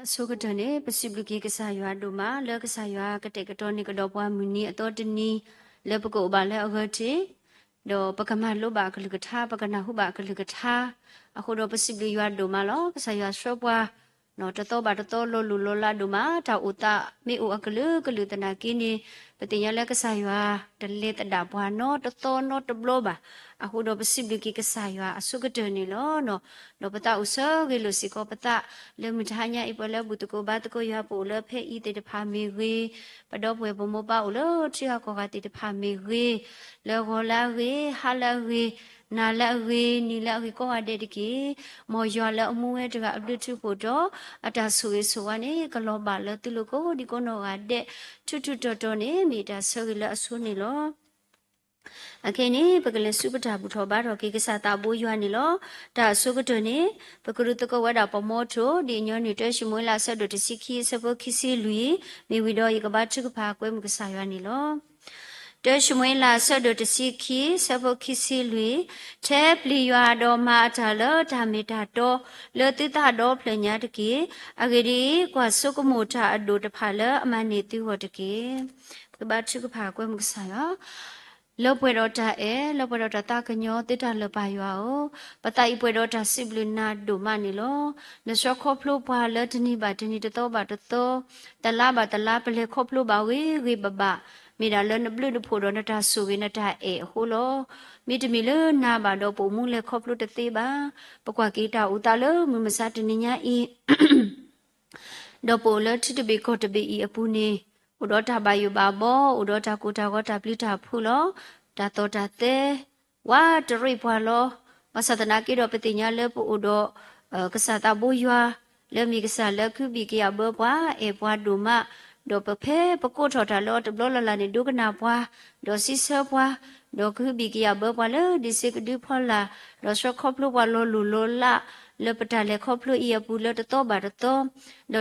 အဆိကတၢၢ်န့ၣ် ပစံးဘျုးက့ၤကစၢ်ယွၤဒိၣ်မး လၢကစၢ်ယွၤကတဲာ်ကတီၤန့ၢ်ကဒီးပှၤမုၢ်နံၤအသီတနံၤ လၢပကအိၣ်ဘၣ်လၢအဂၢၢ်ထံး, ဒီးပကမၤလိဘၣ်အကလုၢ်ကထါ ပကနၢ်ဟူဘၣ်အကလုၢ်ကထါ, အဃိဒီးပစံးဘျုးယွၤဒိၣ်မးလီၤ. ကစၢ်ယွၤဆှၢပှၤ တသီဘၣ်တသီလီၤလိၢ်လီၤလးဒိၣ်မး တၢ်အိၣ်သးမ့ၢ်အိၣ်အကလုာ်ကလုာ်သနာ်က့န့ၣ် ပသ့ၣ်ညါလၢကစၢ်ယွၤတလဲၤသဒၣ်ပှၤနီတသီနီတဘျီဘၣ်. အဃိဒီးပစံးဘျုးက့ၤကစၢ်ယွၤအဆိကတၢၢ်န့ၣ်လီၤ. ဒီးပသးအိၣ်ဆၢဂ့ၤလိာ်စ့ၢ်ကီးပသး လၢမုၢ်တဟါညါအံၤ ပှၤလၢဘူၣ်သကိးဘါသကိးယွၤ ပအိၣ်လၢဖဲအံၤသ့ၣ်တဖၣ်မ့ၢ်ဂ့ၤ, ပဒီပုၢ်ဝဲၢ်ပမိၢ်ပၢ်အိၣ်လၢထံဂၤကီၢ်ဂၤသ့ၣ်တဖၣ်မ့ၢ်ဂ့ၤ, လၢဂီၤလၢအဂ့ၤ, ဟါလၢအဂ့ၤ, နၤလၢအဂ့ၤ, နံၤလၢအဂ့ၤကိးဂၤဒဲးတက့ၢ်. မ်ယွၤလၢအမူဝဲတဂၤအဘျုးထူးဖှိၣ်ဒီး အတၢ်ဆိၣ်ဂ့ၤဆိၣ်ဝါန့ၣ် ကလီၤဘၣ်လၢသုလိၤကိးဒံကိးနီၢ်ဂၤဒဲး ထူးထူးတီၤတီၤန့ၣ် မ့ၢ်တၢ်ဆၢဂ့ၤလၢအဆိန့ၣ်လီၤ. အခဲအံၤန့ၣ် ပကလဲၤဆူပတၢ်ဘူၣ်ထီၣ်ဘါထီၣ်က့ၤကစၢ်သးဘိယွၤန့ၣ်လီၤ. တၢ်အဆိကတၢၢ်န့ၣ် ပကရူၢ်သကိးဝဲဒၣ်ပမိထိၣ် ဒ်အညီနုၢ် တၢၡမူၤအ့လး အဆၢဒိၣ်တဆံခံ အဆၢဖိခံဆံလွံၢ်, မ့ၢ်ဝံၤဒီးယကဘါထုကဖၣ်ကွဲမုာ်ကစၢ်ယွၤန့ၣ်လီၤ. တၢၡမူၤအ့လး အဆၢဒိၣ်တဆံခံ အဆၢဖိခံဆံလွံၢ်, ထဲပျံၤယွၤဒီးမၤအတၢ်လၢတၢ်မ့ၢ်တၢ်တီ လၢသုသးဒီဖျၢၣ်ညါတက့ၢ်. အဂ့ၢ်ဒ်အံၤ, ကွၢ်ဆိကမိၣ်တၢ်အဒိၣ်တဖၣ်လၢအမၤန့ၢ်သုဂီၢ်တက့ၢ်. ပကဘါထုကဖၣ်ကွဲမုာ်ကစၢ်ယွၤ လၢပှဲၤဒီးတၢ်အဲၣ် လၢပှဲၤဒီးတၢ်သးကညီၤ သုတၢ်လၢာ်ပၢ်ယွၤဧၢ, ပသးအံၤပှဲၤဒီးတၢ်စံးဘျုးနၤဒိၣ်မးန့ၣ်လီၤ. နဆှၢခီဖျိပှၤလၢတနံၤဘၣ်တနံၤ တသီဘၣ်တသီ တလါဘၣ်တလါ ပလဲၤခီဖျိဘၣ်ဂ့ၤဂ့ၤဘၣ်ဘၣ် မ့ၢ်ဒၣ်လၢနဘျုးနဖှိၣ်ဒီးနတၢ်ဆိၣ်ဂ့ၤနတၢ်အဲၣ်အဃိလီၤ. မ့တမ့ၢ်လၢနၤဘၣ်ဒီးပအိၣ်မူလဲၤခီဖျိတသ့ဘၣ်. ပကွၢ်က့ၤတၢ်အိၣ်သးလၢမုၢ်မဆါတနံၤညါအံၤ ဒီးပအိၣ်လၢထံတဘ့ၣ်ကီၢ်တဘ့ၣ်အံၤအပူၤန့ၣ် အိၣ်ဒီးတၢ်ဘၣ်ယိၣ်ဘၣ်ဘီ အိၣ်ဒီးတၢ်ကိၢ်တၢ်ဂီၤတၢ်ပျံၤတၢ်ဖုးလီၤ. တၢ်သီၣ်တၢ်သဲ ဝးတရံးပှၤလီၤ. ဘၣ်ဆၣ်သနာ်က့ဒီးပသ့ၣ်ညါလၢပအိၣ်ဒီး ကစၢ်သးဘိယွၤ လၢမ့ၢ်ကစၢ်လၢကဟုဘံၣ်ကယာ်ဘၢပှၤ အဲၣ်ပှၤဒိၣ်မး, ဒီးပဖဲပကိးထီၣ်တၢ်လၢအီၤတဘျီလၢ်လၢ်န့ၣ် ဒိကနၣ်ပှၤ ဒီးစံးဆၢပှၤ ဒီးကဟုဘံၣ်ကယာ်ဘၢပှၤလၢဒံးစ့ကဒုဖီလာ် ဒီးဆှၢခီဖျိပှၤလီၤလိၢ်လီၤလး လၢပတၢ်လဲၤခီဖျိအံၤအပူၤလၢတသီဘၣ်တသီ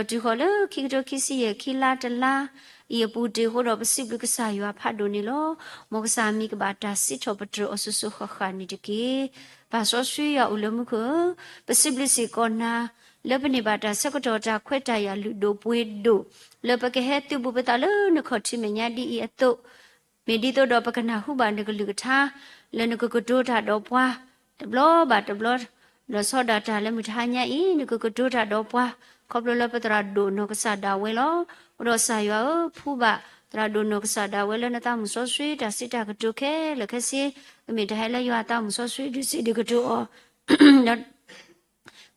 ဒီးတုၤဃီၤလၢခံကထိခံဆံယဲၢ်ခံလါတလါအံၤအပူၤတ့ၢ်အဃိဒီး ပစံးဘျုးကစၢ်ယွၤဖးဒိၣ်န့ၣ်လီၤ. မ်ကစၢ်မံၤကဘၣ်တၢ်စံးထီၣ်ပတြၢၤအီၤစိၤစိၤဃၣ်ဃၣ်န့ၣ်တက့ၢ်. ပၢ်စီဆှံယွၤအိၣ်လၢမူခိၣ်ဧၢ, ပစံးဘျုးစ့ၢ်ကီးနၤ လၢပန့ၢ်ဘၣ်တၢ်ဆၢကတီၢ်တၢ်ခွဲးတၢ်ယာ်လုၢ်ဒိၣ်ပှ့ၤဒိၣ် လၢပကဟဲသုးဘူးပသးလၢနခီၣ်ထံးမဲာ်ညါဒ်အံၤအသိး မ့ၢ်ဒ်သိးဒီးပကနၢ်ဟူဘၣ်နကလုၢ်ကထါ လၢနကကတိၤတၢ်ဒီးပှၤ တဘျီဘၣ်တဘျီ လီၤဆီဒၣ်တၢ်လၢမုၢ်တဟါညါအံၤ နကကတိၤတၢ်ဒီးပှၤ ခီဖျိလၢပသရၣ်ဒိၣ်နီၢ်ကစၢ်ဒၣ်ဝဲလီၤ. အဃိဒီးကစၢ်ယွၤဧၢ, ဖှူဘၣ်သရၣ်ဒိၣ်နီၢ်ကစၢ်ဒၣ်ဝဲလၢနသးမုၢ်စီဆှံ တၢ်စံးတၢ်ကတိၤခဲလၢာ်ခဲဆ့ ကမ့ၢ်တၢ်ဟဲလၢယွၤအသးမုၢ်စီဆှံ ဒုးစံးဒုးကတိၤအီၤ ဒီး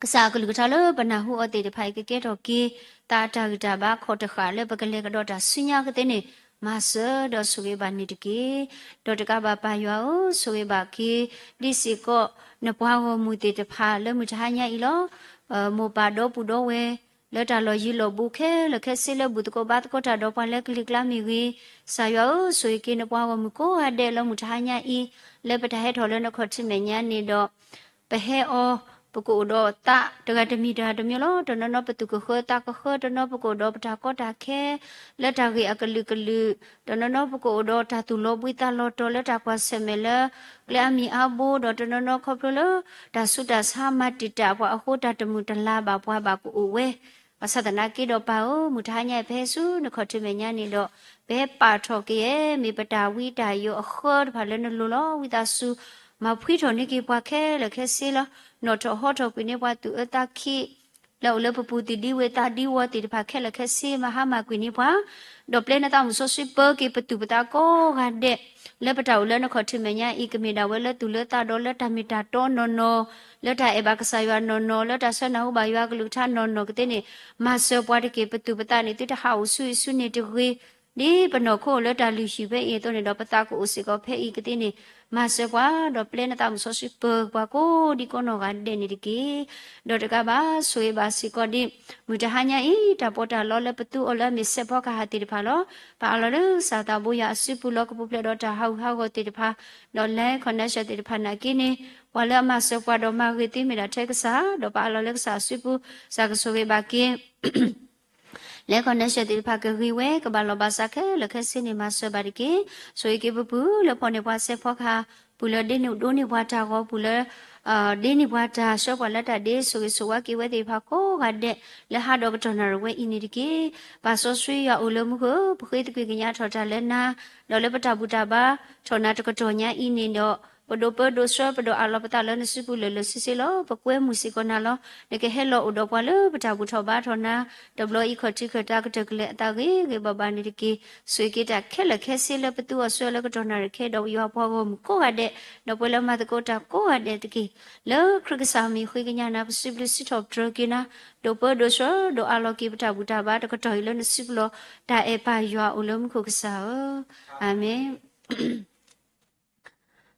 ကစၢ်အကလုၢ်ကထါလၢပနၢ်ဟူအီၤသ့ၣ်တဖၣ်အံၤ ကကဲထီၣ်က့ၤ သးအတၢ်ဂံၢ်တၢ်ဘါခီၣ်တဃာ်လၢပကလဲၤကဒီးတၢ်ဆူညါကသ့န့ၣ် မၤစၢၤဒီးဆိၣ်ဂ့ၤဘၣ်န့ၣ်တက့ၢ်. ဒီးတကးဘၣ်ပၢ်ယွၤဧၢ, ဆိၣ်ဂ့ၤဘၣ်က့ၤ ဒ်စ့ၢ်ကီး နပှၤဂီၢ်မုၢ်သ့ၣ်တဖၣ်လၢမုၢ်တဟါညါအံၤလီၤ. မိၢ်ပၢ်ဒီပုၢ်ဒီဝဲၢ် လၢတၢ်လီၢ်ယံၤလီၢ်ဘူးခဲလၢာ်ခဲဆ့ လၢဘူၣ်သကိးဘါသကိးတၢ်ဒီးပှၤလၢကလံၤကျါမ့ၢ်ဂ့ၤ, ကစၢ်ယွၤဧၢ, ဆိၣ်ဂ့ၤက့ၤနပှၤဂီၢ်မုၢ်ကိးဂၤဒဲးလၢမုၢ်တဟါညါအံၤ လၢပတၢ်ဟဲထီၣ်လၢနခီၣ်ထံးမဲာ်ညါန့ၣ်ဒီး ပဟဲအီၤ ပကအိၣ်ဒီးသးတဂၤတမံၤတဂၤတမံၤလီၤ. တနီၤနီၤပသူၣ်ကဃၢသးကဃၢ, တနီၤပကအိၣ်ဒီးပတၢ်ကီတၢ်ခဲ လၢတၢ်ဂ့ၢ်အကလုာ်ကလုာ်, တနီၤနီၤပကအိၣ်ဒီးတၢ်သူၣ်လီၤဘှံးသးလီၤတီၤလၢတၢ်ကွၢ်ဆၢၣ်မဲာ်လၢ ကျဲအါမံၤအါဘိ, ဒီးတနီၤနီၤခီဖျိလၢ တၢ်ဆူးတၢ်ဆါမၤတံာ်တာ်ပှၤအဃိ တၢ်တမုာ်တလၤဘၣ်ပှၤဘၣ်ကအိၣ်ဝဲ ဘၣ်ဆၣ်သနာ်က့ဒီးပၢ်ဧၢ, မုၢ်တဟါညါအံၤပဟဲဆူနခီၣ်ထံးမဲာ်ညါန့ၣ်ဒီး ပဟဲပာ်ထီၣ်က့ၤ မ့ၢ်ပတၢ်ဝံတၢ်ယိးအဃၢတဖၣ်လၢနလိၤလီၤ. ဝံသးစူၤ မၤဖှံထီၣ်န့ၢ်က့ၤပှၤခဲလၢာ်ခဲဆ့လီၤ. နီၣ်ထီၣ်ဟီထီၣ်ကွံာ်န့ၢ်ပှၤသူၣ်အၢသးခံ လၢအိၣ်လၢပပူၤသံၣ်ဒံဝဲသးဒံဝီသ့ၣ်တဖၣ်ခဲလၢာ်ခဲဆ့ မၤဟါမၢ်ကွံာ်န့ၢ်ပှၤ, ဒီးပျဲနသးမုၢ်စီဆှံပၢက့ၤပသူၣ်ပသးကိးဂၤဒဲး လၢပတၢ်အိၣ်လၢနခီၣ်ထံးမဲာ်ညါအံၤ ကမ့ၢ်ဒၣ်ဝဲလၢသူၣ်လၢသးဒီးလၢတၢ်မ့ၢ်တၢ်တီနီၢ်နီၢ်, လၢတၢ်အဲၣ်ဘၣ်ကစၢ်ယွၤနီၢ်နီၢ်, လၢတၢ်ဆၢနၢ်ဟူဘၣ်ယွၤကလုၢ်ကထါနီၢ်နီၢ်ကသ့န့ၣ် မၤစၢၤပှၤတက့ၢ်. ပသူၣ်ပသးန့ၣ် သုတဟးအိၣ်ဆူအံၤဆူန့ၣ်တဂ့ၤ ဒ်ပနီၢ်ခိအိၣ်လၢတၢ်လုၢ်ဟံၣ်ဖဲအံၤအသိးန့ၣ်ဒီး ပသးကအိၣ်စ့ၢ်ကီးဖဲအံၤကသ့န့ၣ် မၤစၢၤပှၤ ဒီးပျဲနသးမုၢ်စီဆှံပၢပှၤကိးဒံကိးနီၢ်ဂၤဒဲးန့ၣ်တက့ၢ်. ဒီးတကးဘၣ် ဆိၣ်ဂ့ၤဘၣ်စ့ၢ်ကီးဒ် မုၢ်တဟါညါအံၤ တၢ်ပီးတၢ်လီလၢပသူအီၤလၢအမ့ၢ်စဲးဖီကဟၣ်သ့ၣ်တဖၣ်လီၤ. ပအးလီၤလၢကစၢ်သးဘိယွၤအစုပူၤလီၤ ကပူၤဖျဲးဒီးတၢ်ဟးဂူာ်ဟးဂီၤသ့ၣ်တဖၣ်, ဒီး land connection သ့ၣ်တဖၣ်နာ်က့န့ၣ် ပှၤလၢအမၤစၢၤပှၤဒီးမၤဂ့ၤသ့မ့ၢ်ဒၣ်ထဲကစၢ်, ဒီးပအးလီၤလၢကစၢ်အစုပူၤ ကစၢ်ကဆိၣ်ဂ့ၤဘၣ်က့ၤ land connection သ့ၣ်တဖၣ်ကဂ့ၤဝဲ ကဘၣ်လီၤဘၣ်စးခဲလၢာ်ခဲဆ့န့ၣ် မၤစၢၤဘၣ်တက့ၢ်. ဆိၣ်ဂ့ၤက့ၤပပုၢ်လၢဖီၣ်န့ၢ်ပှၤစဲးဖီကဟၣ် ပှၤလၢဒ့န့ၢ်ဒိးန့ၢ်ပှၤတၢ်ဂီၤ, ပှၤလၢ ဒ့န့ၢ်ပှၤတၢ်ဆှၢပှၤလၢတၢ်ဒ့ ဆိၣ်ဂ့ၤဆိၣ်ဝါက့ၤဝဲသ့ၣ်တဖၣ်ကိးဂၤဒဲး လၢဟးဒီးကတီၢ်နၣ်ရံၣ်ဝဲအံၤန့ၣ်တက့ၢ်. ပၢ်စီဆှံယွၤအိၣ်လၢမူခိၣ်ဧၢ, ပဃ့သကွံၢ်ကညးထီၣ်တၢ်လၢနၤ, ဒီးလၢပတၢ်ဘူၣ်တၢ်ဘါထီၣ်နၤတကတီၢ်ညါအံၤန့ၣ်ဒီး ပဒိးပၢဒိးဆှၢပဒိးအးလီၤပသးလၢနစုပူၤလၢာ်လၢာ်ဆ့ဆ့လီၤ. ပကွဲမုာ်စ့ၢ်ကီးနၤလီၤ. နကဟဲလီၤအိၣ်ဒီးပှၤလၢပတၢ်ဘူၣ်ထီၣ်ဘါထီၣ်နၤ, တဘျီအံၤခီၣ်ထံးခၢၣ်သးကတၢၢ်ကလဲာ်အသးဂ့ၤဂ့ၤဘၣ်ဘၣ်န့ၣ်တက့ၢ်. ဆိၣ်ဂ့ၤက့ၤတၢ်ခဲလၢာ်ခဲဆ့လၢပသူအီၤဆှၢလၢကတီၢ်နၣ်ရံၣ်ခဲဒီး ယွၤပှၤဂီၢ်မုၢ်ကိးဂၤဒဲး, ဒီးပှၤလၢမၤသကိးတၢ်ကိးဂၤဒဲးတက့ၢ်. လၢခရံာ်ကစၢ်အမံၤဃ့ကညးနၤ ပစံးဘျုးစံးထီၣ်ပတြၢၤက့ၤနၤ, ဒိးပၢဒိးဆှၢဒိးအးလီၤက့ၤပတၢ်ဘူၣ်တၢ်ဘါတကတီၢ်အံၤလၢနစုပူၤလီၤ. တၢ်အဲၣ်ပၢ်ယွၤအိၣ်လၢမူခိၣ်ကစၢ်ဧၢ, အၤမ့ၣ်.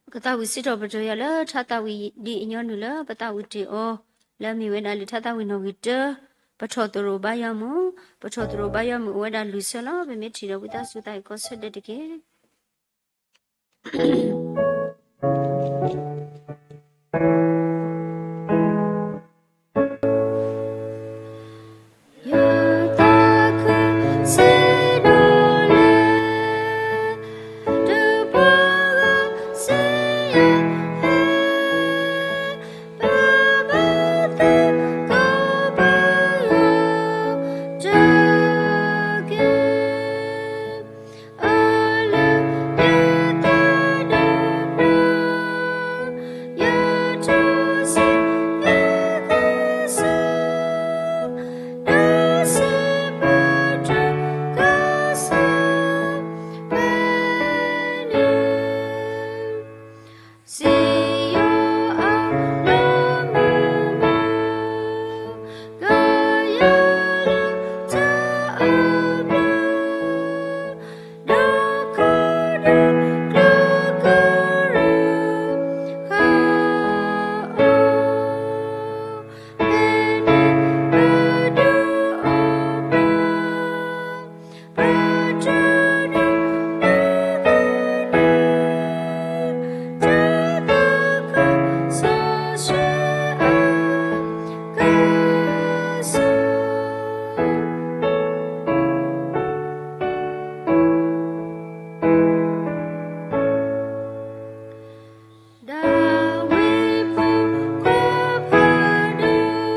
ပကသးဝံၣ်စံးထီၣ်ပတြၢၤယွၤလၢထါသးဝံၣ်ဒ်အညီနုၢ်လၢပသးဝံၣ်တ့ၢ်အီၤ, လၢအမ့ၢ်ဝဲဒၣ်လံာ်ထါသးဝံၣ်နီၣ်ဂံၢ်တၢ, ပထီၣ်သရိာ်ဘါယွၤမုၣ်, ပထီၣ်သရိာ်ဘါယွၤမုၣ်အိၣ်ဝဲဒၣ်လွံၢ်ဆ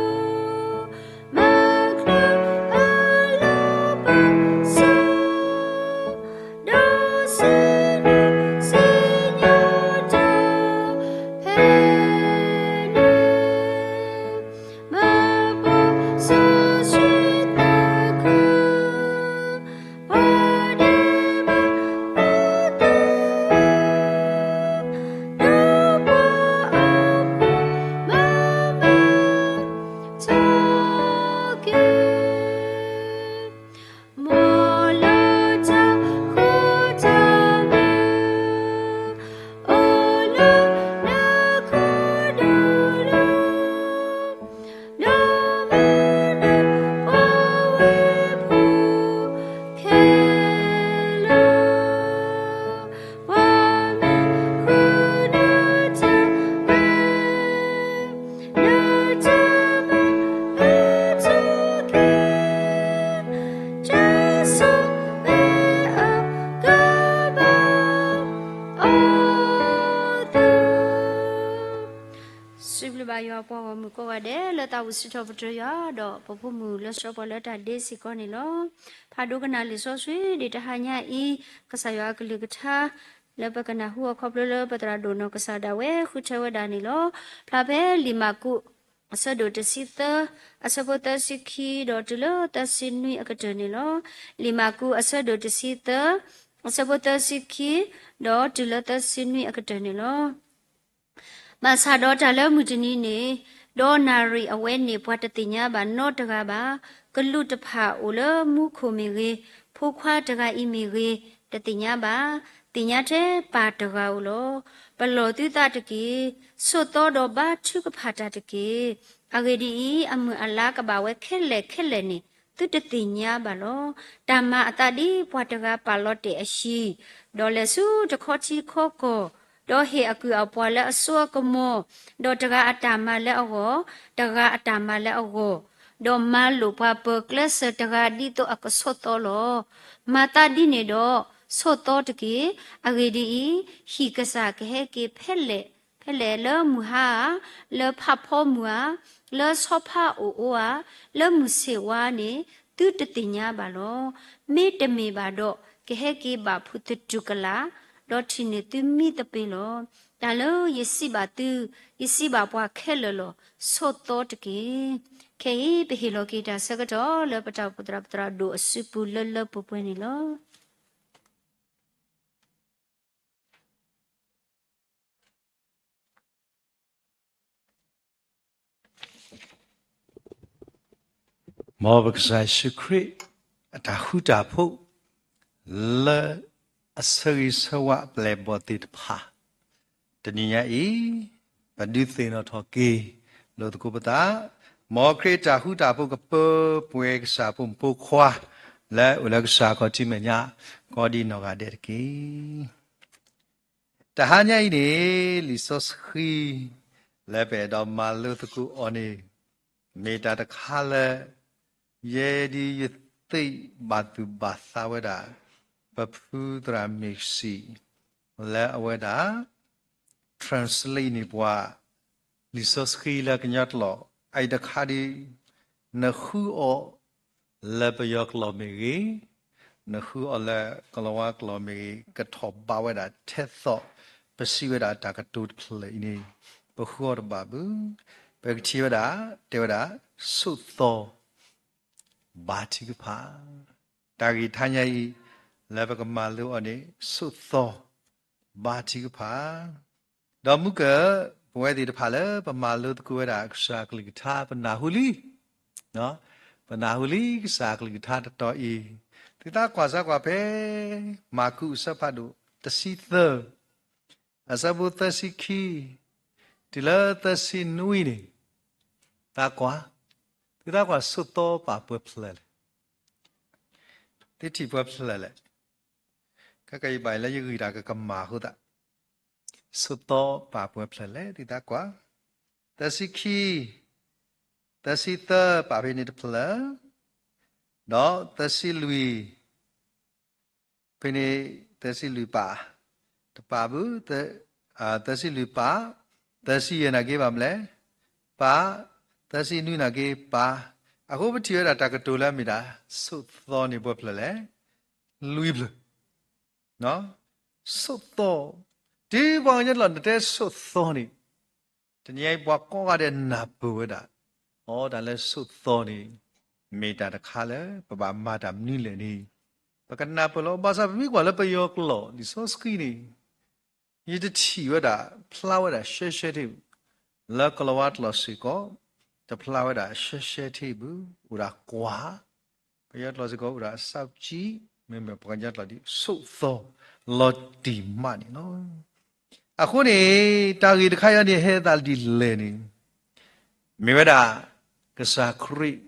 ၢလီၤ. ပမ့ၢ်ထံၣ်ဒီးဝံသးစူၤသးအံၤကီၢ်ဆၢဒဲးတက့ၢ်. စံးဘျုးဘၣ်ယွၤပှၤဂီၢ်မုၢ်ကိးဂၤဒဲး လၢသးဝံၣ်စံးထီၣ်ပတြၢၤယွၤ ဒီးပဖိမုၣ်လၢဆှၢပှၤလၢတၢ်ဒ့စ့ၢ်ကီးန့ၣ်လီၤ. ဖးဒိကနၣ်လံာ်စီဆှံဒံးတဟါညါအံၤ, ကစၢ်ယွၤအကလုၢ်ကထါ လၢပကနၢ်ဟူအခီဖျိလၢပသရၣ်ဒိၣ်နီၢ်ကစၢ်ဒၣ်ဝဲဃုထၢဝဲဒၣ်န့ၣ်လီၤ. ဖျါဖဲလံာ်မၢ်ကူး အဆၢဒိၣ်တဆံသၢ, အဆၢဖိသၢဆံခံ ဒီးတုၤလၢသၢဆံနွံအကတၢၢ်န့ၣ်လီၤ. လံာ်မၢ်ကူးအဆၢဒိၣ်တဆံသၢ, အဆၢဖိသၢဆံခံ ဒီးတုၤလၢသၢဆံနွံအကတၢၢ်န့ၣ်လီၤ. ဘၣ်ဆၣ်ဒီးတၢ်လၢမုၢ်တနံၤန့ၣ်, ဒီးနၣ်ရံၣ်အဝဲန့ၣ် ပှၤတသ့ၣ်ညါဘၣ်နီတဂၤဘၣ်. ကလူးတဖၣ်အိၣ်လၢမူခိၣ်မ့ၢ်ဂ့ၤ, ဖိခွါတဂၤအံၤမ့ၢ်ဂ့ၤ, တသ့ၣ်ညါဘၣ်. သ့ၣ်ညါထဲပၢ်တဂၤဧိၤလီၤ. ပလီၢ်သုသးတက့ၢ်. ဆိးသီဒီးဘါထုကဖၣ်တၢ်တက့ၢ်. အဂ့ၢ်ဒ်အံၤ, အမုၢ်အလါကဘၣ်ဝဲခဲလၢာ်ခဲလၢာ်န့ၣ် သုတသ့ၣ်ညါဘၣ်လီၤ. တၢ်မၤအသးဒ်ပှၤတဂၤပာ်လီၤတဲာ်အဟံၣ်, ဒီးလဲၤဆူတခီထံခီကီၢ်, ဒီးဟ့ၣ်အကုၢ်အပှၤလၢအစိအကမီၤ, ဒီးတဂၤအတၢ်မၤလၢအဂီၢ်, တဂၤအတၢ်မၤလၢအဂီၢ်, ဒီးမၤလိာ်ပှၤပၢၤကျဲစၢၤတဂၤဒ်သိးအကဆိးသီလီၤ. မၤသးဒ်န့ၣ်ဒီး, ဆိးသီတက့ၢ်. အဂ့ၢ်ဒ်အံၤ, ဟံၣ်ကစၢ်ကဟဲက့ၤဖဲလဲၣ်ဖဲလဲၣ်, လၢမုၢ်ဟါဧါ, လၢဖးဖီမုၢ်ဧါ, လၢဆီဖါအိၣ်ဧါ, လၢမုၢ်ဆ့ၣ်ဝါန့ၣ် သုတသ့ၣ်ညါဘၣ်လီၤ. မ့တမ့ၢ်ဘၣ်ဒီး ကဟဲက့ၤဘၣ်ဖုးသတူၢ်ကလာ်, ဒီးထံၣ်န့ၢ်သုမံသပ့ၤလီၤ. တၢ်လၢယစံးဘၣ်သု, ယစံးဘၣ်ပှၤခဲလၢာ်လီၤ. ဆိးသီတက့ၢ်. ခဲအံၤ ပဟ့ၣ်လီၤက့ၤတၢ်ဆၢကတီၢ် လၢပတၢ်အိၣ်ဖှိၣ်သရၣ်ပသရၣ်ဒိၣ်အစုပူၤလၢလၢပှဲၤပှဲၤန့ၣ်လီၤ. မ်ပကစၢ်ယ့ၣ်ၡူးခရံာ် အတၢ်ဃူတၢ်ဖိး လၢအဆၢဂ့ၤဆၢဝါအပျဲၢ်အဘီၣ်သ့ၣ်တဖၣ် တနံၤညါအံၤ ပဒုးသ့ၣ်နီၣ်ထီၣ်က့ၤလိာ်သကိးပသး, မ်ခရံာ်တၢ်ဃူတၢ်ဖိးကပၢပှဲၤကစၢ်ဖိမုၣ်ဖိခွါ လၢအိၣ်လၢကစၢ်ခီၣ်ထံးမဲာ်ညါ ကိးဒံနီၢ်ဂၤဒဲးတက့ၢ်. တဟါညါအံၤန့ၣ် လံာ်စီဆှံ လၢပအဲၣ်ဒိးမၤလိသကိးအီၤန့ၣ် မ့ၢ်တၢ်တခါလၢ ယဲဒ်ယသ့ၣ်ဘၣ်သူၣ်ဘၣ်သးဝဲဒၣ် ပဖုသရၣ်မ့ၢ်စံး လၢအဝဲဒၣ် translate န့ၢ်ပှၤ လံာ်စီဆှံလၢကညီကျိာ် အအံၤတခါဒ် နဃုအီၤ လၢပယီၤကျိာ်မ့ၢ်ဂ့ၤ, နဃုအီၤလၢကလၤဝါကျိာ်မ့ၢ်ဂ့ၤ, ကထီၣ်ဘးဝဲဒၣ်ထဲသိး ပစံးဝဲဒၣ်တၢ်ကတိၤတဖျၢၣ်အံၤန့ၣ် ပဃုအီၤတဘၣ်ဘၣ်. ပကထံၣ်ဝဲဒၣ် တဲဝဲဒၣ် ဆိးသီ ဘါထုကဖၣ်. တၢ်ဂ့ၢ်တဟါညါအံၤ လၢပကမၤလိအီၤန့ၣ် ဆိးသီ ဘါထုကဖၣ်. ဒီးမုၢ်ကၢၢ် ပဝဲသ့ၣ်တဖၣ်လၢပမၤလိသကိးဝဲဒၣ်ကစၢ်အကလုၢ်ကထါ ပနၢ်ဟူလံ, ပနၢ်ဟူလံကစၢ်အကလုၢ်ကထါတတီၤအံၤ, သုသးကွၢ်စၢ်ကွၢ်ဖဲ မၢ်ကူးအဆၢဖးဒိၣ်တဆံသၢ အဆၢဖိသၢဆံခံ တုၤလၢသၢဆံနွံန့ၣ်, သးကွၢ်, သုသးကွၢ်ဆိးသီပာ်ပှဲၤဖျၢၣ်လဲၣ်, သုထံၣ်ပှဲၤဖျၢၣ်လဲၣ်. ခဲကယဘၣ်လၢယဂံၢ်တၢ်ကကမၣ်အဃိသတး, ဆိးသီပာ်ပှဲၤဖျၢၣ်လဲၣ် သုသးကွၢ်, သၢဆံခံ, သၢဆံသၢပာ်ဖဲန့ၣ်တဖျၢၣ်, ဒီးသၢဆံလွံၢ် ဖဲန့ၣ် သၢဆံလွံၢ်ပာ်, တပာ်ဘၣ်, သၢဆံလွံၢ်ပာ်, သၢဆံယဲၢ်နာ်က့ဘၣ်မလဲၣ်, ပာ်, သၢဆံနွံနာ်က့ပာ်, အဃိပထံၣ်ဝဲဒၣ်တၢ်ကတိၤလၢအမ့ၢ်ဒၣ် ဆိးသီန့ၣ်ပှဲၤဖျၢၣ်လဲၣ်, လွံၢ်ဖျၢၣ် ဆိးသီ, တုၤပှၤကညီကျိာ် နတဲဆိးသီန့ၣ်, တနံၤအံၤပှၤကိးဂၤဒဲးနၢ်ပၢၢ်ဝဲဒၣ်, အိ တၢ်လၢဆိးသီန့ၣ် မ့ၢ်တၢ်တခါလၢပဘၣ်မၤတၢ်မနုၤလဲၣ်န့ၣ်, ပကနၢ်ပၢၢ်လီၤ. ဘၣ်ဆၣ်ပမ့ၢ်ကွၢ်လၢပယီၤကျိာ် လံာ်စီဆှံန့ၣ် ယတထံၣ်ဝဲဒၣ် ဖျါဝဲဒၣ်ရှဲရှဲထံၣ်ဘၣ်, လၢကလၤဝါကျိာ်စ့ၢ်ကီး တဖျါဝဲဒၣ်ရှဲရှဲထံၣ်ဘၣ်, အိၣ်ဒၣ်ကွၢ်, ပယီၤကျိာ်စ့ၢ်ကီးအိၣ်ဒၣ် စောင့်ကြည့်, မ့မ့ၢ်ပှၤကညီကျိာ်ဒ် ဆိးသီ လီၤတံၢ်မးန့ၣ်လီၤ. အဃိန့ၣ် တၢ်ဂ့ၢ်တခါအံၤန့ၣ် ဟဲသးဒ်လဲၣ်န့ၣ်, မ့ၢ်ဝဲဒၣ် ကစၢ်ခရံာ်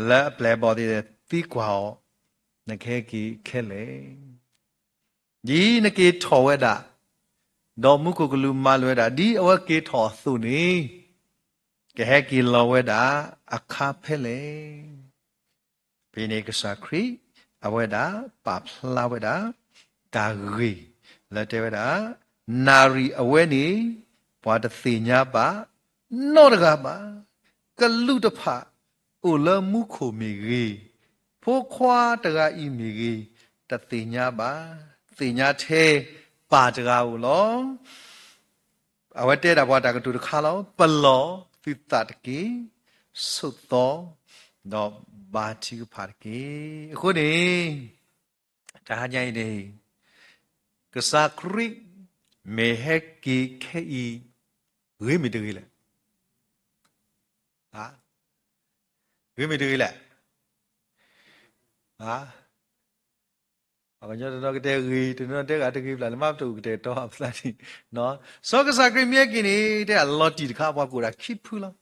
လၢအပျဲၢ်အဘီၣ်သ့ၣ်သံကွၢ်အီၤ, နကဟဲက့ၤခဲလၢာ် ဒ်နက့ၤထီၣ်ဝဲဒၣ်, ဒီးမူခိၣ်ကလူးမၤလိာ်ဝဲဒၣ် ဒ်အဝဲက့ၤထီၣ်အသိးန့ၣ်, ကဟဲက့ၤလီၤဝဲဒၣ်အခါဖဲလဲၣ်. ဖဲန့ၣ်ကစၢ်ခရံာ် အဝဲဒၣ်ပာ်ဖျါဝဲဒၣ် တၢ်ဂ့ၢ်လၢတဲဝဲဒၣ်, နၣ်ရံၣ်အဝဲန့ၣ် ပှၤတသ့ၣ်ညါဘၣ် နီတဂၤဘၣ်. ကလူးတဖၣ် အိၣ်လၢမူခိၣ်မ့ၢ်ဂ့ၤ, ဖိခွါတဂၤအံၤမ့ၢ်ဂ့ၤ, တသ့ၣ်ညါဘၣ်. သ့ၣ်ညါထဲပၢ်တဂၤဧိၤလီၤ. အဝဲတဲဒၣ်ပှၤတၢ်ကတိၤတခါလီၤ. ပလီၢ်သုသးတက့ၢ်, ဆိးသီ, ဒီးဘါထုကဖၣ်တက့ၢ်. အဃိန့ၣ် တဟါညါအံၤန့ၣ် ကစၢ်ခရံာ် မ့ၢ်ဟဲက့ၤခဲအံၤ ဂ့ၤမ့ၢ်တဂ့ၤလဲၣ်. ဂ့ၤမ့ၢ်တဂ့ၤလဲၣ်. ပှၤကညီတနီၤကတဲဂ့ၤ, တနီၤတဲဂ့ၤတဂ့ၤဘၣ်, လၢမ့ၢ်ပတအိၣ်ကတဲာ်ကတီၤအသးန့ၣ်, စီၤကစၢ်ခရံာ်မ့ၢ်ဟဲက့ၤန့ၣ် တဲအလီၤတံၢ်တခါ ပှၤကအိၣ်ဒၣ်ခံဖုလီၤ.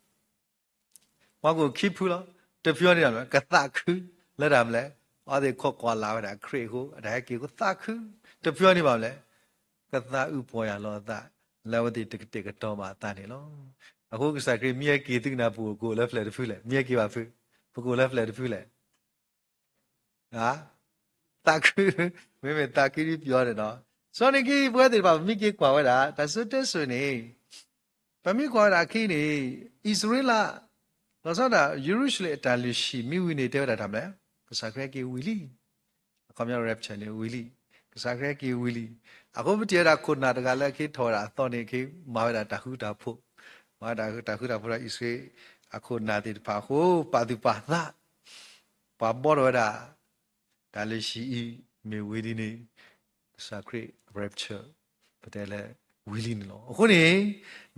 ပှၤကအိၣ်ခံဖုလီၤ. တဖုန့ၣ် ကသးခု, လၢတၢ်မနုၤလဲၣ်, အဝဲသ့ၣ်ခိးကွၢ်လၢ်ဝဲဒၣ်ခရံာ်အဃိ အတၢ်ဟဲက့ၤအဃိသးခု. တဖုန့ၣ်ဘၣ်မနုၤလဲၣ်, ကသးအုးပီၢ်ယၢ်လီၤအသး လၢအဝဲသ့ၣ်တကတဲာ်ကတီၤဘၣ်အသးန့ၣ်လီၤ. အဃိကစၢ်ခရံာ်မ့ၢ်ဟဲက့ၤ သုကနၢ်ပၢၢ် ပကအိၣ်လၢဖျၢၣ်တဖုလဲၣ်, မ့ၢ်ဟဲက့ၤဘၣ်ဖု, ပကအိၣ်လၢဖျၢၣ်တဖုလဲၣ်. ဧါ, သးခု, မ့မ့ၢ်သးခုဒ်ပယီၤန့ၣ်နီၤ. စီၤန့ၣ်က့ ပဝဲသ့ၣ်တဖၣ် ပမ့ၢ်က့ၤကွၢ်ဝဲဒၣ် တၢ်စံၣ်စိၤတဲစိၤန့ၣ် ပမ့ၢ်ကွၢ်ဝဲဒၣ်အခံန့ၣ် အံၣ်စရ့လး လီၤဆီဒၣ် ယရူၤၡလ့ၣ်အတၢ်လုၢ်ဟံၣ်မ့ၢ်ဝံၤန့ၣ် တဲဝဲဒၣ်တၢ်မနုၤလဲၣ်, ကစၢ်ခရံာ်ဟဲက့ၤဝံၤလံ. အခီပညီ rapture န့ၣ်ဝံၤလံ. ကစၢ်ခရံာ်ဟဲက့ၤဝံၤလံ. အဃိပထံၣ်ဝဲဒၣ်ခိၣ်နၢ်တဂၤလၢ အခ့ထီၣ်ဝဲဒၣ်အသီန့ၣ် အခ့မၤဝဲဒၣ်တၢ်ဃူတၢ်ဖိး, မၤဝဲဒၣ်တၢ်ဃူတၢ်ဖိးဒီးအံၣ်စရ့လးအခိၣ်နၢ်သ့ၣ်တဖၣ်အဃိ ပာ်သူၣ်ပာ်သး, ပှၤဘှီထီၣ်ဝဲဒၣ် တၢ်လုၢ်ဟံၣ်အံၤ မ့ၢ်ဝံၤဒ်န့ၣ် ကစၢ်ခရံာ် rapture ပတဲလၢဝံၤလံန့ၣ်လီၤ. အဃိန့ၣ်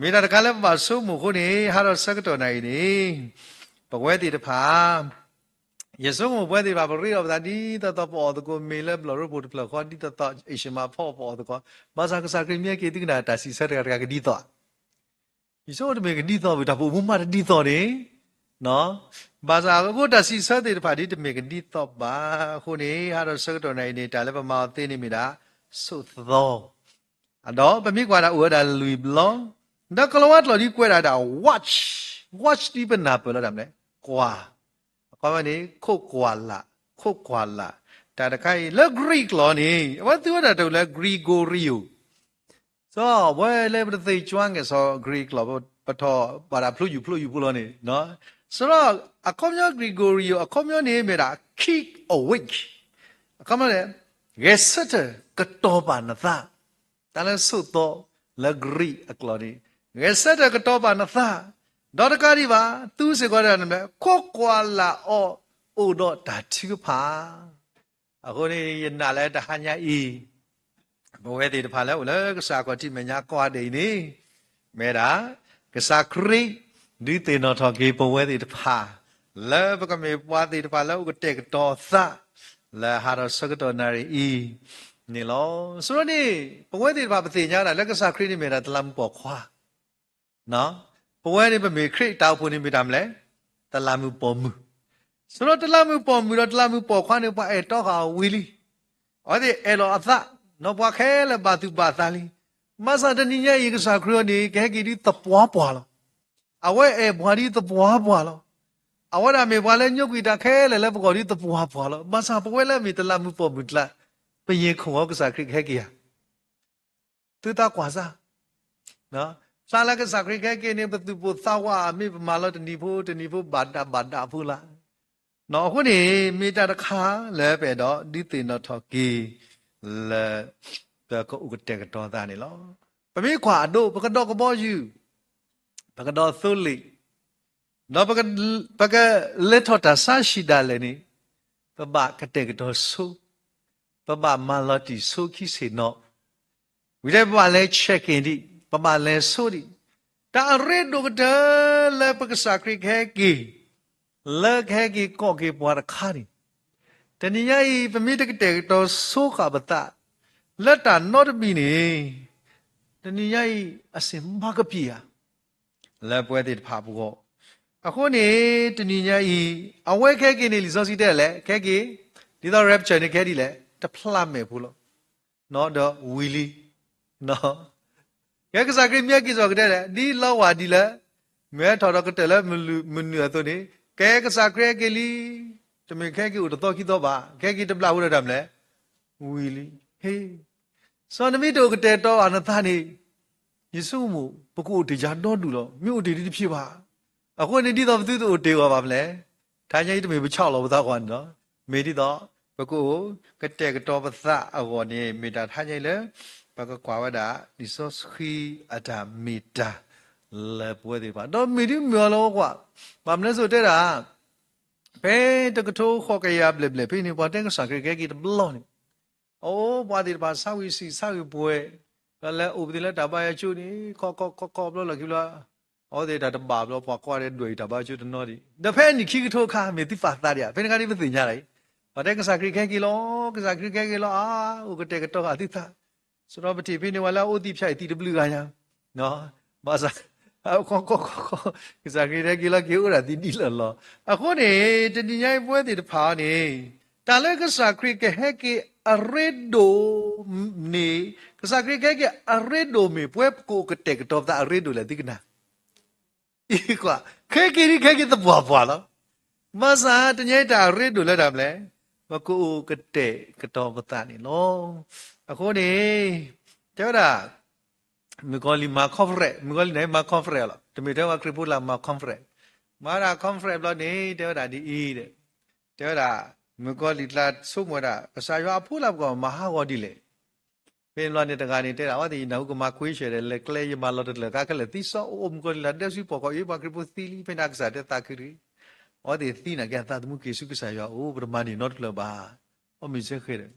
မ့ၢ်တၢ်တခါလၢပဘၣ်ဆိကမိၣ်အဃိန့ၣ် ဟါဒီးဆၢကတီၢ်နၤအံၤန့ၣ် ပဝဲသ့ၣ်တဖၣ် ယဆိကမိၣ်ပဝဲသ့ၣ်တဖၣ် ပရ့ဒီးပသးဒ်သိးသိး ပအီၣ်သကိးမ့ၤလၢဘျီၣ်ရိဖှိၣ်တဖျၢၣ်ဃီ ဒ်သိးသိး Asia မၤဖီအီၤ ပအီၣ်သကိး, ဘၣ်ဆၣ်ကစၢ်ခရံာ်မ့ၢ်ဟဲက့ၤ သုကနၣ်တၢ်စံးဆၢတဂၤတဂၤကဒ်သိး ယဆိကမိၣ်တမ့ၢ်ကဒ်သိးဘၣ် တၢ်ပိာ်မူမးတဒ်သိးန့ၣ်, ဘၣ်ဆၣ်အဃိတၢ်စံးဆၢသ့ၣ်တဖၣ်ဒ်တမ့ၢ်ကဒ်သိးဘၣ်အဃိန့ၣ် ဟါဒီးဆၢကတီၢ်နၤအံၤန့ၣ် တၢ်လၢပမၤအီၤသ့န့ၣ်မ့ၢ်ဒၣ် ဆိးသီ, ဒီးပမ့ၢ်ကွၢ်ဒၣ်အိၣ်ဝဲဒၣ်လွံၢ်ဘျီ, ဒီးကလံးဝါကျိာ်ဒ်ကွဲးဒၣ်ဒၣ် watch, watch ဒ်ပနၢ်ပၢၢ်လီၤတၢ်မနုၤလဲၣ်, ကွၢ်, အခီပညီန့ၣ် ခိးကွၢ်လၢ်, ခိးကွၢ်လၢ်, တၢ်တခါအံၤ လၢ Greek ကျိာ်န့ၣ် အဝဲသူဝဲဒၣ်တၢ်လၢ Gregorio စီၤဝဲလၢပတသ့ၣ်ကွၢ်က့ၤစီၤ Greek ကျိာ် ပထီၣ်ဘၣ်ဒၣ်ဖျိယူၢ်ဖျိယူၢ်ဖိလီၤန့ၣ်, စီၤအခီပညီ Gregorio အခီပညီန့ၣ်မ့ၢ်ဒၣ် keep awake, အခီပညီန့ၣ် ဂဲၤဆၢထၢၣ်ကတီၤပာ်နသး, တၢ်လၢဆိးသီလၢ Greek အကျိာ်န့ၣ် ဂဲၤဆၢထၢၣ်ကတီၤပာ်နသး, ဒီးတကးဒံးဘၣ် သူစ့ၢ်ကီးဒၣ်န့ၣ် ခိးကွၢ်လၢ်အီၤ အိၣ်ဒီးတၢ်ထုကဖၣ် အဃိန့ၣ် ယနာ်လၢတဟါညါအံၤ ပဝဲသ့ၣ်တဖၣ်လၢအိၣ်လၢကစၢ်အခီၣ်ထံးမဲာ်ညါကိးဂၤဒဲးအံၤန့ၣ် မ့ၢ်ဒၣ် ကစၢ်ခရံာ် ဒုးသ့ၣ်နီၣ်ထီၣ်က့ၤပဝဲသ့ၣ်တဖၣ် လၢပကမ့ၢ်ပှၤသ့ၣ်တဖၣ်လၢအိၣ်ကတဲာ်ကတီၤသး လၢဟါဒီးဆၢကတီၢ်နၣ်ရံၣ်အံၤန့ၣ်လီၤ. အဃိန့ၣ် ပဝဲသ့ၣ်တဖၣ်ပသ့ၣ်ညါဒၣ်လၢကစၢ်ခရံာ်န့ၣ်မ့ၢ်ဒၣ်တလးမူပိာ်ခွါ ပဝဲန့ၣ်ပမ့ၢ်ခရံာ်တၢ်အိၣ်ဖှိၣ်န့ၣ်မ့ၢ်တၢ်မနုၤလဲၣ်, တလးမူပိာ်မုၣ်, အဃိဒီးတလးမူပိာ်မုၣ်ဒီးတလးမူပိာ်ခွါန့ၣ် ပှၤအဲၣ်တီဃာ်အီၤဝံၤလံ, အဝဲသ့ၣ်အဲၣ်လီၤအသး, ဒီးပှၤခဲလၢာ်ဘၣ်သူၣ်ဘၣ်သးလံ, ဘၣ်ဆၣ်တနံၤညါအံၤ ကစၢ်ခရံာ်အံၤန့ၣ် ကဟဲက့ၤဒ်သပှၢ်ပှၢ်လီၤ. အဝဲအဲၣ်ပှၤဒ်သပှၢ်ပှၢ်လီၤ. အဝဲဒၣ်မ့ၢ်ပှၤလၢညိကွံာ်တၢ်ခဲလၢာ်လၢပဂီၢ်ဒ်သပှၢ်ပှၢ်လီၤ. ဘၣ်ဆၣ်ပဝဲလၢအမ့ၢ်တလးမူပိာ်မုၣ်ကျါ, ပယဲၢ်ခိၣ်ဝဲကစၢ်ခရံာ်ကဟဲက့ၤဧါ သုသးကွၢ်စၢ်, ဖျါလၢကစၢ်ခရံာ်ကဟဲက့ၤန့ၣ် ပသူၣ်ပိၢ်သးဝး မ့ၢ်ပမၤလီၤတနံၤဖိ တနံၤဖိဘၣ်ဒးဘၣ်ဒးဖိလၢ်, အဃိန့ၣ် မ့ၢ်တၢ်တခါလၢပအဲၣ်ဒိးဒုးသ့ၣ်နီၣ်ထီၣ်က့ၤ လၢပကအိၣ်ကတဲာ်ကတီၤသးန့ၣ်လီၤ. ပမ့ၢ်ကွၢ်အဒိ ပကဒီးကဘီယူၤ, ပကဒီးသိလ့ၣ်, ဒီးပကလဲၤထီၣ်တၢ်ဆါဟံၣ်ဒၣ်လဲာ်န့ၣ်, ပဘၣ်ကတဲာ်ကတီၤဆိ, ပဘၣ်မၤလီၤတံၢ်ဆိခံဆ့ၣ်နီၤ, ဝံၤလၢပဘၣ်လဲၤ check in ဒံး, ပဘၣ်လဲၤဆိဒံး, တၢ်အရ့ဒိၣ်ကတၢၢ်လၢပကစၢ်ခရံာ်ကဟဲက့ၤ, လၢကဟဲက့ၤကိးက့ၤပှၤတခါန့ၣ်, တနံၤညါအံၤ ပမ့ၢ်တကတဲာ်ကတီၤဆိဃာ်ပသး လၢတၢ်နီတမံၤန့ၣ်, တနံၤညါအံၤ အစ့ၢ်မၤကပံာ်ဧါ လၢပဝဲသ့ၣ်တဖၣ်ပဂီၢ်, အဃိန့ၣ် တနံၤညါအံၤ အဝဲကဟဲက့ၤန့ၣ် လံာ်စီဆှံတဲလဲၣ် ကဟဲက့ၤ, ဒ်သိး rapture န့ၣ် ကဟဲဒ်လဲၣ် တဖျးမဲာ်ဖိလီၤ, ဒီးဝံၤလံ, ကဲကစၢ်ခရံာ်မ့ၢ်ဟဲက့ၤစ့ၢ်ကီးတဲလဲၣ် ဒ်လီဝၢ်ဒ်လဲၣ်, မ့ၢ်ဟဲထီၣ်ဒီးကတၢၢ်လၢမနုၤအသိးန့ၣ်, ကဲကစၢ်ခရံာ်ဟဲက့ၤလံ, တမ့ၢ်ကဟဲက့ၤအိၣ်တသီခံသီဘၣ်, ကဟဲက့ၤတဘျီဖိဒီးတၢ်မနုၤလဲၣ်, ဝံၤလံ, ဟ့ၣ် စီၤနမ့ၢ်တအိၣ်ကတဲာ်ကတီၤအနသးန့ၣ်, ယဆိကမိၣ် ပကအိၣ်တ့ၢ်ယၤဒီဒူၣ်လီၤ. မ့ၢ်အိၣ်တ့ၢ်ဒ်တဖျ့ဘၣ်. အဃိန့ၣ်ဒ်သိးပသုတအိၣ်တ့ၢ်အဂီၢ်ဘၣ်မနုၤလဲၣ်, တဟါညါအံၤတမ့ၢ်ပဆီၣ်လီၤပသးအဂီၢ်န့ၣ်လီၤ. မ့ၢ်ဒ်သိး ပကအိၣ်ကတဲာ်ကတီၤပသးအဂီၢ်န့ၣ် မ့ၢ်တၢ်တဟါညါအံၤလၢ ပကကွၢ်ဝဲဒၣ် လံာ်စီဆှံအတၢ်မ့ၢ်တၢ်လၢပဝဲသ့ၣ်တဖၣ်, ဒီးမ့ၢ်ဒ်မ့ၢ်အီၤလၢအဝဲကွၢ်, ဘၣ်မနုၤစိၤတဲဒၣ် ဖဲတကထိဃိးကယၤဘျဲၣ်ဘျဲၣ်ဖဲန့ၣ် ပှၤတဲကစၢ်ခရံာ်ကဟဲက့ၤတဘျီန့ၣ်, အိၣ်ပှၤသ့ၣ်တဖၣ်ဆါဝံၤဆံးဆါဝံၤပှဲၤ, ဒီးလဲၤအိၣ်ပသ့ၣ်လၢတၢ်ဘါယွၤကၠိန့ၣ် ခီခီခီခီဘျီလီၢ်ခံဘျီ, အဝဲသ့ၣ်တၢ်တဘၣ်ဘျီ ပှၤကွၢ်ဒဲးဒွဲၣ်အံၤတၢ်ဘါယွၤကၠိတနီၤဒံး, ဒီးဖဲအနံၣ်ခံကထိအခါ မ့ၢ်သုပာ်သးဒံးဧါ, ဖဲန့ၣ်အခါဒ်ပသ့ၣ်ညါလီၤအံၤ, ပှၤတဲကစၢ်ခရံာ်ကဟဲက့ၤလီၤ, ကစၢ်ခရံာ်ကဟဲက့ၤလီၤ, အါ, အိၣ်ကတဲာ်ကတီၤဃာ်သုသး စရီပထံၣ်ဖဲန့ၣ် ပှၤလၢအအိၣ်သံဖၠၣ်အံၤသံတဘျုးဂၤညါ, ဘၣ်ဆၣ် ခီခီခီခီ ကစၢ်ခရံာ်ဟဲက့ၤလီၤ က့ၤအိၣ်ဒၣ်သံဒ်လီၢ်လီၢ်. အဃိန့ၣ် တနံၤညါအံၤပဝဲသ့ၣ်တဖၣ်န့ၣ် တၢ်လၢကစၢ်ခရံာ်ကဟဲက့ၤအရ့ဒိၣ်န့ၣ်, ကစၢ်ခရံာ်ကဟဲက့ၤအရ့ဒိၣ်မ့ၢ် ပဝဲပကအိၣ်ကတဲာ်ကတီၤပသးအရ့ဒိၣ်လဲၣ် သုကနၣ် အံၤကွၢ်, ခဲက့ၤဒ်ခဲက့ၤသပှၢ်ပှၢ်လီၤ. ဘၣ်ဆၣ်တနံၤညါအံၤတၢ်အရ့ဒိၣ်လၢတၢ်မနုၤလဲၣ်, ပကအိၣ်ကတဲာ်ကတီၤပသးန့ၣ်လီၤ. အဃိန့ၣ် တဲဝဲဒၣ် မုၣ်ကီၤလံၢ်မၤ conference, မုၣ်ကီၤလံၢ်န့ၣ်မၤ conference လီၤ. တမ့ၢ်ထဲပှၤခရံာ်ဖိလၢမၤ conference, မၤဒၣ် conference ဘျီန့ၣ် တဲဝဲဒၣ်ဒ်အံၤဒီး တဲဝဲဒၣ် မုၣ်ကီၤလံၢ်ကျါဆိကမိၣ်ဝဲဒၣ် ကစၢ်ယွၤအဖိလၢပကမၤဟးဂီၤဒ်လဲၣ်. ဖဲန့ၣ်ဘျီန့ၣ်တဂၤန့ၣ် တဲဒၣ် အဝဲသ့ၣ်ယနၢ်ဟူကမၤကွ့ရှဲဒီး လဲၤကျဲယမၤလီၤတကျၢၤကါခဲလၢာ် သံစီအိၣ်အိၣ် မုၣ်ကီၤလံၢ်လၢဒဲဆူပှီၢ်ကီၢ်အံၤ ပှၤခရံာ်ဖိသံလံ ဖဲန့ၣ်ကစၢ်တဲသးခုတဂ့ၤ. အဝဲသ့ၣ်သံနာ်က့အသးသမူက့ၤဆူကစၢ်ယွၤအအိၣ် ပတမၤန့ၢ်နီတဖျၢၣ်ဘၣ်. အီၣ်မ့ၢ်စ့ၢ်ဃဲဒီး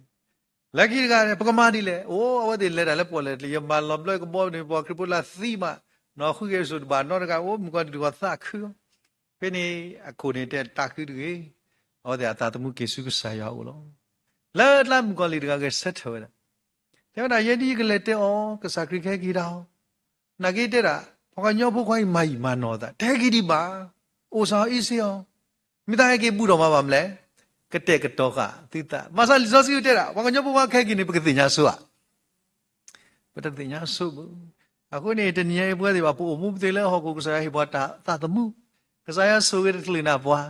လၢခံတဂၤန့ၣ် ပကမၤဒ်လဲၣ်. အိၣ် အဝဲသ့ၣ်လဲၤတၢ်လၢပှီၢ်လဲၣ်တကျၢၤ ယမၤလီၤဘျၢကဘီန့ၣ် ပှၤခရံာ်ဖိလၢသံမး နီၢ်ဃုဂဲၤစိာ်တဘၣ်နီတဂၤ အိၣ်မုၣ်ကီၤလံၢ်တဂၤသးခုအီၤ. ဖဲန့ၣ်အခိၣ်န့ၣ်တဲသးခုတဂ့ၤ. အဝဲသ့ၣ်အသးသမူက့ၤဆူကစၢ်ယွၤအအိၣ်လီၤ. လၢတၢ်မုၣ်ကီၤလံၢ်တဂၤဂဲၤဆၢထၢၣ်ဝဲဒၣ် တဲဝဲဒၣ် ယဲဒ်ယကလဲၤတဲအီၤ ကစၢ်ခရံာ်ကဟဲက့ၤဒၣ်အီၤ နာ်က့တဲဒၣ် ပှၤကညီဖိခွါအံၤမၤယံာ်မၤနီၢ်အသး တဟဲက့ၤဒံးဘၣ်. အိၣ်စ့ၢ်အီၤအ့ၣ်စ့ၢ်အီၤ မ့ၢ်တၢ်ဟဲက့ၤဘူးထီၣ်မၤဘၣ်မနုၤလဲၣ်. ကတဲာ်ကတီၤဃာ်သုသး ဘၣ်ဆၣ်လံာ်စီဆှံတဲဒၣ် ပှၤကညီဖိခွါကဟဲက့ၤန့ၣ် ပကသ့ၣ်ညါဆိဧါ. ပတသ့ၣ်ညါဆိဘၣ်. အဃိန့ၣ် တနံၤညါအံၤပဝဲသ့ၣ်ဘၣ် ပအိၣ်မူပသ့လၢဟီၣ်ခိၣ်ကစၢ်ယွၤဟ့ၣ်ပှၤတၢ်သးသမူ ကစၢ်ယွၤဆိၣ်ဂ့ၤတချုးန့ၢ်ပှၤ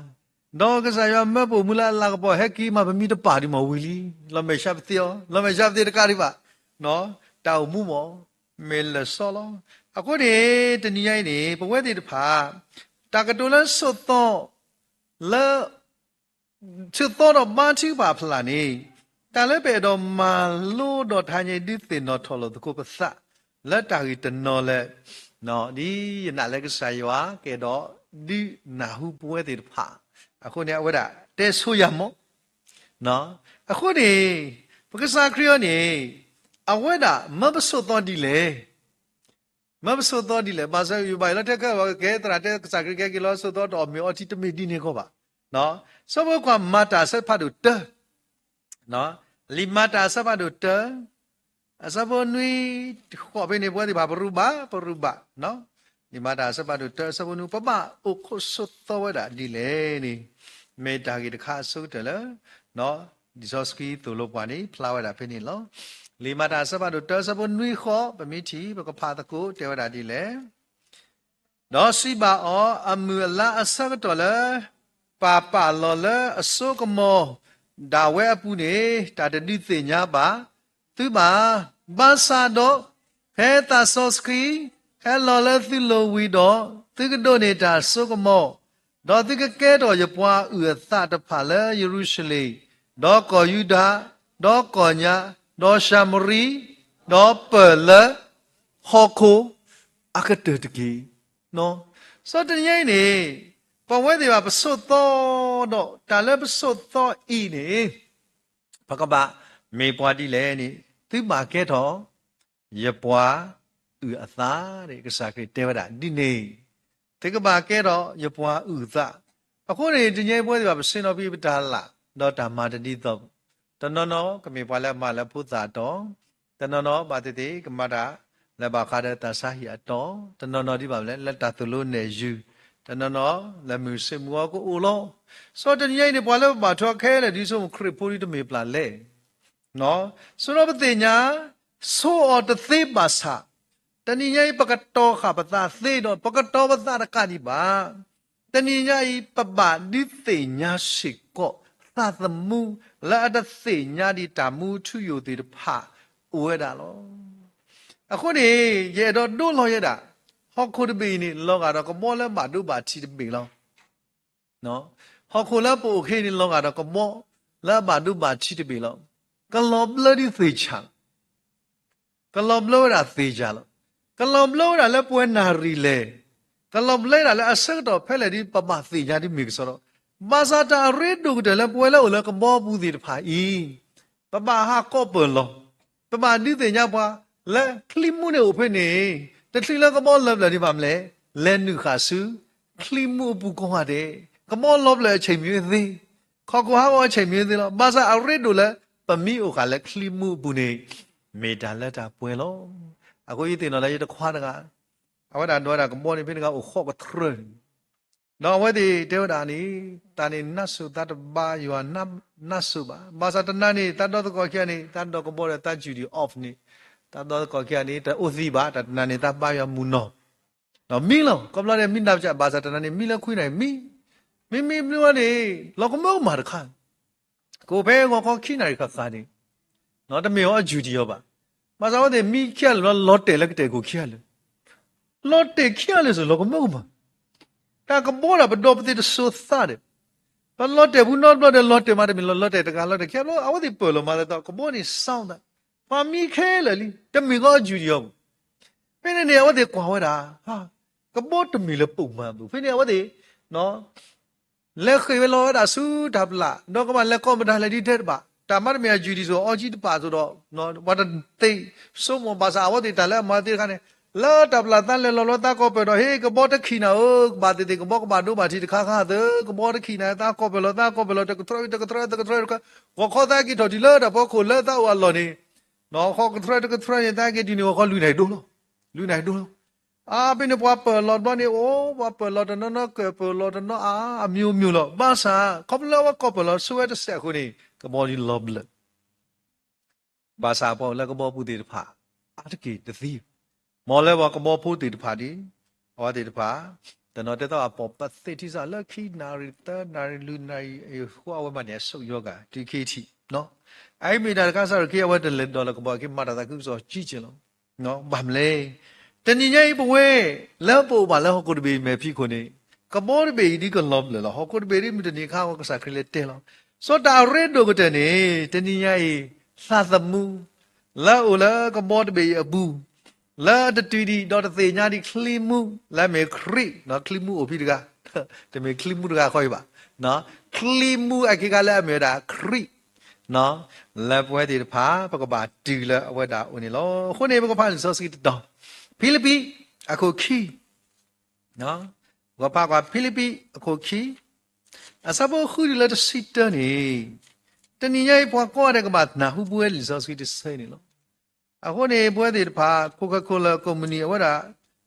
ဒီးကစၢ်ယွၤမၢပအိၣ်မူလၢအလၤကပီၤ ဟဲက့ၤမးပမံတပာ်ဒံးမးဝံၤလံ. လီၤမဲာ်ဆှးပသ့အီၤ လီၤမဲာ်ဆှးပသ့တကးဒံးဘၣ် တၢ်အိၣ်မူမး မ့ၢ်လၢာ်စီလီၤ. အဃိန့ၣ် တနံၤညါအံၤန့ၣ် ပဝဲသ့ၣ်တဖၣ် တၢ်ကတိၤလၢဆိးသီ လၢ ဆိးသီဒီးဘါထုကဖၣ်အဖျၢၣ်န့ၣ် တၢ်လၢပအဲၣ်ဒိးမၤလိဒီးတဟါညါအံၤ ဒုးသ့ၣ်နီၣ်ထီၣ်လိာ်သကိးပသး လၢတၢ်ဂ့ၢ်တနီၤလၢ ဒ်ယနာ်လၢကစၢ်ယွၤ ကအဲၣ်ဒိးဒုးနၢ်ဟူပဝဲသ့ၣ်တဖၣ် အဃိန့ၣ် အဝဲဒၣ်တဲဆိယၤမး အဃိန့ၣ် ပကစၢ်ခရံာ်အံၤန့ၣ် အဝဲဒၣ်မၢပဆိးသီဒ်လဲၣ်. မၢပဆိးသီဒ်လဲၣ်. ဘၣ်ဆၣ်ယဘၣ်ယလီၤထဲခဲအံၤ ကဲသရၣ်တဲကစၢ်ခရံာ်ကဟဲက့ၤလီၤ ဆိးသီတအီၣ်မ့ၤအီထံတမ့ၢ်ဒ်န့ၣ်ကီးဘၣ်. ဆၢဖိခွါမၤတၢ်အဆၢဖးဒိၣ်တၢ လံာ်မၤတၢ်အဆၢဖးဒိၣ်တၢ အဆၢဖိနွံ ဃိးဖဲန့ၣ် ပဝဲသ့ၣ်တဖၣ်ပရူးဘၣ် ပရူးဘၣ် လံာ်မၤတၢ်အဆၢဖးဒိၣ်တၢ အဆၢဖိနွံ ပဘၣ်အိၣ်ခိးဆိးသီဝဲဒၣ်ဒ်လဲၣ်န့ၣ် မ့ၢ်တၢ်ဂ့ၢ်တခါအဆိကတၢၢ်လၢ လံာ်စီဆှံသိၣ်လိပှၤန့ၣ် ဖျါဝဲဒၣ်ဖဲန့ၣ်လီၤ. လံာ်မၤတၢ်အဆၢဖးဒိၣ်တၢ အဆၢဖိနွံဃိး ပမ့ၢ်ထံၣ် ပကဖးသကိးတဲဝဲဒၣ်ဒ်လဲၣ်. ဒီးစံးဘၣ်အီၤ, အမုၢ်အလါအဆၢကတီၢ်လၢ ပၢ်ပာ်လီၤလၢအစိကမီၤဒၣ်ဝဲအပူၤန့ၣ် တၢ်တဒုးသ့ၣ်ညါဘၣ်သုဘၣ်. ဘၣ်ဆၣ်ဒီး ဖဲသးစီဆှံဟဲလီၤလၢသုလိၤဝံၤဒီး, သုကဒိးန့ၢ်တၢ်စိကမီၤ, ဒီးသုကကဲထီၣ်ယပှၤအုၣ်အသးတဖၣ်လၢယရူၤၡလ့ၣ်, ဒီးကီၢ်ယူဒၤ, ဒီးကီၢ်ညါ, ဒီးၡၤမရံ, ဒီးပၢၢ်လၢဟီၣ်ခိၣ်အကတၢၢ်တက့ၢ်. စီၤတနံၤအံၤန့ၣ် ပဝဲသ့ၣ်ဘၣ်ပဆိးသီဒီး တၢ်လၢပဆိးသီအံၤန့ၣ် ပကဘၣ်မ့ၢ်ပှၤဒ်လဲၣ်န့ၣ် သုဘၣ်ကဲထီၣ်ယပှၤအုၣ်အသး, ကစၢ်ခရံာ်တဲဝဲဒၣ်ဒ်န့ၣ်, သုကဘၣ်ကဲထီၣ်ယပှၤအုၣ်အသး. အဃိန့ၣ် တနံၤအံၤပဝဲသ့ၣ်ဘၣ်ပဆ့ၣ်နီၤဖဲပတၢ်လၢ် ဒီးတၢ်မၤတဒ်သိး, တနီၤနီၤကမ့ၢ်ပှၤလၢအမၤလၢဖိသၣ်အတီၤ, တနီၤနီၤဘၣ်သ့ၣ်သ့ၣ်ကမၤတၢ်လၢဘၣ်ဃးဒီးသးစၢ်ဟံၣ်အတီၤ, တနီၤနီၤဒ်ဘၣ်မနုၤလဲၣ် လၢတၢ်သိၣ်လိနဲၣ်ယုၢ်, တနီၤနီၤလၢမုၢ်ဆ့ၣ်မုၢ်ဂီၤကအိၣ်လီၤ. စီၤတနံၤအံၤန့ၣ် ပှၤလၢပဘၣ်ထွဲခဲလၢာ်ဒ်ဆိကမိၣ်ခရံာ်ဖိဒ်တမ့ၢ်ပျၢ်လဲၣ် ဆိဒီးပသ့ၣ်ညါ ဆိအီၤတသ့ဘၣ်ဆၣ်, တနံၤညါအံၤ ပကတီၤဃာ်ပသးသ့ဒီး ပကတီၤပသးတကးဒံးဘၣ်. တနံၤညါအံၤ ပဘၣ်ဒုးသ့ၣ်ညါစ့ၢ်ကီး သးသမူလၢအတသ့ၣ်ညါဒံးတၢ်မူထူယိာ်သ့ၣ်တဖၣ်အိၣ်ဝဲဒၣ်လီၤ. အဃိန့ၣ် ယအဲၣ်ဒိးဒိလီၤယဲဒၣ် ဟီၣ်ခိၣ်တဘ့ၣ်အံၤန့ၣ် လီၤဂာ်ဒီးကဘီလၢဘၣ်ဒိဘၣ်ထံးတဘ့ၣ်လီၤ. ဟီၣ်ခိၣ်လၢပအိၣ်ခဲအံၤန့ၣ် လီၤဂာ်ဒီးကဘီလၢအဘၣ်ဒိဘၣ်ထံးတဘ့ၣ်လီၤ. ကလီၤဘျၢဒ်သ့ၣ်ဆၣ်လီၤ. ကလီၤဘျၢဝဲဒၣ်သ့ၣ်ဆၣ်လီၤ. ကလီၤဘျၢဝဲဒၣ်လၢပှဲၤနၣ်ရံၣ်လဲၣ်. ကလီၤဘျၢဒၣ်လၢအဆၢကတီၢ်ဖဲလဲၣ်ဒ်ပဘၣ်သ့ၣ်ညါဒ်မ့ၢ်ကစီဒီ, ဘၣ်ဆၣ်တၢ်အရ့ဒိၣ်ကတၢၢ်လၢပဝဲလၢအိၣ်လၢကဘီပူၤသ့ၣ်တဖၣ်အံၤ ပဘၣ်ဟးကိးပၢၢ်လီၤ. ပဘၣ်ဒုးသ့ၣ်ညါပှၤလၢချံမူန့ၣ်အိၣ်ဖဲန့ၣ်, တချုးလၢကဘီလီၤဘျၢၣ်ဒံးဘၣ်မနုၤလဲၣ်, လဲၤနုာ်ဃာ်ဆူချံမူအပူၤကိးဂၤဒဲး, ကဘီလီၤဘျၢၣ်အဆဲးမံၤသ့, ခီၣ်ခိၣ်ဟးဂီၤအဆဲးမံၤသ့လီၤ. ဘၣ်ဆၣ်အရ့ဒိၣ်လၢပမ့ၢ်အိၣ်ဃာ်လၢချံမူအပူၤန့ၣ် မ့ၢ်တၢ်လၢတၢ်ပှဲၤလီၤ. အဃိယသ့ၣ်နီၣ်လၢယတခွါတဂၤ အဝဲဒၣ်ဒိးဝဲဒၣ်ကဘီန့ၣ်ဖဲန့ၣ်ကအိၣ်ဃီကတြၢၤန့ၣ်, ဒီးအဝဲသ့ၣ်တဲဝဲဒၣ်န့ၣ်, တၢ်န့ၣ်နါစိၤသးတဘါယွၤနါစိၤဘၣ်. ဘၣ်ဆၣ်တနၤန့ၣ် သးဒီသကိးခံဂၤန့ၣ် သးဒီးကဘီဒီးသး duty off န့ၣ်, သးဒီသကိးခံဂၤန့ၣ် တအိၣ်သံဘၣ်, တၢ်တနၤန့ၣ် သးဘါယွၤမုၢ်နီၢ်, ဒီးမံလီၤ. ခီဖျိန့ၣ် မံနၤပစၢ် ဘၣ်ဆၣ်တနၤန့ၣ် မံလၢခွံနၣ်ရံၣ်မံ, မံမံဘျီန့ၣ် လီၤကမၢကမၣ်တခါ ကိးဖဲဂီၤခီခံနၣ်ရံၣ်ဃၣ်ဃၣ်န့ၣ်, တမ့ၢ်အီၤအယူၢ်တယီၤဘၣ်. ဘၣ်ဆၣ်အဝဲသ့ၣ်မံခံဂၤလၢာ်လီၤ လီၤတဲာ်လၢကတဲာ်ကိၣ်ခံဂၤလၢာ်, လီၤတဲာ်ခံဂၤလၢာ်စ့ၢ် လီၤကမၢကမၣ်, တၢ်ကဘီဒၣ်ပဒီပသ့ၣ်တစိၤသးဒီး, ပလီၤတဲာ်ဖုနီတဘျီဒီး လီၤတဲာ်မးတမ့ၢ်လီၤ လီၤတဲာ်တဂၤလီၤတဲာ်ခံဂၤဘျီ အဝဲသ့ၣ်ပၢၢ်လီၤမၤသးဒီး ကဘီန့ၣ် sound သး, ပှၤမံခဲလၢာ်လံ တမ့ၢ်ကအီၤယူၢ်တယီၤဘၣ်. ဖဲန့ၣ်န့ၣ် အဝဲသ့ၣ်ကွၢ်ဝဲဒၣ်, ကဘီတမ့ၢ်လၢပိာ်မၤဘၣ်. ဖဲန့ၣ်အဝဲသ့ၣ် လဲၤဃ့ၢ်ဝဲလီၤဝဲဒၣ်ဆူတၢ်ပျၢ် ဒီးကဘၣ်လဲၤကိးမတၤလဲၣ်ဒ်တဲတဘၣ်. တၢ်မၤတမ့ၢ်အယူၢ်ဒံးစိၤအီကံတပာ်စိၤဒီး ပှၤတသ့စိမိၣ်ဘၣ်ဆၣ် အဝဲသ့ၣ်တၢ်လၢအမၤသ့တခါန့ၣ်, လၢတၢ်ပျၢ်သးလဲၤလီၤလီၤသးကိးပၢၢ်ဒီး ဟ့ၣ်ကဘီတခံနၤဧၢ, ကဘၣ်သ့ၣ်သ့ၣ်ကဘီကဘၣ်ဒိဘၣ်ထံးတခါဃါသၢ, ကဘီတခံနၤ သးကိးပၢၢ်လီၤ သးကိးပၢၢ်လီၤ တကထြၢတကထြၢတကထြၢ, ဂီၤခီသးက့ၤထီၣ်တုၤလၢတၢ်ဖီခိၣ်လၢသးအိၣ်အလီၢ်န့ၣ် ဃီကထြၢတကထြၢန့ၣ် သးက့ၤတုၤန့ၣ် ဂီၤခီလွံၢ်နၣ်ရံၣ်ဒိလီၤ, လွံၢ်နၣ်ရံၣ်ဒိလီၤ. အါဖဲန့ၣ်ပှၤပၢၢ်လီၤတဘျီန့ၣ် အိၣ် ပှၤပၢၢ်လီၤတနီၤနီၤ ကၢၢ်ပၢၢ်လီၤတနီၤအါ အမျိုးမျိုးလီၤ. ဘၣ်ဆၣ် ခီဖျိလၢအဝဲကိးပၢၢ်လီၤဆိဝဲတစဲးအဃိန့ၣ် ကဘီဒ်လီၤဘျၢၣ် ဘၣ်ဆၣ်ပှၤအိၣ်လၢကဘီပူၤသ့ၣ်တဖၣ် အါတက့ၢ်တသံ, မ်လၢပှၤကဘီဖိသ့ၣ်တဖၣ်ဒီး အဝဲသ့ၣ်တဖၣ် တနီၤတဲသီအပိာ်ပသ့ၣ်ထံစးလၢခံနၣ်ရံၣ်သၢနၣ်ရံၣ်လွံၢ်နၣ်ရံၣ်အဃိ အဝဲမၤန့ၢ်အဆုတ်ယောဂါ တုၤခံထံၣ်, အအံၤမ့ၢ်တၢ်တခါစးထီၣ်ခံ အဝဲတလဲၤဒီးလၢကဘီခံမၤတၢ်သးခုကစီၣ်ကံက့ၤလီၤ. ဘၣ်မနုၤလဲၣ်, တနံၤညါအံၤပဝဲ လၢပအိၣ်ဘၣ်လၢဟီၣ်ခိၣ်တဘ့ၣ်အံၤမဲာ်ဖံးခိၣ်န့ၣ် ကဘီတဘ့ၣ်အံၤဒ်ကလီၤဘျၢၣ်လီၤ. ဟီၣ်ခိၣ်တဘ့ၣ်ဒ်မုၢ်တနံၤခါ ကစၢ်ခရံာ်လဲၤတဲလီၤ. စီၤတၢ်ရ့ဒိၣ်ကတၢၢ်န့ၣ် တနံၤညါအံၤ သးသမူ လၢအအိၣ်လၢကဘီတဘ့ၣ်အံၤအပူၤ လၢတတုၤဒံးဒီးတသ့ၣ်ညါဒံးချံမူ လၢအမ့ၢ်ခရံာ်, ချံမူအိၣ်ဖဲတဂၤ, တမ့ၢ်ချံမူတဂၤဃီအံၤဘၣ်, ချံမူအခံခါလၢအမ့ၢ်ဝဲဒၣ်ခရံာ်, လၢပဝဲသ့ၣ်တဖၣ် ပကဘၣ်တုၤလၢအဝဲဒၣ်အအိၣ်န့ၣ်လီၤ. အဃိန့ၣ် ပကဖးလံာ်စီဆှံတတီၤ, ဖံလံးပံး အခိၣ်ခံ ပကဖးကွၢ်ဖံလံးပံး အခိၣ်ခံ အဆၢဖိဃုတုၤလၢတဆံတၢန့ၣ်, တနံၤညါအံၤ ပှၤကိးဂၤဒဲးကဘၣ်နၢ်ဟူပဝဲလံာ်စီဆှံတဆၢအံၤန့ၣ်လီၤ. အဃိန့ၣ် ပဝဲသ့ၣ်တဖၣ် Coca-Cola ကုမ္ပဏီ အဝဲဒၣ်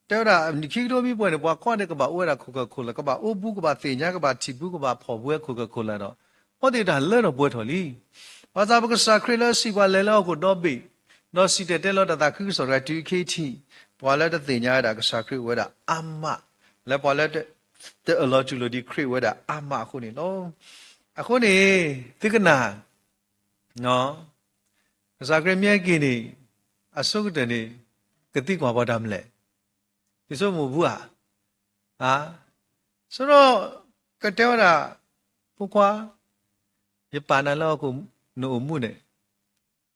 တဲဝဲဒၣ် နံၣ်ခံကထိမ့ၢ်ပှဲၤန့ၣ် ပှၤကိးဂၤဒဲးကဘၣ်အိၣ်ဝဲဒၣ် Coca-Cola ကဘၣ်အိၣ်ဘူး ကဘၣ်သ့ၣ်ညါ ကဘၣ်ထံၣ်ဘူး ကဘၣ်ဖီၣ်ဘူးဝဲ Coca-Cola ဒီး အဝဲသ့ၣ်တၢ်လၢထီၣ်ပှဲၤထီၣ်လံ. ဘၣ်ဆၣ်ပကစၢ်ခရံာ်လၢအစံးပှၤလဲၤလၢဟီၣ်ခိၣ်ဒီဘ့ၣ်, ဒီးစံၣ်တဲၤတဲလီၤတၢ်သးခုကစီၣ်တဂၤ တုၤအခံထံၣ် ပှၤလၢတသ့ၣ်ညါဝဲဒၣ်ကစၢ်ခရံာ်အိၣ်ဝဲဒၣ်အါမး, လၢပှၤလၢ တအၢၣ်လီၤတူၢ်လိာ်ဒံးခရံာ်အိၣ်ဝဲဒၣ်အါမးအဃိန့ၣ်လီၤ. အဃိန့ၣ် သုကနၣ် ကစၢ်ခရံာ်မ့ၢ်ဟဲက့ၤန့ၣ် အဆိကတၢၢ်န့ၣ် ကသံကွၢ်ပှၤတၢ်မနုၤလဲၣ်, သုဆိကမိၣ်ဘူးဧါ. အါ, ဆိဒီး ကတဲဝဲဒၣ် ဖိခွါ, ယပာ်နၤလၢဟီၣ်ခိၣ်နအိၣ်မူန့ၣ်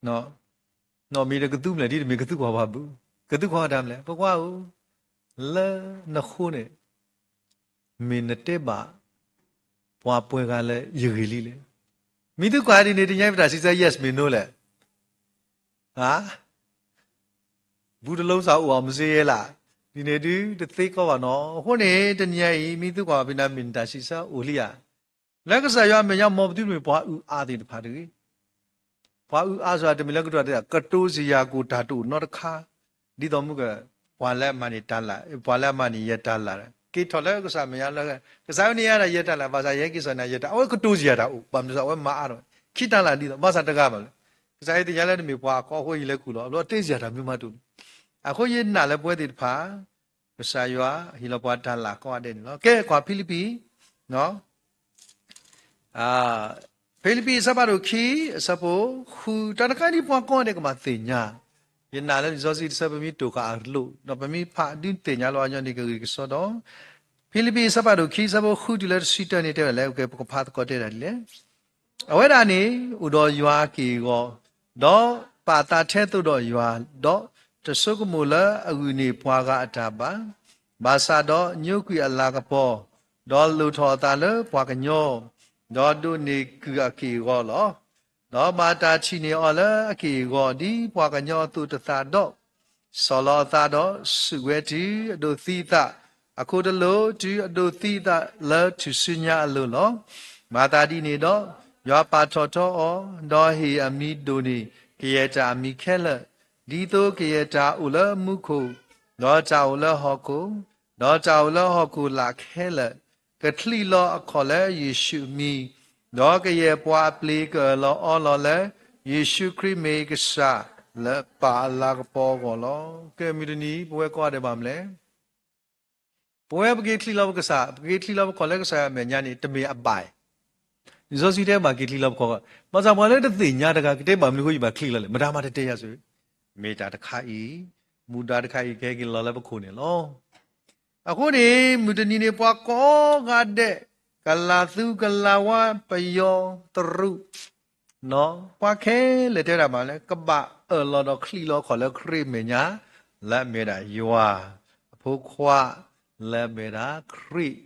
နီၢ်မ့ၢ်ဒီးကသူမနုၤလဲၣ် ဒ်တမ့ၢ်ကသူကွၢ်ပှၤဘူး, ကသူကွၢ်တၢ်မနုၤလဲၣ် ဖိခွါဧၢ, လၢနဃိန့ၣ် မ့ၢ်နတဲဘၣ် ပှၤပှဲၤဂၤလၢယဂ့ၢ်လံလဲၣ်. မ့ၢ်သုကွၢ်ဒ်န့ၣ် တနံၤညါအံၤပတၢ်စံးဆၢ yes မ့ၢ် no လဲၣ်. ဘူးတလိစၢ်အိၣ်အီၤမစ့ယဲလၢ်, ဒ်န့ၣ်ဒုးတသ့ကီးဘၣ်နီၤ. အဃိန့ၣ် တနံၤညါအံၤ မ့ၢ်သုကွၢ်ဘၣ်ဖဲန့ၣ် မ့ၢ်နတၢ်စံးဆၢအိၣ်လံဧါ. လၢကစၢ်ယွၤအမဲာ်ညါ မ်ပသုတမ့ၢ်ပှၤအုၣ်အါသ့ၣ်တဖၣ်တဂ့ၤ. ပှၤအုၣ်အါစ့ၢ် တမ့ၢ်လၢကတိၤတၢ် ကတိၤစ့ၢ်ယၤကိၣ်တၢ်တအိၣ်နီတခါ, ဒ်သိးမုၢ်က ပှၤလၢအမၤန့ၢ်တၢ်လၢ် ပှၤလၢအမၤန့ၢ်ယဲတၢ်လၢ် က့ၤထီၣ်လၢကစၢ်အမဲာ်ညါလၢ ကစၢ်ယွၤန့ၢ်ယၤဒၣ်ယဲတၢ်လၢ် ဘၣ်ဆၣ်ယဟဲက့ၤစိာ်န့ၢ်ယဲတၢ် အဝဲကတိၤစ့ၢ်ယၤတၢ်အိၣ် ဘၣ်မနုၤအဃိ အဝဲမၤအါထီၣ် ခံတၢ်လၢ်ဒ်သိး ဘၣ်ဆၣ်တဂၤဘၣ်လၢ ကစၢ်ယွၤသ့ၣ်ညါလၢတမ့ၢ်ပှၤအကီအဃိယလဲၤခူၣ်လီၤ အဘျီတဲစ့ၢ်ယၤတၢ်မနုၤမးတအိၣ်လၢၤ. အဃိယနာ်လၢပဝဲသ့ၣ်တဖၣ် ကစၢ်ယွၤဟ့ၣ်လီၤပှၤတၢ်လၢ်ကိးဂၤဒဲးန့ၣ်လီၤ. ကဲကွၢ်ဖံလံးပံး ဖံလံးပံးအဆၢဖးဒိၣ်ခံ အဆၢဖိဃု တၢ်တခါဒ်ပှၤကိးဂၤဒဲးကဘၣ်သ့ၣ်ညါ, ယနာ်လၢလံာ်စီဆှံတဆၢ ပမ့ၢ်တိာ်ဃာ်အလိၤ ဒီးပမ့ၢ်ဖးဒုးသ့ၣ်ညါလီၤအညီန့ၣ် ကဂ့ၤကစီဒီး ဖံလံးပံးအဆၢဖးဒိၣ်ခံ အဆၢဖိဃုတုၤလၢတဆံတၢန့ၣ် တဲဝဲဒၣ်လဲၣ်, ပကဖးသကိးတဲဒၣ်ဒ်လဲၣ်. အဝဲဒၣ်န့ၣ် အိၣ်ဒီးယွၤအက့ၢ်အဂီၤ, ဒီးပာ်သးထဲသိးဒီးယွၤ, ဒီးတဆိကမိၣ်လၢအဂုာ်န့ၢ်ပှၤဂၤအတၢ်ဘၣ်. ဘၣ်ဆၣ်ဒီးညိကွံာ်အလၤကပီၤ, ဒီးလိၣ်ထီၣ်အသးလၢပှၤကညီ, ဒီးဒိးန့ၢ်ကုၢ်အက့ၢ်အဂီၤလီၤ. ဒီးဘၣ်တၢ်ထံၣ်န့ၢ်အီၤလၢအက့ၢ်အဂီၤ ဒ်ပှၤကညီအသိးတသးဒီး, ဆီၣ်လီၤအသးဒီးစူးဝဲတုၤအဒိးသံအသး, အခိၣ်တလိာ်တုၤအဒိးသံအသးလၢထူၣ်စုညါအလိၤလီၤ. မၤသးဒ်န့ၣ်ဒီး, ယွၤပာ်ထီၣ်ထီအီၤ, ဒီးဟ့ၣ်အမံၤဒိၣ်န့ၢ်ကယဲၢ်တၢ်အမံၤခဲလၢာ်, ဒ်သိးကယဲၢ်တၢ်အိၣ်လၢမူခိၣ်, ဒီးတၢ်အိၣ်လၢဟီၣ်ခိၣ်, ဒီးတၢ်အိၣ်လၢဟီၣ်ခိၣ်လာ်ခဲလၢာ်, ကချံးလီၤအခီၣ်လၢယ့ၣ်ၡူးအမံၤ, ဒီးကယဲၢ်ပှၤအပျ့ၤကအၢၣ်လီၤအီလီၤလၢ ယ့ၣ်ၡူးခရံာ်မ့ၢ်ကစၢ်လၢပာ်အလၤကပီၤအဂီၢ်လီၤ. ကဲမုၢ်တနံၤ ပဝဲကိးဂၤဒဲးဘၣ်မနုၤလဲၣ်. ပဝဲပက့ၤချံးလီၤပကစၢ်, ပက့ၤချံးလီၤပခီၣ်လၢကစၢ်ယွၤအမဲာ်ညါန့ၣ် တမ့ၢ်အဘၣ်, လံာ်စီဆှံတဲဘၣ်က့ၤချံလီၤပခီၣ်, ဘၣ်ဆၣ်ပှၤလၢတသ့ၣ်ညါတဂၤ ကတဲဘၣ်မနုၤဃိယဘၣ်ချံလီၤလဲၣ်, မတၤမၤတတဲယၤစ့ၢ်, မ့ၢ်တၢ်တခါအံၤ, မူဒါတခါအံၤ ကဟဲက့ၤလီၤလၢပခိၣ်န့ၣ်လီၤ. အဃိန့ၣ် မုၢ်တနံၤန့ၣ် ပှၤကိးဂၤဒဲး, ကလၤသူကလၤဝါ ပယီၤတရူး ပှၤခဲလၢာ်တဲဝဲဒၣ်မးလၢ ကဘၣ်အၢၣ်လီၤဒီးချံးလီၤခီၣ်လၢခရံာ်မဲာ်ညါ, လၢအမ့ၢ်ဝဲဒၣ်ယွၤအဖိခွါ, လၢအမ့ၢ်ဝဲဒၣ်ခရံာ်,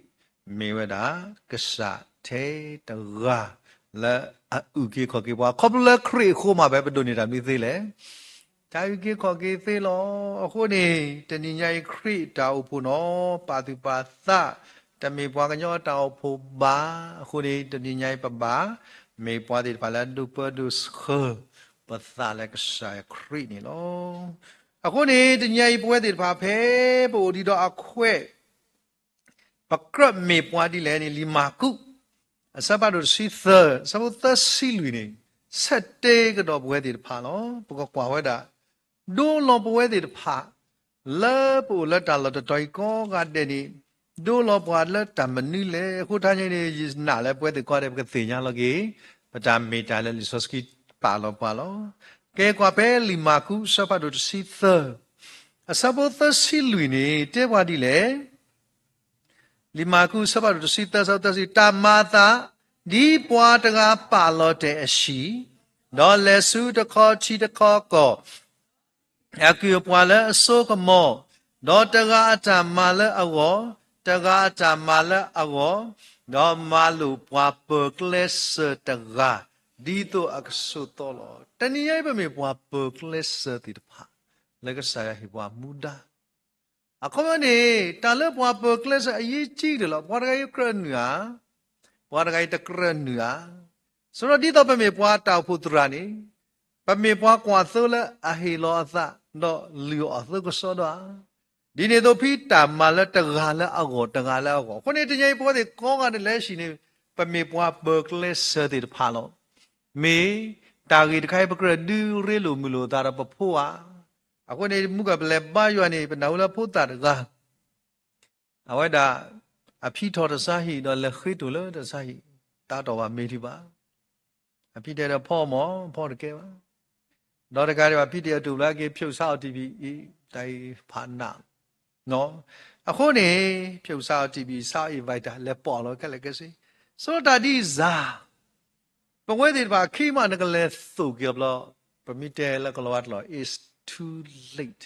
မ့ၢ်ဝဲဒၣ်ကစၢ်ထဲတဂၤ လၢအအုၣ်က့ၤခီၣ်က့ၤပှၤ, ခီဖျိလၢခရံာ်အဃိမး ပဒိးန့ၢ်တၢ်မနုၤသ့လဲၣ်. တၢ်အုၣ်က့ၤခီၣ်က့ၤသ့လီၤ. အဃိန့ၣ် တနံၤညါအံၤခရံာ်တၢ်အိၣ်ဖှိၣ်နီၤ ပာ်သူၣ်ပာ်သး, တမ့ၢ်ပှၤကညီအတၢ်အိၣ်ဖှိၣ်ဘၣ်. အဃိန့ၣ် တနံၤညါအံၤပဘၣ်မ့ၢ်ပှၤသ့ၣ်တဖၣ်လၢအဒိးပၢဒိးဆှၢ ပသးလၢကစၢ်ခရံာ်န့ၣ်လီၤ. အဃိန့ၣ် တနံၤညါအံၤပဝဲသ့ၣ်တဖၣ်ဖဲပအိၣ်ဒံးဒီးအခွဲး ပကြၢးမ့ၢ်ပှၤဒ်လဲၣ်န့ၣ် လံာ်မၢ်ကူး အဆၢဖးဒိၣ်တဆံသၢ အဆၢဖိသၢဆံလွံၢ်န့ၣ် ဆဲးတဲကဒီးပဝဲသ့ၣ်တဖၣ်လီၤ. ပကကွၢ်ဝဲဒၣ် ဒိလီၤပဝဲသ့ၣ်တဖၣ် လၢပအိၣ်လၢတၢ်လီၢ်တတီၤအံၤကိးဂၤဒဲးန့ၣ် ဒိလီၤပှၤလၢတၢ်မနုၤလဲၣ်. အဃိတနံၤညါအံၤန့ၣ် ယနာ်လၢပဝဲသ့ၣ်ကိးဂၤဒဲး ပကသ့ၣ်ညါလီၤက့ၤ ပတၢ်မ့ၢ်တၢ်လၢလံာ်စီဆှံပာ်လီၤပှၤလီၤ. ကဲကွၢ်ဖဲလံာ်မၢ်ကူး အဆၢဖးဒိၣ်တဆံသၢ အဆၢဖိသၢဆံလွံၢ်န့ၣ် တဲပှၤဒ်လဲၣ်. လံာ်မၢ်ကူး အဆၢဖးဒိၣ်တဆံသၢ အဆၢဖိသၢဆံ, တၢ်မၤအသး ဒ်ပှၤတဂၤပာ်လီၤတဲာ်အဟံၣ်, ဒီးလဲၤဆူတခီထံတခီကီၢ် အကုၢ်အပှၤလၢအစိကမီၤ, ဒီးတဂၤအတၢ်မၤလၢအဂီၢ်, တဂၤအတၢ်မၤလၢအဂီၢ်, ဒီးမၤလိာ်ပှၤပၢၤကျဲစၢၤတဂၤ, ဒ်သိးအကဆိးသီလီၤ. တနံၤညါအံၤ ပမ့ၢ်ပှၤပၢၤကျဲစၢၤသ့ၣ်တဖၣ် လၢကစၢ်ယွၤဟ့ၣ်ပှၤမူဒါ အခီပညီန့ၣ် တၢ်လၢပှၤပၢၤကျဲစၢၤအရေးကြီးတၢ်လီၤ. ပှၤတဂၤအံၤကြၢးနုာ်ဧါ, ပှၤတဂၤအံၤတကြၢးနုာ်ဧါ. ဆိုတော့ ဒ်သိးပမ့ၢ်ပှၤတၢ်အိၣ်ဖှိၣ်သရၣ်န့ၣ် ပမ့ၢ်ပှၤကွၢ်သိလၢအဟ့ၣ်လီၤအသး ဒီးလုၢ်အီၣ်အသိကစီဒီဧါ. ဒ်န့ၣ်အသိး ဖဲတၢ်မၤလၢတဂၤလၢအဂီၢ် တဂၤလၢအဂီၢ် အဃိန့ၣ် တနံၤညါအံၤ ပဝဲသ့ၣ်ကိးဂၤဒဲးလၢဟံၣ်န့ၣ် ပမ့ၢ်ပှၤပၢၤကျဲစၢၤသ့ၣ်တဖၣ်လီၤ. မ့ၢ်တၢ်ဂ့ၢ်တခါအံၤ ပကြၢးဒုးရ့လိာ်မုာ်လိာ်သးဒီးပဖိဧါ. အဃိန့ၣ် မုၢ်ကပလဲၤဘါယွၤန့ၣ် ပနၢ်ဟူလၢဖိသၣ်တဂၤ အဝဲဒၣ် အဖံထီၣ်တၢ်ဆါဟံၣ်ဒီးလဲၤဃ့တိၢ်လၢတၢ်ဆါဟံၣ် တၢ်တီၢ်ဘၣ်မ့ၢ်ဒံးဘၣ်. အဖံတဲဒီးဖီမၢ် ဖီတကဲဘၣ်. ဒီးတကးဒံးဘၣ် ဖံတဲအတူၢ်ဘျီက့ၤ ဖြုတ်စားအီၤ တီၣ်ဘံၣ်အံၤ တၢ်အံၤဖးနး အဃိန့ၣ် ဖြုတ်စားအီၤ တီၣ်ဘံၣ် စားအီၤ အ့ၣ်ဝဲတၢ် လဲၤပိာ်လီၤခဲလၢာ်ခဲဆ့. ဆိုတော့ တၢ်ဒ်အံၤစ့ၢ် ပဝဲသ့ၣ်တဖၣ်ခံမး နကလဲၤသိၣ်က့ၤအီၤဘျီ ပမ့ၢ်တဲလၢကလီၤဝါတလီၢ် it's too late.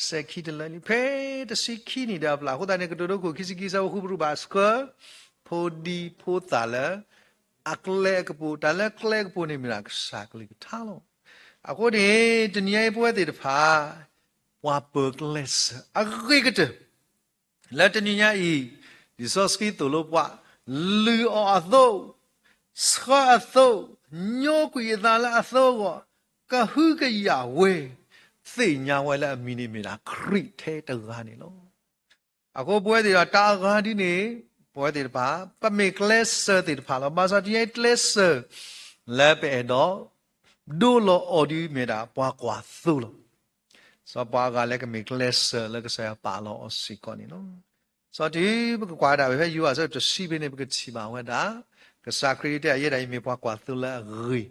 စဲးခံတလၢလံ ဖဲတဆံခံနံၣ်ဒီးအပျၢ် အဃိသတးန့ၣ် ကတိၤဒိခိၣ်ခံဆံခံ အဆၢဖိဃု ပရူးဘၣ်ဆှၢ ဖိဒံဖိသၣ်လၢ အကျဲအကပူၤ, တၢ်လၢကျဲအကပူၤန့ၣ်မ့ၢ်ဒၣ်ကစၢ်ကလုၢ်ကထါလီၤ. အဃိန့ၣ် တနံၤအံၤပဝဲသ့ၣ်တဖၣ် ပှၤပၢၤကျဲစၢၤ အဂ့ၤကတၢၢ် လၢတနံၤညါအံၤ လံာ်စီဆှံသိၣ်လိပှၤ လုၢ်အီၣ်အသိ, ဆှၢအသိ, ညိကွံာ်အသးလၢအသိအဂီၢ်, ကဟုကယာ်ဝဲ, သ့ၣ်ညါဝဲလၢအမံၤန့ၣ်မ့ၢ်ဒၣ်ခရံာ်ထဲတဂၤန့ၣ်လီၤ. အဃိပဝဲသ့ၣ်ဒီးတၢ်အဂၤဒ်န့ၣ် ပဝဲသ့ၣ်တဖၣ် ပမ့ၢ်ကျဲစၢၤသ့ၣ်တဖၣ်လီၤ. ဘၣ်ဆၣ်တနံၤအံၤကျဲစၢၤ လၢပအဲၣ်ဒိး ဒိလီၤအီၤဒ်မ့ၢ်ဒၣ်ပှၤကွၢ်သိလီၤ. စီၤပှၤအဂၤလၢကမ့ၢ်ကျဲစၢၤလၢကစၢ်ယွၤပာ်လီၤအီၤစ့ၢ်ကီးန့ၣ်လီၤ. စီၤတုၤပကကွၢ်ဒၣ်ဝဲဖဲယိၤဟၣ်အဆၢဒိၣ်တဆံဖဲန့ၣ် ပကထံၣ်ဘၣ်ဝဲဒၣ် ကစၢ်ခရံာ်တဲအယဲဒၣ်အံၤမ့ၢ်ပှၤကွၢ်သိလၢအဂ့ၤ,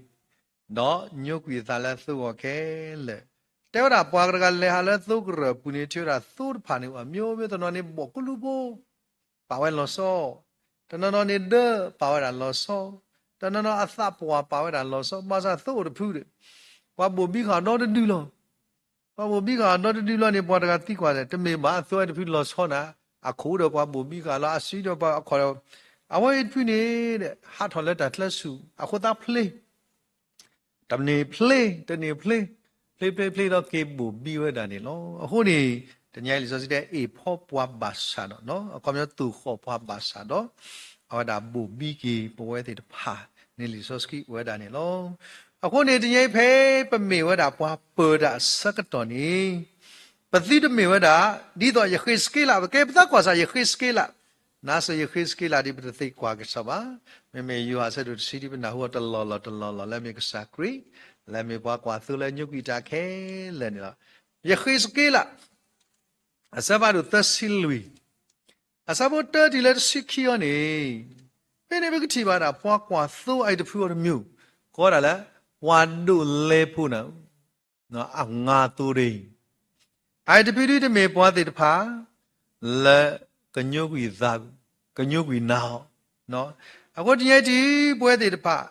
ဒီးညိကွံာ်အသးလၢအသိအဂီၢ်ခဲလၢာ်. တဲဝဲဒၣ်ပှၤတဂၤလဲၤဟးလၢသိကရၢၢ်ပူၤန့ၣ် ထံၣ်ဝဲဒၣ်သိတဖၣ်န့ၣ် အမျိုးမျိုး တနီၤန့ၣ်ဘီၣ်ကလူဖိ ပာ်ဝဲလီၤဆီ, တနီၤနီၤန့ၣ်ဒၢပာ်ဝဲဒၣ်လီၤဆီ, တနီၤနီၤအသးပှၢ်ပာ်ဝဲဒၣ်လီၤဆီ, ဘၣ်ဆၣ်သိအိၣ်တဖုဒီး ပှၤဘိၣ်ဘံဃာ်ဒီတဒုလီၤ. ပှၤဘိၣ်ဘံဃာ်ဒီတဒုလီၤန့ၣ် ပှၤတဂၤသံကွၢ်လဲၣ်, တမ့ၢ်ဘၣ် သိဝဲတဖုလီၤဆီနၤ, အခိၣ်ဒီးပှၤဘိၣ်ဘံဃာ်လီၤ, အစုဒီးပှၤအခီၣ်ဒီး, အဝဲအံၤတဖုန့ၣ် ဟးထီၣ်လၢတၢ်ချၢဆူၣ် အဃိသတးဖျ့ တန့ၢ်ဖျ့, တန့ၢ်ဖျ့, ဖျ့ဖျ့ဖျ့ဒီးက့ၤဘိၣ်ဘံဝဲဒၣ်န့ၣ်လီၤ. အဃိန့ၣ် တနံၤအံၤလံာ်စီဆှံတဲ အ့ၣ်ဖီပှၤဘၣ်ဆၣ်ဒီး, အခီပညီသူၣ်ဃီၣ်ပှၤဘၣ်ဆၣ်ဒီး, အဝဲဒၣ်ဘိၣ်ဘံက့ၤပဝဲသ့ၣ်တဖၣ်န့ၣ် လံာ်စီဆှံအိၣ်ဝဲဒၣ်န့ၣ်လီၤ. အဃိန့ၣ် တနံၤအံၤဖဲပမ့ၢ်ဝဲဒၣ်ပှၤပၢၤတၢ်အဆၢကတီၢ်န့ၣ် ပသုတမ့ၢ်ဝဲဒၣ် ဒ်သိးယဃ့းစက့လး, ပကဲပသးကွၢ်ဆၣ်ယဃ့းစက့လး, နာ်စ့ၢ်ယဃ့းစက့လးဒ်ပတသ့ကွၢ်ကစီၣ်ဘၣ်. မ့မ့ၢ်ယိၤဟၣ်အဆၢဒိၣ်တဆံဒ်ပနၢ်ဟူအီၤတလီၢ်လီၢ်တလီၢ်လီၢ် လၢမ့ၢ်ကစၢ်ခရံာ်, လၢမ့ၢ်ပှၤကွၢ်သိလၢညိကွံာ်တၢ်ခဲလၢာ်န့ၣ်လီၤ. ယဃ့းစက့လး အဆၢဖးဒိၣ်သၢဆံလွံၢ်, အဆၢဖိတၢတုၤလၢတဆံခံအံၤန့ၣ်, ဖဲန့ၣ်ပကထံၣ်ဘၣ်ဒၣ် ပှၤကွၢ်သိအအံၤတဖုအီၤတမံၤ, ကိးဒၣ်လၢ ပှၤဒိးလဲဖိနၤ, အငါသိတဂ့ၤ. အအံၤတဖုဒုတမ့ၢ်ပှၤသ့ၣ်တဖၣ် လၢကညိကွံာ်သး, ကညိကွံာ်နၤအီၤ. အဃိတနံၤအံၤ ပဝဲသ့ၣ်တဖၣ်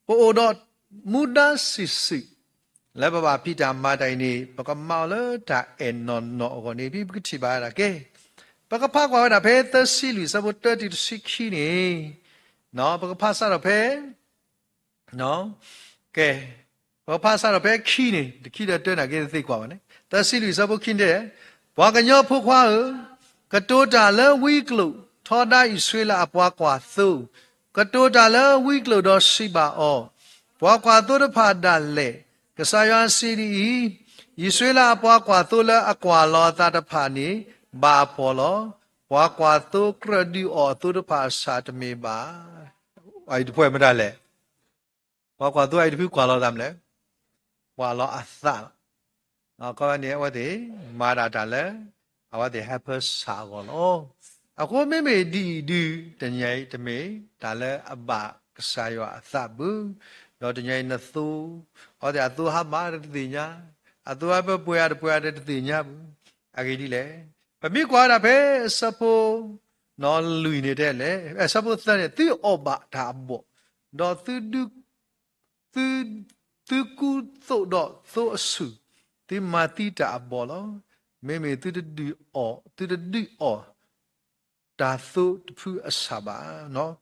ပအိၣ်ဒီးမူဒါဆံးဆံး လၢပဘၣ်ဖံးတၢ်မၤတၢ်အံၤန့ၣ် ပကမၤအီၤလၢတၢ်အဲၣ်နီၢ်နီၢ်အဂီၢ်န့ၣ် ပကထံၣ်ဘၣ်ဝဲဒၣ်ကဲ, ပကဖးကွၢ်ဝဲဒၣ်ဖဲသၢစံးလွံၢ် အဆၢဖိတၢတုၤတဆံခံန့ၣ်, ပကဖးစးထီၣ်ဖဲ ကဲ, ပကဖးစးထီၣ်ဖဲခံန့ၣ်, တခံဒီးတၢန့ၣ်က့ တသ့ကွၢ်ဘၣ်န့ၣ်, သၢစံးလွံၢ် အဆၢဖိခံန့ၣ်, ပှၤကညီဖိခွါဧၢ, ကတိၤတၢ်လၢဝံကျိာ် ထီဒါအံၣ်စရ့လးအပှၤကွၢ်သိ, ကတိၤတၢ်လၢဝံကျိာ်ဒီးစံးဘၣ်အီၤ, ပှၤကွၢ်သိတဖၣ်ဒၣ်လဲာ်, ကစၢ်ယွၤစံးဒ်အံၤ, အံၣ်စရ့လးအပှၤကွၢ်သိလၢအကွၢ်လီၤအသးတဖၣ်န့ၣ် ဘၣ်အဖှီၣ်လီၤ. ပှၤကွၢ်သိကြၢးဒုးအီၣ်အသိတဖၣ်အဆၣ်တမ့ၢ်ဘၣ်. အအံၤတဖုမတၤလဲၣ်. ပှၤကွၢ်သိအအံၤတဖုကွၢ်လီၤသးမနုၤလဲၣ်, ကွၢ်လီၤအသးလီၤ. အခီပညီန့ၣ် အဝဲသ့ၣ်မၤဒၣ်တၢ်လၢ အဝဲသ့ၣ်ဟဲဖၢဆၣ်အဂီၢ်လီၤ. အဃိမ့မ့ၢ်ဒ်အံၤဒုး တနံၤအံၤတမ့ၢ်တၢ်လၢအဘၣ်ကစၢ်ယွၤအသးဘၣ်. ဒီးတနံၤအံၤနသိ, အဝဲသ့ၣ်အသိဟါမၢ်တသ့ၣ်ညါ, အသိဟဲပှဲၤပှဲၤဧါတပှဲၤဧါတသ့ၣ်ညါဘၣ်. အဂ့ၢ်ဒ်လဲၣ်, ပမ့ၢ်ကွၢ်ဝဲဒၣ်ဖဲအဆၢဖိ လွံၢ်န့ၣ်တဲလဲၣ်, အဆၢဖိသၢန့ၣ်, သုအီၣ်ဘၣ်တၢ်အဘီၣ်, ဒီးသု သုကူသိးဒီးသိအဆူၣ်, သုမၤသံတၢ်အဘီၣ်လီၤ. မ့မ့ၢ်သုတဒုးအီၣ်, သုတဒုးအီၣ် တၢ်သိတဖုအဆၣ်ဘၣ်.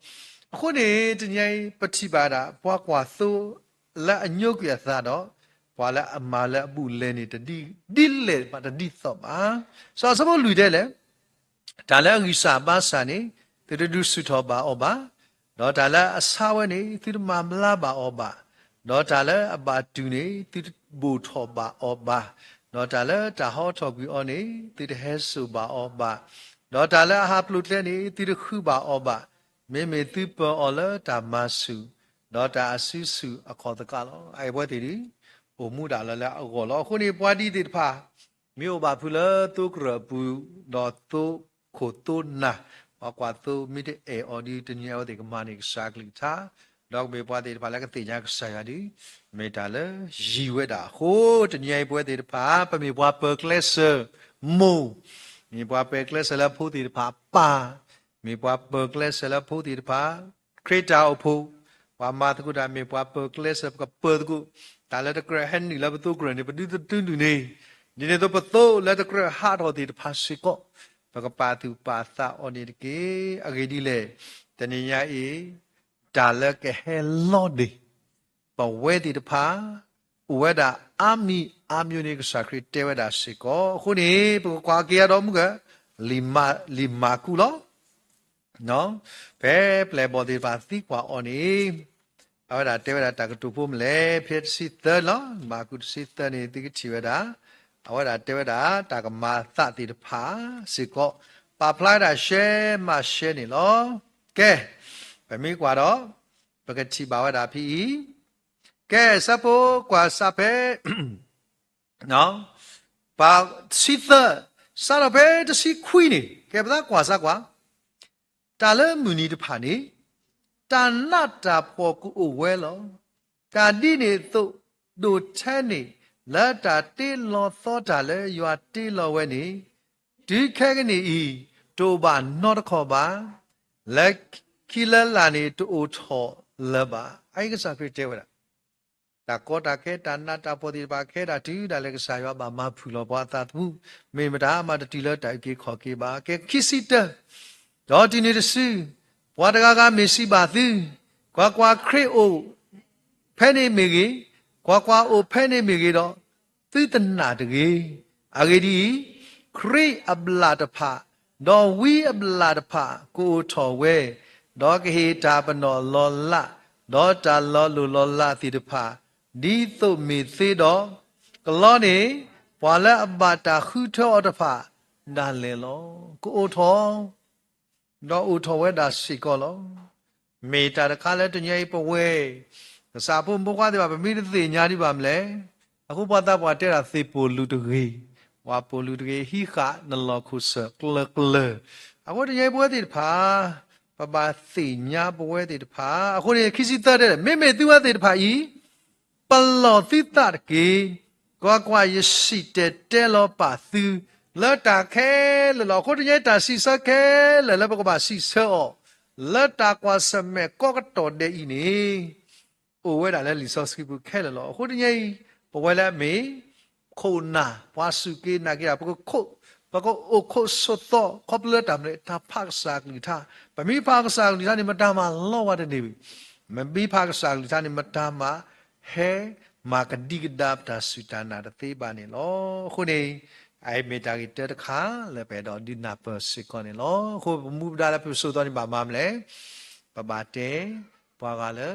အဃိန့ၣ် တနံၤအံၤ ပထံၣ်ဘၣ်ဒၣ် ပှၤကွၢ်သိလၢအညိကွံာ်အသးဒီး ပှၤလၢအမၤလၢအဘူးအလဲန့ၣ် ဒ်လဲၣ်ဘၣ်တဒ်သိးဘၣ်. စီၤအဆၢဖိလွံၢ်တဲလဲၣ်, တၢ်လၢအဂံၢ်စၢ်ဘါစၢ်န့ၣ် သုတဒုးဆူၣ်ထီၣ်ဘၣ်အီၤဘၣ်, ဒီးတၢ်လၢအဆါဝဲန့ၣ် သုတမၤဘျါဘၣ်အီၤဘၣ်, ဒီးတၢ်လၢအဘၣ်တူၢ်န့ၣ် သုတဘိၣ်ထီၣ်ဘၣ်အီၤဘၣ်, ဒီးတၢ်လၢတၢ်ဟီထီၣ်ကွံာ်အီၤန့ၣ် သုတဟဲစိာ်ဘၣ်အီၤဘၣ်, ဒီးတၢ်လၢအဟးပျိာ်ကျဲန့ၣ် သုတဃုဘၣ်အီၤဘၣ်, မ့မ့ၢ်သုပၢၤအီၤလၢတၢ်မၤဆူၣ်, ဒီးတၢ်အစုဆူၣ်အခီၣ်သကးလီၤ. အဝဲသ့ၣ်ဒုး အိၣ်မူဒၣ်လၢအဂီၢ်လီၤ. အဃိန့ၣ် ပှၤဒ်သ့ၣ်တဖၣ် မ့ၢ်အိၣ်ဘၣ်ဖုလၢသိကရၢၢ်အပူၤ, ဒီးသိခိၣ်သိနၢ်, ပှၤကွၢ်သိမ့ၢ်တအဲၣ်အီၤဒုး တနံၤအံၤအဝဲသ့ၣ်ကမၤန့ၢ်ကစၢ်အကလုၢ်ကထါ, ဒီးကမ့ၢ်ပှၤသ့ၣ်တဖၣ်လၢကသ့ၣ်ညါကစၢ်ယွၤဒုး မ့ၢ်တၢ်လၢယံၤဝဲဒၣ်အဃိ, တနံၤအံၤပဝဲသ့ၣ်တဖၣ် ပမ့ၢ်ပှၤပၢၤကျဲစၢၤမိၢ်, မ့ၢ်ပှၤပၢၤကျဲစၢၤလၢဖိသ့ၣ်တဖၣ်ပၢ်, မ့ၢ်ပှၤပၢၤကျဲစၢၤလၢဖိသ့ၣ်တဖၣ် ခရံာ်တၢ်အိၣ်ဖှိၣ်, ပှၤမၤသကိးတၢ် မ့ၢ်ပှၤပၢၤကျဲစၢၤ ပကပၢၤသကိး, တၢ်လၢတကြၢးဟဲနုာ်လၢပသိကရၢၢ်န့ၣ် ပဒုးတတုၤနုာ်န့ၣ်, ဒ်န့ၣ်အသိးပသိလၢတကြၢးဟးထီၣ်သ့ၣ်တဖၣ်စ့ၢ်ကီး, ပကပာ်သူၣ်ပာ်သးအီၤန့ၣ်တက့ၢ်. အဂ့ၢ်ဒ်လဲၣ်, တနံၤညါအံၤ တၢ်လၢကဟဲလီၤဒ့ၣ် ပဝဲသ့ၣ်တဖၣ် အိၣ်ဝဲဒၣ်အါမံၤအါမံၤန့ၣ် ကစၢ်ခရံာ်တဲဝဲဒၣ်စ့ၢ်ကီး. အဃိန့ၣ် ပကကွၢ်က့ၤအဒီးမုၢ်က လံာ်မၢ်ကူးလီၤ. ဖဲပျဲၢ်ဘီၣ်သ့ၣ်တဖၣ်သံကွၢ်အီၤန့ၣ်, အဝဲဒၣ်တဲဝဲဒၣ်တၢ်ကတိၤဖိမနုၤလဲၣ်, ဖဲတဆံသၢလီၤ, မၢ်ကူးတဆံသၢန့ၣ် သုကထံၣ်ဝဲဒၣ်, အဝဲဒၣ်တဲဝဲဒၣ်တၢ်ကမၤအသးသ့ၣ်တဖၣ်စ့ၢ်ကီး, ပာ်ဖျါဝဲဒၣ်ရှဲမၤရှဲန့ၣ်လီၤ. ကဲ, ပမ့ၢ်ကွၢ်ဒီး ပကထံၣ်ဘၣ်ဝဲဒၣ်ဖဲအံၤ, ကဲ, ဆၢဖိကွၢ်စးဖဲ ပှၤတဆံသၢ, စးထီၣ်ဖဲတဆံခွံန့ၣ်, ကဲပသးကွၢ်စးကွၢ်, တၢ်လၢမုၢ်နံၤတဖၣ်န့ၣ် တၢ်နးတၢ်ဖှီၣ်ကအိၣ်ဝဲလီၤ. တၢ်ဒ်န့ၣ်အသိး ဒိၣ်ထဲန့ၣ် လၢတၢ်တ့လီၤသီတၢ်လၢယွၤတ့လီၤဝဲန့ၣ်, တုၤခဲကနံၣ်အံၤ တအိၣ်ဘၣ်နီတခီၣ်ဘၣ်, လၢခံလၢလာ်န့ၣ် တအိၣ်ထီၣ်လၢၤဘၣ်. အအံၤကစၢ်ခရံာ်တဲဝဲဒၣ် တၢ်ကီတၢ်ခဲ တၢ်နးတၢ်ဖှီၣ်သ့ၣ်တဖၣ် ကဟဲဒၣ်တုၤဒၣ်လဲာ် ကစၢ်ယွၤဘၣ်မၤဖုၣ်လီၤပှၤအသးသမူ, မ့ၢ်မတၤမးတတုၤလၢတၢ်အုၣ်က့ၤခီၣ်က့ၤဘၣ်. ကဲခံဆံတၢ, ဒီးတုၤနုၤတစု, ပှၤတဂၤဂၤမ့ၢ်စံးဘၣ်သု, ကွၢ်ကွၢ်, ခရံာ်အိၣ်ဖဲန့ၣ်မ့ၢ်ဂ့ၤ, ကွၢ်ကွၢ်, အိၣ်ဖဲန့ၣ်မ့ၢ်ဂ့ၤဒီး, သုတနာ်တဂ့ၤ. အဂ့ၢ်ဒ်အံၤ, ခရံာ်အဘျၣ်တဖၣ်, ဒီးဝံအဘျၣ်တဖၣ်ကအိၣ်ထီၣ်ဝဲ, ဒီးကဟ့ၣ်တၢ်ပနီၣ်လီၤလး, ဒီးတၢ်လီၤလိၢ်လီၤလးသ့ၣ်တဖၣ်, ဒ်သိးမ့ၢ်သ့ဒီး, ကလီန့ၣ်, ပှၤလၢအဘၣ်တၢ်ဃုထၢအီၤတဖၣ်ဒၣ်လဲာ်လီၤ. ကအိၣ်ထီၣ် ဒီးအိၣ်ထီၣ်ဝဲဒၣ်စ့ၢ်ကီးလီၤ. မ့ၢ်တၢ်တခါလၢတနံၤအံၤပဝဲ ကစၢ်ဖိမုၣ်ဖိခွါသ့ၣ်တဖၣ် ပမ့ၢ်တသ့ၣ်ညါဒံးဘၣ်မနုၤလဲၣ်. အဃိပှၤသးပှၢ်တဲဒၣ်သ့ၣ်ပိာ်လူးတဂ့ၤ, ပှၤပိာ်လူးတဂ့ၤ ဟံးဃာ်နလီၢ်ခိၣ်စၢၣ်ကျၢၤကျၢၤ. အဃိတနံၤအံၤပဝဲသ့ၣ်တဖၣ် ပဘၣ်သ့ၣ်ညါပဝဲသ့ၣ်တဖၣ်. အဃိန့ၣ် ခံဆံသၢတဲ, မ့မ့ၢ်သုဝဲသ့ၣ်တဖၣ်အံၤ ပလီၢ်သုသးတက့ၢ်. ကွၢ်ကွၢ်, ယစံၣ်တဲၤတဲလီၤပာ်သု လၢတၢ်ခဲလၢာ်လီၤ. အဃိတနံၤအံၤ တၢ်စံးဆၢခဲလၢာ်လၢပကဘၣ်စံးဆၢအီၤ လၢတၢ်ကွၢ်ဆၢၣ်မဲာ်ကိးကတီၢ်ဒဲးအံၤန့ၣ် အိၣ်ဝဲဒၣ်လၢလံာ်စီဆှံပူၤခဲလၢာ်လီၤ. အဃိတနံၤအံၤ ပဝဲလၢအမ့ၢ်ခိၣ်နၢ် ပှၤစူၢ်က့ၤနာ်က့ၤတၢ် ပကခိၣ်, ပကအိၣ်ခိးဆိးသီ ခီဖျိလၢတၢ်မနုၤလဲၣ်, တၢ်ဖးကစၢ်အကလုၢ်ကထါ. ပမ့ၢ်ဖးကစၢ်အကလုၢ်ကထါန့ၣ် မတၤမၤလီၤဝဲတန့ၢ်ဘၣ်. မ့မ့ၢ်ဖးကစၢ်အကလုၢ်ကထါန့ၣ် မတၤမၤဟဲမၤကဒံကဒါပတၢ်စူၢ်တၢ်နာ်တသ့ဘၣ်န့ၣ်လီၤ. အဃိန့ၣ် အအံၤမ့ၢ်တၢ်ဂ့ၢ်တၢတခါလၢပအဲၣ်ဒိးဒုးနၢ်ပၢၢ်စ့ၢ်ကီးန့ၣ်လီၤ. အဃိပမူပဒါလၢပဆိးသီန့ၣ်ဘၣ်မၤမလဲၣ်, ပဘၣ်တဲပှၤဂၤလၢ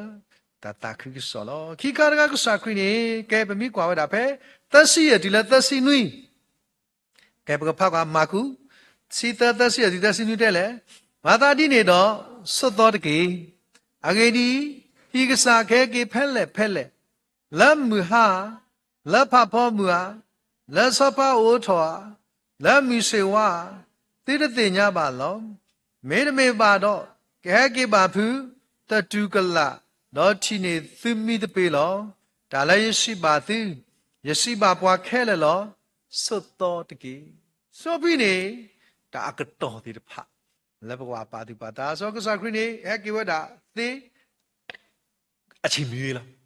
တၢ်သးခုကစီၣ်လီၤ. ခံခါတခါကစၢ်ခရံာ်န့ၣ် ကဲပမ့ၢ်ကွၢ်ဝဲဒၣ်ဖဲ သၢဆံယဲၢ်တုၤလၢသၢဆံနွံ, ကဲပကဖးကွၢ်မၢ်ကူး ဆံသၢ သၢဆံယဲၢ်တုၤသၢဆံနွံတဲလဲၣ်, မၤသးဒ်န့ၣ်ဒီး ဆိးသီတက့ၢ်. အဂ့ၢ်ဒ်အံၤ, ဟံၣ်ကစၢ်ကဟဲက့ၤဖဲလဲၣ်ဖဲလဲၣ်, လၢမုၢ်ဟါဧါ, လၢဖးဖီမုၢ်ဧါ, လၢဆီဖါအိၣ်ထီၣ်ဧါ, လၢမုၢ်ဆ့ၣ်ဝါဧါ, သုတသ့ၣ်ညါဘၣ်လီၤ. မ့တမ့ၢ်ဘၣ်ဒီး ကဟဲက့ၤဘၣ်ဖုး သတူၢ်ကလာ်, ဒီးထံၣ်န့ၢ်သုမံသပ့ၤလီၤ. တၢ်လၢယစံးဘၣ်သု, ယစံးဘၣ်ပှၤခဲလၢာ်လီၤ, ဆိးသီတက့ၢ်. ဆိးဖဲန့ၣ် တၢ်အကတီၢ်သ့ၣ်တဖၣ် လၢပကဘၣ်ပာ်သူၣ်ပာ်သး, စီၤကစၢ်ခရံာ်န့ၣ် ဟဲက့ၤဝဲဒၣ်သ့ အဆံးမံၤလီၤ.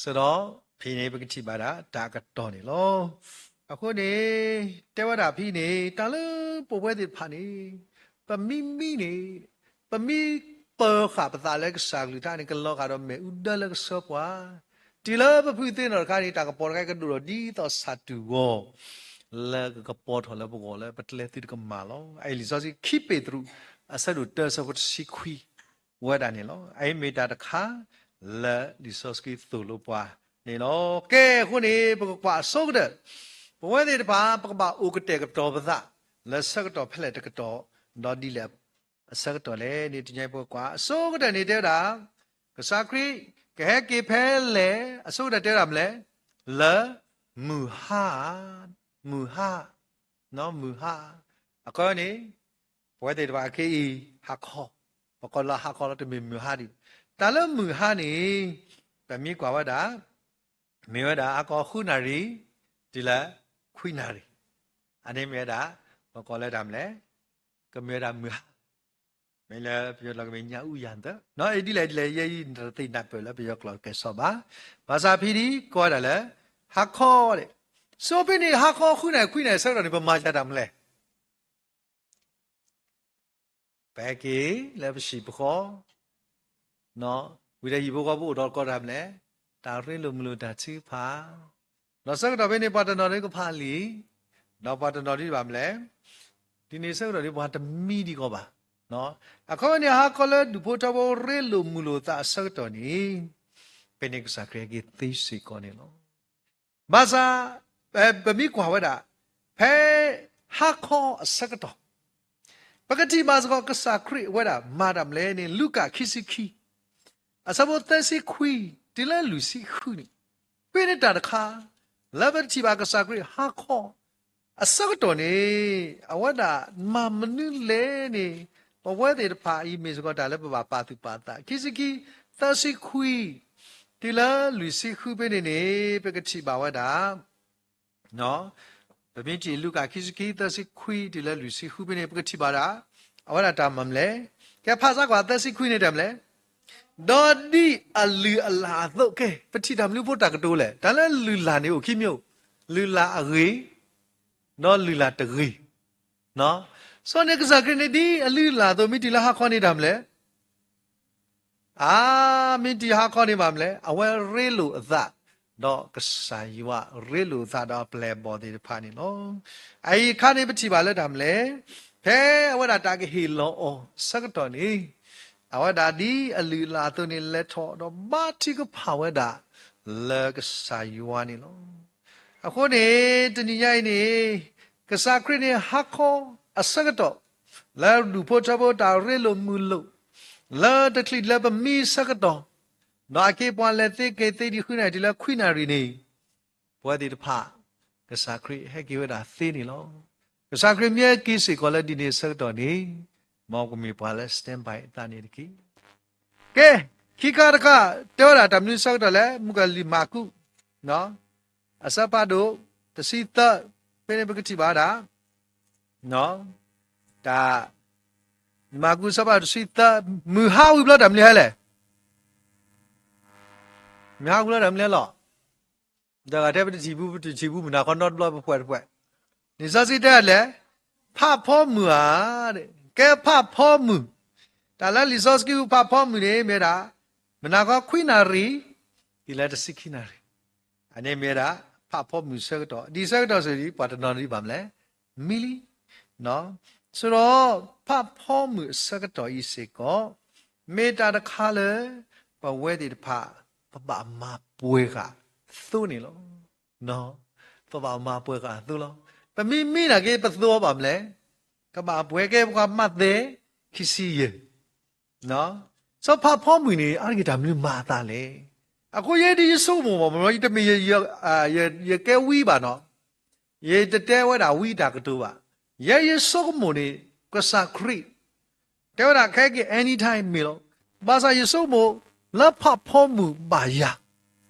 စဒီးဖဲန့ၣ်ပကထံၣ်ဘၣ်ဒၣ်တၢ်အကတီၢ်န့ၣ်လီၤ. အဃိန့ၣ် တဲဝဲဒၣ်ဖဲန့ၣ် တၢ်လၢပဝဲသ့ၣ်တဖၣ်န့ၣ် ပမ့ၢ်မံန့ၣ် ပမ့ၢ်ပၢၤဃာ်ပသးလၢကစၢ်ကလုၢ်ကထါန့ၣ် ကလီၤဂာ်ဒီးမ့ၣ်အူဒၢလၢကဆှၢပှၤ, တုၤလၢပဖုသ့နီၢ်တခါန့ၣ် တၢ်ကပီၤတခါကဒိၣ်ထီၣ်ဒ်သိးဆၣ်တူၢ်ဂီၤ လၢကကပီၤထီၣ်လၢပဂီၢ်လၢပကျဲသုတကမၣ်လီၤ. အအံၤလံာ်စီဆှံခံပ့းတရူး အဆၢဒိၣ်တၢ အဆၢဖိတဆံခွံ ဝဲဒၣ်န့ၣ်လီၤ. အအံၤမ့ၢ်တၢ်တခါ လၢလံာ်စီဆှံသိၣ်လိပှၤန့ၣ်လီၤ. ကဲအဃိန့ၣ် ပကကွၢ်အဆိကတၢၢ် ပဝဲသ့ၣ်တဖၣ် ပကဘၣ်အိၣ်ကတဲာ်ကတီၤပသး လၢဆၢကတီၢ်ဖဲလဲၣ်တကတီၢ်, ဒီးဒ်လဲၣ်အဆၢကတီၢ်လဲၣ်န့ၣ် တနံၤအံၤပကကွၢ်အဆိကတၢၢ်န့ၣ်တဲဝဲဒၣ်, ကစၢ်ခရံာ် ကဟဲက့ၤဖဲလဲၣ် အဆိကတၢၢ်တဲဝဲဒၣ်မနုၤလဲၣ်, လၢမုၢ်ဟါ, မုၢ်ဟါ, မုၢ်ဟါ, အဃိန့ၣ် ပဝဲသ့ၣ်တဖၣ်အခဲအံၤ ဟါခီ, ပကိးလၢဟါခီလီၤ တမ့ၢ်မုၢ်ဟါဒံး, တၢ်လၢမုၢ်ဟါန့ၣ် ပမ့ၢ်ကွၢ်ဝဲဒၣ် မ့ၢ်ဝဲဒၣ်ဟါခီဃုနၣ်ရံၣ် တုၤလၢခွံနၣ်ရံၣ်, အန့ၣ်မ့ၢ်ဝဲဒၣ် ပကိးလၢတၢ်မနုၤလဲၣ်, ကမ့ၢ်ဝဲဒၣ်မုၢ်ဟါ, မ့ၢ်လၢပယီၤကျိာ်ကမ့ၢ်ညၣ်အူယၣ်သၢ, ဒ်လဲၣ်ဒ်လဲၣ် ယဲအံၤနတသ့ၣ်နၢ်ပၢၢ်လၢပယီၤကျိာ်ကဲစီဘၣ်, ဘၣ်ဆၣ်ဖဲဒ်ကိးဝဲဒၣ်လၢ ဟါခီဒၣ်, ဆိးဖဲန့ၣ် ဟါခီဃုနၣ်ရံၣ်ခွံနၣ်ရံၣ်အဆၢကတီၢ်န့ၣ် ပမၤယၤတၢ်မနုၤလဲၣ် ပဟဲက့ၤလၢပဟံၣ်ပဃီ, ဝံၤဒီးဟံၣ်ဖိဃီဖိအိၣ်ဒီးကိးတၢ်မနုၤလဲၣ်, တၢ်ရ့လိာ်မုာ်လိာ်တၢ်ထုကဖၣ်, ဒီးဆၢကတီၢ်ဖဲန့ၣ် ပှၤတနီၤဒ်ကဖးလံာ်, ဒီးပှၤတနီၤဒ်ဘၣ်မနုၤလဲၣ်, ဒ်န့ၣ်ဆၢကတီၢ်ဒ်ပှၤတမံဒံးကီးဘၣ်. အခီပညီ ဟါခီလၢဒူၣ်ဖိထၢဖိရ့လိာ်မုာ်လိာ်သးအဆၢကတီၢ်န့ၣ်, ဖဲန့ၣ်ကစၢ်ခရံာ်ဟဲက့ၤသ့စ့ၢ်ကီးန့ၣ်လီၤ. ဘၣ်ဆၣ် ပမ့ၢ်ကွၢ်ဝဲဒၣ် ဖဲဟါခီအဆၢကတီၢ်, ပကထံၣ်ဘၣ်စ့ၢ်ကီးကစၢ်ခရံာ်အဝဲဒၣ်မၤတၢ်မနုၤလဲၣ်န့ၣ် လူၤကၣ်ခံဆံခံ အဆၢဖိသၢဆံခွံ တုၤလၢလွံၢ်ဆံဃုန့ၣ်, ဖဲန့ၣ်တၢ်တခါ လၢပထံၣ်ဘၣ်ကစၢ်ခရံာ်ဟါခီ အဆၢကတီၢ်န့ၣ် အဝဲဒၣ်မၤမနုၤလဲၣ်န့ၣ်, ပဝဲသ့ၣ်တဖၣ်အံၤမ့ၢ်စ့ၢ်ကီးတၢ်လၢပဘၣ်ပာ်သူၣ်ပာ်သး ခံဆံခံ သၢဆံခွံ တုၤလၢလွံၢ်ဆံဃုဖဲန့ၣ်န့ၣ် ပကထံၣ်ဘၣ်ဝဲဒၣ် ပမ့ၢ်ထံၣ်လူၤကၣ်ခံဆံခံ သၢဆံခွံ တုၤလၢလွံၢ်ဆံဃုဖဲန့ၣ် ပကထံၣ်ဘၣ်ဒၣ် အဝဲဒၣ်တၢ်မနုၤလဲၣ်, ကဲဖးစၢ်ကွၢ်သၢဆံခွံန့ၣ်တၢ်မနုၤလဲၣ်, ဒီးဒ်အလုၢ်အလၢ်အသိး, ကဲ ပထံၣ်တၢ်မနုၤဖိတၢ်ကတိၤလဲၣ်, တၢ်လၢလုၢ်လၢ်န့ၣ်အိၣ်ခံမံၤ, လုၢ်လၢ်အဂ့ၤ, ဒီးလုၢ်လၢ်တဂ့ၤ, စီၤန့ၣ်ကစၢ်ခရံာ်န့ၣ် ဒ်အလုၢ်အလၢ်အသိး မ့ၢ်တုၤလၢဟါခီန့ၣ်တၢ်မနုၤလဲၣ် အါ, မ့ၢ်တုၤဟါခီန့ၣ်ဘၣ်မနုၤလဲၣ်, အဝဲရ့လိာ်အသး, ဒီးကစၢ်ယွၤရ့လိာ်အသးဒီးအပျဲၢ်အဘီၣ်သ့ၣ်တဖၣ်န့ၣ်လီၤ. အအံၤအခါန့ၣ်ပထံၣ်ဘၣ်လၢတၢ်မနုၤလဲၣ်, ဖဲအဝဲဒၣ်တၢ်ကဟ့ၣ်လီၤအီၤအဆၢကတီၢ်န့ၣ်, အဝဲဒၣ်ဒ်အလုၢ်အလၢ်အသိးန့ၣ် လဲၤထီၣ်ဒီးဘါထုကဖၣ်ဝဲဒၣ်လၢကစၢ်ယွၤန့ၣ်လီၤ. အဃိန့ၣ် တနံၤညါအံၤန့ၣ် ကစၢ်ခရံာ်န့ၣ်ဟါခီအဆၢကတီၢ် လၢဒူၣ်ဖိထၢဖိတၢ်ရ့လိာ်မုာ်လိာ်, လၢတချုးလၢပမံအဆၢကတီၢ်, ဒီးအက့ပှၤလဲၤသ့က့ၤသ့ဒံးဃုနၣ်ရံၣ်တုၤလၢခွံနၣ်ရံၣ်န့ၣ်, ပဝဲသ့ၣ်တဖၣ် ကစၢ်ခရံာ်ဟဲက့ၤဝဲဒၣ်သ့န့ၣ်လီၤ. ကစၢ်ခရံာ်မ့ၢ်ဟဲက့ၤစ့ၢ်ကီးလၢဒ်န့ၣ်အဆၢကတီၢ်န့ၣ်, မ်ကမ့ၢ်ပှၤလၢ stand by အသးန့ၣ်တက့ၢ်. ကဲ, ခံခါတခါ တဲဝဲဒၣ်တၢ်မနုၤဆၢကတီၢ်လဲၣ်, မုၢ်ကလံၤမၢ်ကူး အဆၢဖးဒိၣ်တဆံသၢ, ဖဲန့ၣ်ပကထံၣ်ဘၣ်ဒၣ် တၢ် မၢ်ကူးအဆၢဖးဒိၣ်တဆံသၢ, မုၢ်ဟါဝံၤဘျီတၢ်မနုၤဟဲလဲၣ်, မုၢ်ဟါဝံၤဘျီတၢ်မနုၤဟဲလီၤ. ဒီးဂၤတဲပတထံၣ်ဘူး ပတထံၣ်ဘူး မုၢ်နၤခီနီတဘျီပဖှဲးတဖှဲး, လံာ်စီဆှံတဲလဲၣ်, ဖးဖီမုၢ်ဧါ, ကဲဖးဖီမုၢ်, တၢ်လၢလံာ်စီဆှံဖးဖီမုၢ်န့ၣ်မ့ၢ်ဒၣ် မုၢ်နၤခီခွံနၣ်ရံၣ် တုၤလၢတဆံခံနၣ်ရံၣ်, အန့ၣ်မ့ၢ်ဒၣ် ဖးဖီမုၢ်ဆၢကတီၢ်, ဒ်ဆၢကတီၢ်စ့ၢ်ဒ် ပှၤတနီၤဒ်ဘၣ်မလဲၣ်, မံလံ ဆိဒီး ဖးဖီမုၢ်အဆၢကတီၢ်အံၤစ့ၢ်ကီး မ့ၢ်တၢ်တခါလၢ ပဝဲသ့ၣ်တဖၣ် ပဘၣ်မၤပှဲၤဃာ်အသိန့ၣ်လီၤ. ပဘၣ်မၤပှဲၤဃာ်အသိလီၤ. ပမ့ၢ်မံနာ်က့ ပသိအီၤဘၣ်မလဲၣ်, ကဘၣ်ပှဲၤကဲပှၤမးသဲ ခံဆံယဲၢ် စီၤဖးဖီမုၢ်န့ၣ် အါတက့ၢ်တၢ်မနုၤမၤအသးလဲၣ်. အဃိယဲဒ်ယဆိကမိၣ်ဘၣ်မ့ၢ် ယတမ့ၢ် ယကဲဝံဘၣ်နီၤ, ယတတဲဝဲဒၣ်ဝံတၢ်ကတိၤဘၣ်. ယဲယဆိကမိၣ်န့ၣ် ကစၢ်ခရံာ် တဲဝဲဒၣ်ခဲက့ၤ any time မ့ၢ်လီၤ. ဘၣ်ဆၣ်ယဆိကမိၣ် လၢဖးဖီမုၢ်ဘၣ်ယၤ,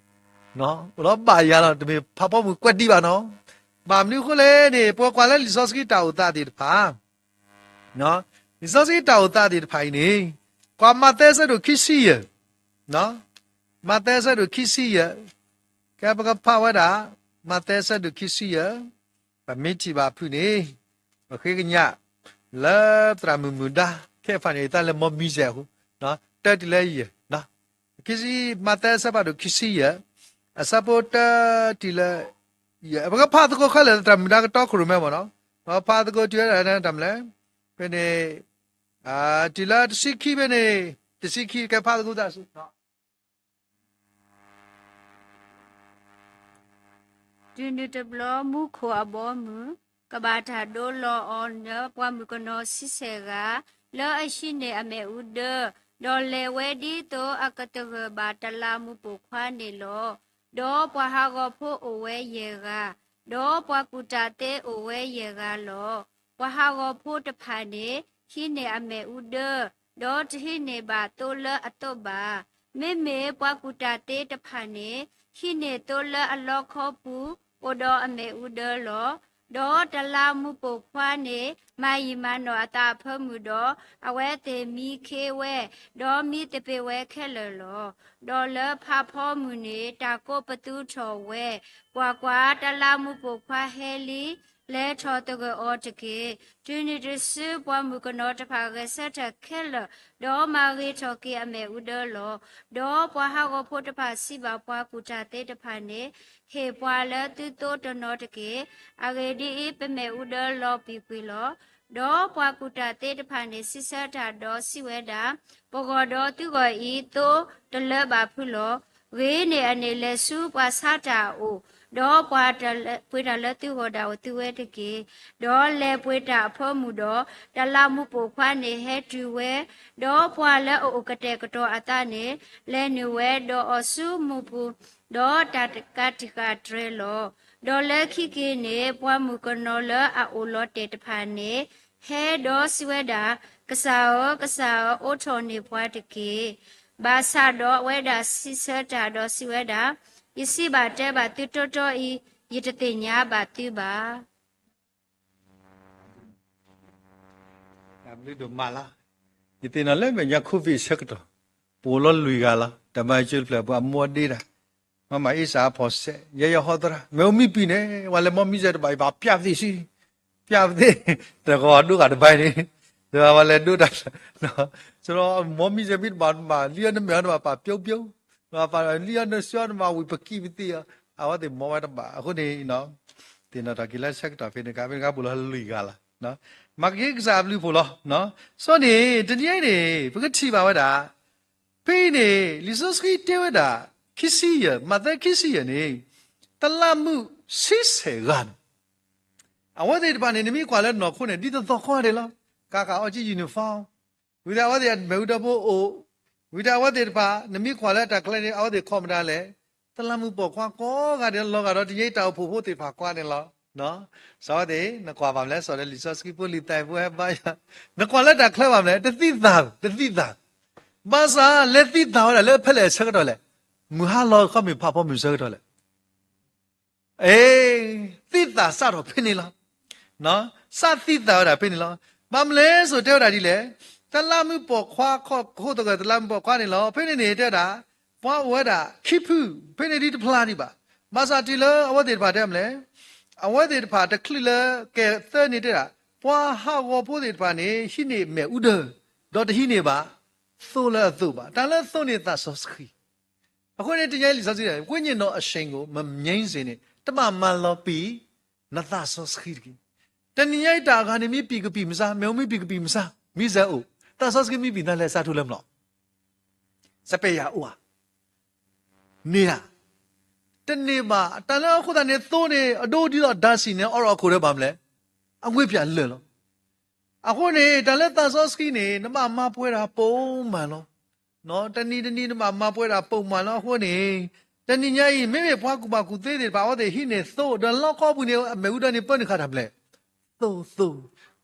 အိၣ်လီၤဘၣ်ယၤလီၤ, တမ့ၢ်ဖးဖီမုၢ်ကွဲးတံၢ်ဘၣ်နီၤ. ဘၣ်မနုၤအဃိလဲၣ်န့ၣ် ပှၤကွၢ်လၢလံာ်စီဆှံတၢ်အိၣ်သးသ့ၣ်တဖၣ် လံာ်စီဆှံတၢ်အိၣ်သးသ့ၣ်တဖၣ်အံၤန့ၣ် ကွၢ်မးသဲဆၢဒိၣ်ခံဆံယဲၢ်, မးသဲဆၢဒိၣ်ခံဆံယဲၢ်, ကဲပကဖးဝဲဒၣ် မးသဲဆၢဒိၣ်ခံဆံယဲၢ်, ပမ့ၢ်ထံၣ်ဘၣ်ဖုၣ်န့ၣ် ပဃ့ကညး လၢသရၣ်မုၣ်မုၢ်ဒါ ခဲဖၣ်န့ၣ် ယသးလဲၤမီမံစဲးအဃိ တၢတုၤလၢယဲၢ် ခံဆံ မးသဲဆၢဖးဒိၣ်ခံဆံယဲၢ်, အဆၢဖိတၢတုၤလၢယဲၢ်, ပကဖးသကိးခဲလၢာ် သရၣ်မုၣ်ဒါကတီခိၣ်ရိၣ်မဲမ့ၢ်နီၤ, ပဖးသကိးတုၤဝဲဒၣ်တၢ်မလဲၣ်, ဖဲန့ၣ် တုၤလၢတဆံခံဖဲန့ၣ်, တဆံခံကဲဖးသကိးသးစ့ၢ် တုၤနုၤတဘျီမူခိၣ်အဘီအမုၢ် ကဘၣ်တၢ်ဒိလီၤအီၤလၢပှၤမုၣ်ကနီၤဆံဆဲၣ်ဂၤ လၢအဟံးန့ၢ်အမ့ၣ်အူဒၢ, ဒီးလဲၤဝဲဒ်သိးအကတဂၢၢ်ဘၣ်တလးမူးပိာ်ခွါန့ၣ်လီၤ. ဒီးပှၤဟးဂီၤဖိအိၣ်ဝဲယဲၢ်ဂၤ, ဒီးပှၤကူၣ်တၢ်သ့အိၣ်ဝဲယဲၢ်ဂၤလီၤ. ပှၤဟးဂီၤဖိတဖၣ်န့ၣ် ဟံးန့ၢ်အမ့ၣ်အူဒၢ, ဒီးတဟံးန့ၢ်ဘၣ်သိလၢအသိးဘၣ်. မ့မ့ၢ်ပှၤကူၣ်တၢ်သ့တဖၣ်န့ၣ် ဟံးန့ၢ်သိလၢအလီခီပူၤ အိၣ်ဒီးအမ့ၣ်အူဒၢလီၤ. ဒီးတလးမူးပိာ်ခွါန့ၣ် မၤယံာ်မၤနီၢ်အသးအဖၢမုၢ်ဒီး အဝဲသ့ၣ်မံခ့ဝဲ, ဒီးမံသပ့ၤဝဲခဲလၢာ်လီၤ. ဒီးလၢဖးဖီမုၢ်န့ၣ် တၢ်ကိးပသူထီၣ်ဝဲ, ကွၢ်ကွၢ်, တလးမူးပိာ်ခွါဟဲလံ, လဲၤထီၣ်သဂၢၢ်အီၤတက့ၢ်. တုၤနုၤတစု ပှၤမုၣ်ကနီၤတဖၣ်ဂဲၤဆၢထၢၣ်ခဲလၢာ်, ဒီးမၤဂ့ၤထီၣ်က့ၤအမ့ၣ်အူဒၢလီၤ. ဒီးပှၤဟးဂီၤဖိတဖၣ်စံးဘၣ်ပှၤကူၣ်တၢ်သ့တဖၣ်န့ၣ်, ဟ့ၣ်ပှၤလၢသုသိတနီၤတက့ၢ်. အဂ့ၢ်ဒ်အံၤ, ပမ့ၣ်အူဒၢလီၤပံာ်ကွံာ်လီၤ. ဒီးပှၤကူၣ်တၢ်သ့တဖၣ်န့ၣ် စံးဆၢတၢ်ဒီးစံးဝဲဒၣ်, ပဂီၢ်ဒီးသုဂီၢ်အံၤ သိတလၢဘၣ်ဖုးလီၤ. ဂ့ၤန့ၢ်အန့ၣ် လဲၤဆူပှၤဆါတၢ်အအိၣ်, ဒီးပှၤပှ့ၤတၢ်လၢသုဂီၢ်ဒၣ်ဝဲသုဝဲတက့ၢ်. ဒီးလဲၤပှ့ၤတၢ်အဖၢမုၢ်ဒီး, တလးမူးပိာ်ခွါန့ၣ်ဟဲတုၤဝဲ, ဒီးပှၤလၢအအိၣ်ကတဲာ်ကတီၤအသးန့ၣ် လဲၤနုာ်ဝဲဒီးအီၤဆူမူးပူၤ, ဒီးတၢ်ကးတံာ်ဃာ်တြဲၤလီၤ. ဒီးလၢခံက့ၤန့ၣ် ပှၤမုၣ်ကနီၤလၢအအိၣ်လီၤတဲာ်တဖၣ်န့ၣ် ဟဲဒီးစံးဝဲဒၣ်, ကစၢ်ဧၢ, ကစၢ်ဧၢ, အိးထီၣ်န့ၢ်ပှၤတက့ၢ်. ဘၣ်ဆၣ်ဒီးအဝဲဒၣ်စံးဆၢတၢ်ဒီးစံးဝဲဒၣ်, ယစံးဘၣ်တဲဘၣ်သုတီတီအံၤ, ယတသ့ၣ်ညါဘၣ်သုဘၣ်. တၢ်ဘျုးဒိၣ်မးလီၤ. ယသ့ၣ်နီၣ်လၢမဲာ်ညါ COVID ဆၢကတီၢ်, ပအိၣ်လီၤလွံၢ်ဂၤလီၤ. တၢ်မၤစၢၤတဖျၢၣ် ပှၤမူအဒ့တၢ်, မၤမၤအ့စၢ်အဖီၣ်စဲး, ယဲယဟီသရၣ်, မ့ၢ်အိၣ်မံပံၤန့ၣ် ပှၤလဲၤမီမံစဲးတဘၣ် ယဘၣ်ပျးပသ့ၣ်ဆံ, ပျးပသ့ၣ်, တဂီၤဒိဂၤတဘၣ်န့ၣ်, ဒီးပှၤလဲၤဒိတၢ်, ဆိဒီးမီမံစဲးမံတဘၣ်တဘၣ် လံအီၤနမဲာ်တဘၣ်ပာ်ပျိပျိ, လံအီၤနစှီနဘၣ်ဝံၤပကံၢ်ပသ့ၣ်အီၤ, အဝဲသ့ၣ်မီဝဲတဘၣ်. အဃိန့ၣ် သ့ၣ်နီၣ်ထီၣ်က့ၤလၢဆၢကတီၢ်ဖဲန့ၣ် ဖဲန့ၣ်ကပူၤလီၤလွံၢ်ဂၤလီၤ. မၤက့ၤကစၢ်အဘျုးအဖှိၣ်လီၤ. ဆိန့ၣ် တနံၤအံၤန့ၣ် ပကထံၣ်ဘၣ်ဝဲဒၣ် ဖဲအံၤန့ၣ် လံာ်စီဆှံတဲဝဲဒၣ် ခံဆံယဲၢ်, မးသဲခံဆံယဲၢ်န့ၣ် တလးမူးဆံဆဲၣ်ဂၤန့ၣ် အဝဲသ့ၣ်တဖၣ်န့ၣ် နမ့ၢ်ကွၢ်လၢနီၢ်ခိန့ၣ် ဒ်သိးသိးဃီဒဲးလီၤ. ကးဃာ်အီကၠံ uniform, ဝံၤဒီးအဝဲသ့ၣ်အမ့ၣ်အူဒၢဖိအိၣ်, ဝံၤဒီးအဝဲသ့ၣ်တဖၣ် နမ့ၢ်ကွၢ်လၢတၢ်ချၢန့ၣ် အဝဲသ့ၣ်ခီမတၤလဲၣ်, တလးမူးပိာ်ခွါကိးဂၤဒဲးလီၤဂာ်ဒီး တယံာ်တၢ်အိၣ်ဖှိၣ်ဖိသ့ၣ်တဖၣ်ကွၢ်န့ၣ်လီၤ. စီၤဝဲသ့ၣ် နကွၢ်ဘၣ်မလဲၣ်, စီၤဒီးလံာ်စီဆှံဖိလံာ်သးပူဟဲဘါယွၤ, နကွၢ်လၢတၢ်ချၢဘၣ်မလဲၣ်, တသံသး, တသံသး. ဘၣ်ဆၣ်လဲၤသံသးဝဲဒၣ်လၢဖဲလဲၣ် ဆၢကတီၢ်လဲၣ်, မုၢ်ဟါလီၤခီမ့ၢ်ဖးဖီမုၢ်ဆၢကတီၢ်လဲၣ်. အ့, သံသးစးထီၣ်ဖဲန့ၣ်လီၤ. စးသံသးဝဲဒၣ်ဖဲန့ၣ်လီၤ. ဘၣ်မနုၤလဲၣ်စိၤတဲဝဲဒၣ်ဒ်လဲၣ်, တလးမူးပိာ်ခွါ, ခိၣ်သဂၢၢ်တလးမူးပိာ်ခွါန့ၣ်လီၤ. ဖဲန့ၣ်န့ၣ်တဲဝဲဒၣ်, ပှၤအိၣ်ဝဲဒၣ်ခံဖု, ဖဲန့ၣ်ဒ်တဖျါဒံးဘၣ်. ဘၣ်ဆၣ်တုၤလၢအဝဲသ့ၣ်တဖၣ်တဲမလဲၣ်, အဝဲသ့ၣ်တဖၣ်တချုးလၢကဲသၢန့ၣ်တဲဒၣ်, ပှၤဟးဂီၤဖိသ့ၣ်တဖၣ်န့ၣ် ဟံးန့ၢ်မ့ၣ်အူဒၢ, ဒီးတဟံးန့ၢ်ဘၣ်သိလၢအသိးဘၣ်. တၢ်လၢသိန့ၣ်သးစီဆှံ အဃိန့ၣ် တနံၤညါအံၤလံာ်စီဆှံတဲ, ဝိညာဉ်တော်အရှိန်ကို မမြင်းစေနှင့်, တဘၣ်မၤလီၤပံာ်နသးစီဆှံတဂ့ၤ. တနံၤညါအံၤတၢ်အဂၤန့ၣ် မ့ၢ်ပံာ်ကပံာ်မစါ, မ့ၢ်မ့ၢ်ပံာ်ကပံာ်မစါ, မ့ၢ်စဲအိၣ်, သးစီဆှံမ့ၢ်ပံာ်သးလဲၤစးထူလၢမလီၤ. စပယ်ယၤအိၣ်ဧါ, န့ၢ်ဧါ, တန့ၢ်ဘၣ်. တၢ်လၢအဃိသတးန့ၣ် သိန့ၣ် အဒိဒ်သိးဓာတ်ဆီန့ၣ် အီၣ်လီၤအခိၣ်ဒီးဘၣ်မလဲၣ်, အဝ့ၢ်ပၠးလၢာ်လီၤ. အဃိန့ၣ် တၢ်လၢသးစီဆှံန့ၣ် နဘၣ်မၤပှဲၤတၢ်ပိာ်မးလီၤ. တနံၤတနံၤနဘၣ်မၤပှဲၤတၢ်ပိာ်မးလီၤ. အဃိန့ၣ် တနံၤညါအံၤ မ့မ့ၢ်ပှၤကူၣ်ဘၣ်ကူၣ်သ့သ့ၣ်တဖၣ် အဝဲသ့ၣ်ဟံးန့ၢ်သိဒီးလီခီပူၤန့ၣ် အမ့ၣ်အူဒၢန့ၣ် ပၢနုာ်ဃာ်တၢ်မလဲၣ်, သိသိ,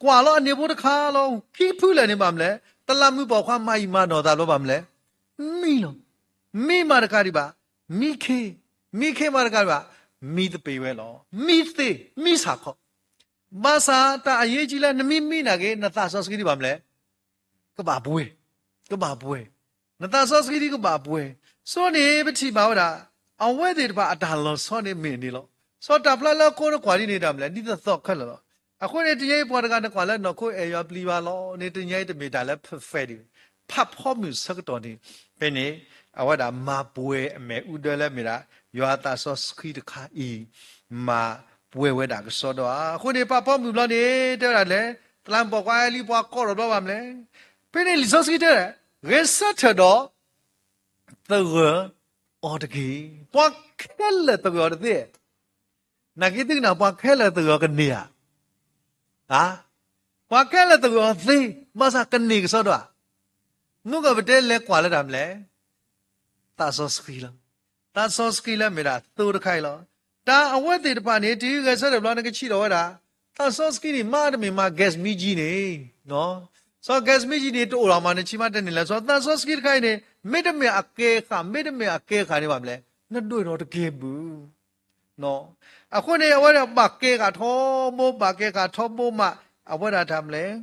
ကွၢ်လီၤအန့ၣ်ဖိတခါလီၤ. ခံဖုလၢာ်န့ၣ်ဘၣ်မလဲၣ်, တလးမူးပိာ်ခွါမၤအံၤမၤနီၢ်သးဘျီဘၣ်မလဲၣ်, မံလီၤ. မံမးတကးဒံးဘၣ်, မံခ့, မံခ့မးတကးဒံးဘၣ်, မံသပ့ၤဝဲလီၤ. မံသ့, မံဆးခီ. ဘၣ်ဆၣ်တၢ်အရေးကြီးလၢ နမ့ၢ်မံနာ်က့ နသးစီဆှံဒ်ဘၣ်မလဲၣ်, ကဘၣ်ပှဲၤ, ကဘၣ်ပှဲၤ, နသးစီဆှံဒ်ကဘၣ်ပှဲၤ. ဆိန့ၣ် ပထံၣ်ဘၣ်ဝဲဒၣ် အဝဲသ့ၣ်တဖၣ်အတၢ်လီၤဆီန့ၣ်မ့ၢ်န့ၣ်လီၤ. စီၤတၢ်ဖျါလၢအကိးနကွၢ်ဒ်န့ၣ်တၢ်မလဲၣ်, ဒ်သိးသိးခဲလၢာ်လီၤ. အဃိန့ၣ် တနံၤအံၤပှၤတဂၤနကွၢ်လၢနီၢ်ခိအဲၣ်ယွၤပျံၤယွၤလီၤန့ၣ် တနံၤအံၤတမ့ၢ်တၢ်လၢ perfect ဒံး, ဖးဖီမုၢ်ဆၢကတီၢ်န့ၣ် ဖဲန့ၣ် အဝဲဒၣ်မၤပှဲၤအမ့ၣ်အူဒၢလၢမ့ၢ်ဒၣ် ယွၤအသးစီဆှံတခါအံၤ မၤပှဲၤဝဲဒၣ်ကစီဒီဧါ. အဃိန့ၣ် ဖးဖီမုၢ်ဘျီန့ၣ် တဲဝဲဒၣ်လဲၣ်, တလးမူးပိာ်ခွါလံ ပှၤကိးထီၣ်ဘျီဘၣ်မလဲၣ်. ဖဲန့ၣ်လံာ်စီဆှံတဲဝဲဒၣ်, ဂဲၤဆၢထၢၣ်ဒီး သဂၢၢ်အီၤတက့ၢ်. ပှၤခဲလၢာ်သဂၢၢ်အီၤတသ့, နာ်က့သုကနၣ် ပှၤခဲလၢာ်သဂၢၢ်အီၤကန့ၢ်ဧါ. ပှၤခဲလၢာ်သဂၢၢ်အီၤသ့, ဘၣ်ဆၣ်ကန့ၢ်ကစီဒီဧါ. မုၢ်ကီၢ်ပတဲလဲၤကွၢ်လၢတၢ်မလဲၣ်, သးစီဆှံလီၤ. သးစီဆှံလၢမ့ၢ်ဒၣ်သိတခါအံၤလီၤ. တၢ်အဝဲသ့ၣ်တဖၣ်န့ၣ် တုၤဂဲၤဆၢထၢၣ်ဘျီ နကထံၣ်ထီၣ်ဝဲဒၣ် သးစီဆှံန့ၣ် မ့တမ့ၢ်မၤ gas မံကၠံန့ၣ်, စီၤ gas မံကၠံန့ၣ် တအိၣ်လီၤမး နထံၣ်မးတန့ၢ်လၢၤ. စီၤသးစီဆှံတခါအံၤန့ၣ် မ့တမ့ၢ်အကဲဃာ် မ့တမ့ၢ်အကဲဃာ်န့ၣ်ဘၣ်မလဲၣ်, နဒွဲၣ်ထီၣ်တကဲဘၣ်. အဃိန့ၣ် အဝဲဒၣ်ဘၣ်ကဲဃာ်ထီဘိ ဘၣ်ကဲဃာ်ထီဘိမး အဝဲဒၣ်တၢ်မလဲၣ်,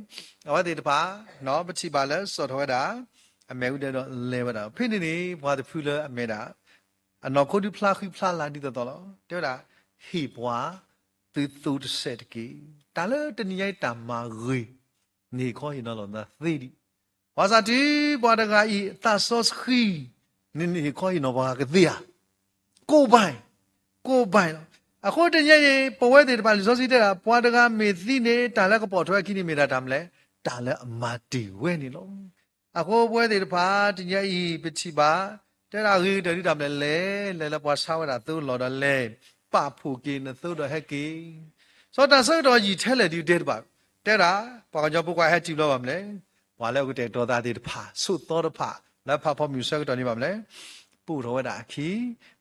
အဝဲသ့ၣ်တဖၣ် ပထံၣ်ဘၣ်လၢစိာ်ထီၣ်ဝဲဒၣ် အမ့ၣ်အူဒၢဒီးလဲၤဝဲဒၣ်. ဖဲန့ၣ်န့ၣ် ပှၤတဖုလၢအမ့ၢ်ဒၣ် အနီၢ်ခိဒုးဖျါဃံဖျါလၤဒ်သိးသိးလီၤ. တဲဝဲဒၣ်, ဟ့ၣ်ပှၤ သုသိတစဲးတက့ၢ်. တၢ်လၢတနံၤညါအံၤတၢ်မၤဂ့ၤ နဟ့ၣ်ခီဟ့ၣ်နီၤလီၤနသးသ့ဒံး. ဘၣ်ဆၣ်တုၤပှၤတဂၤအံၤ သးစီဆှံ နဟ့ၣ်ခီဟ့ၣ်နီၤပှၤဂၤကသ့ဧါ. ကိးဘၣ်, ကိးဘၣ်လီၤ. အဃိတနံၤညါအံၤ ပဝဲသ့ၣ်တဖၣ်လံာ်စီဆှံတဲဒၣ် ပှၤတဂၤမ့ၢ်သံန့ၣ် တၢ်လၢကပိာ်ထွဲအခံန့ၣ်မ့ၢ်ဒၣ်တၢ်မလဲၣ်, တၢ်လၢအမၤတ့ၢ်ဝဲန့ၣ်လီၤ. အဃိပဝဲသ့ၣ်တဖၣ် တနံၤညါအံၤ ပထံၣ်ဘၣ် တဲဒၣ်အဂ့ၤကတၢၢ်ဒ်တၢ်မလဲၣ်လဲၣ်, လဲၤလၢပှၤဆါဝဲဒၣ်သိလီၢ်ဒီးလဲၤ ပာ်ဖှိၣ်က့ၤနသိဒီးဟဲက့ၤ. စီၤတၢ်ဆၢကတီၢ်ယံာ်ထဲလဲၣ်ဒုးတဲတဘၣ်, တဲဒၣ် ပှၤကညီဖိခွါဟဲတုၤဘျီဘၣ်မလဲၣ်, ပှၤလၢအကတဲာ်ကတီၤသးသ့ၣ်တဖၣ် ဆိးသီတဖၣ် လၢဖးဖီမုၢ်ဆၢကတီၢ်န့ၣ်ဘၣ်မလဲၣ်, ပိာ်ထီၣ်ဝဲဒၣ်အခံ,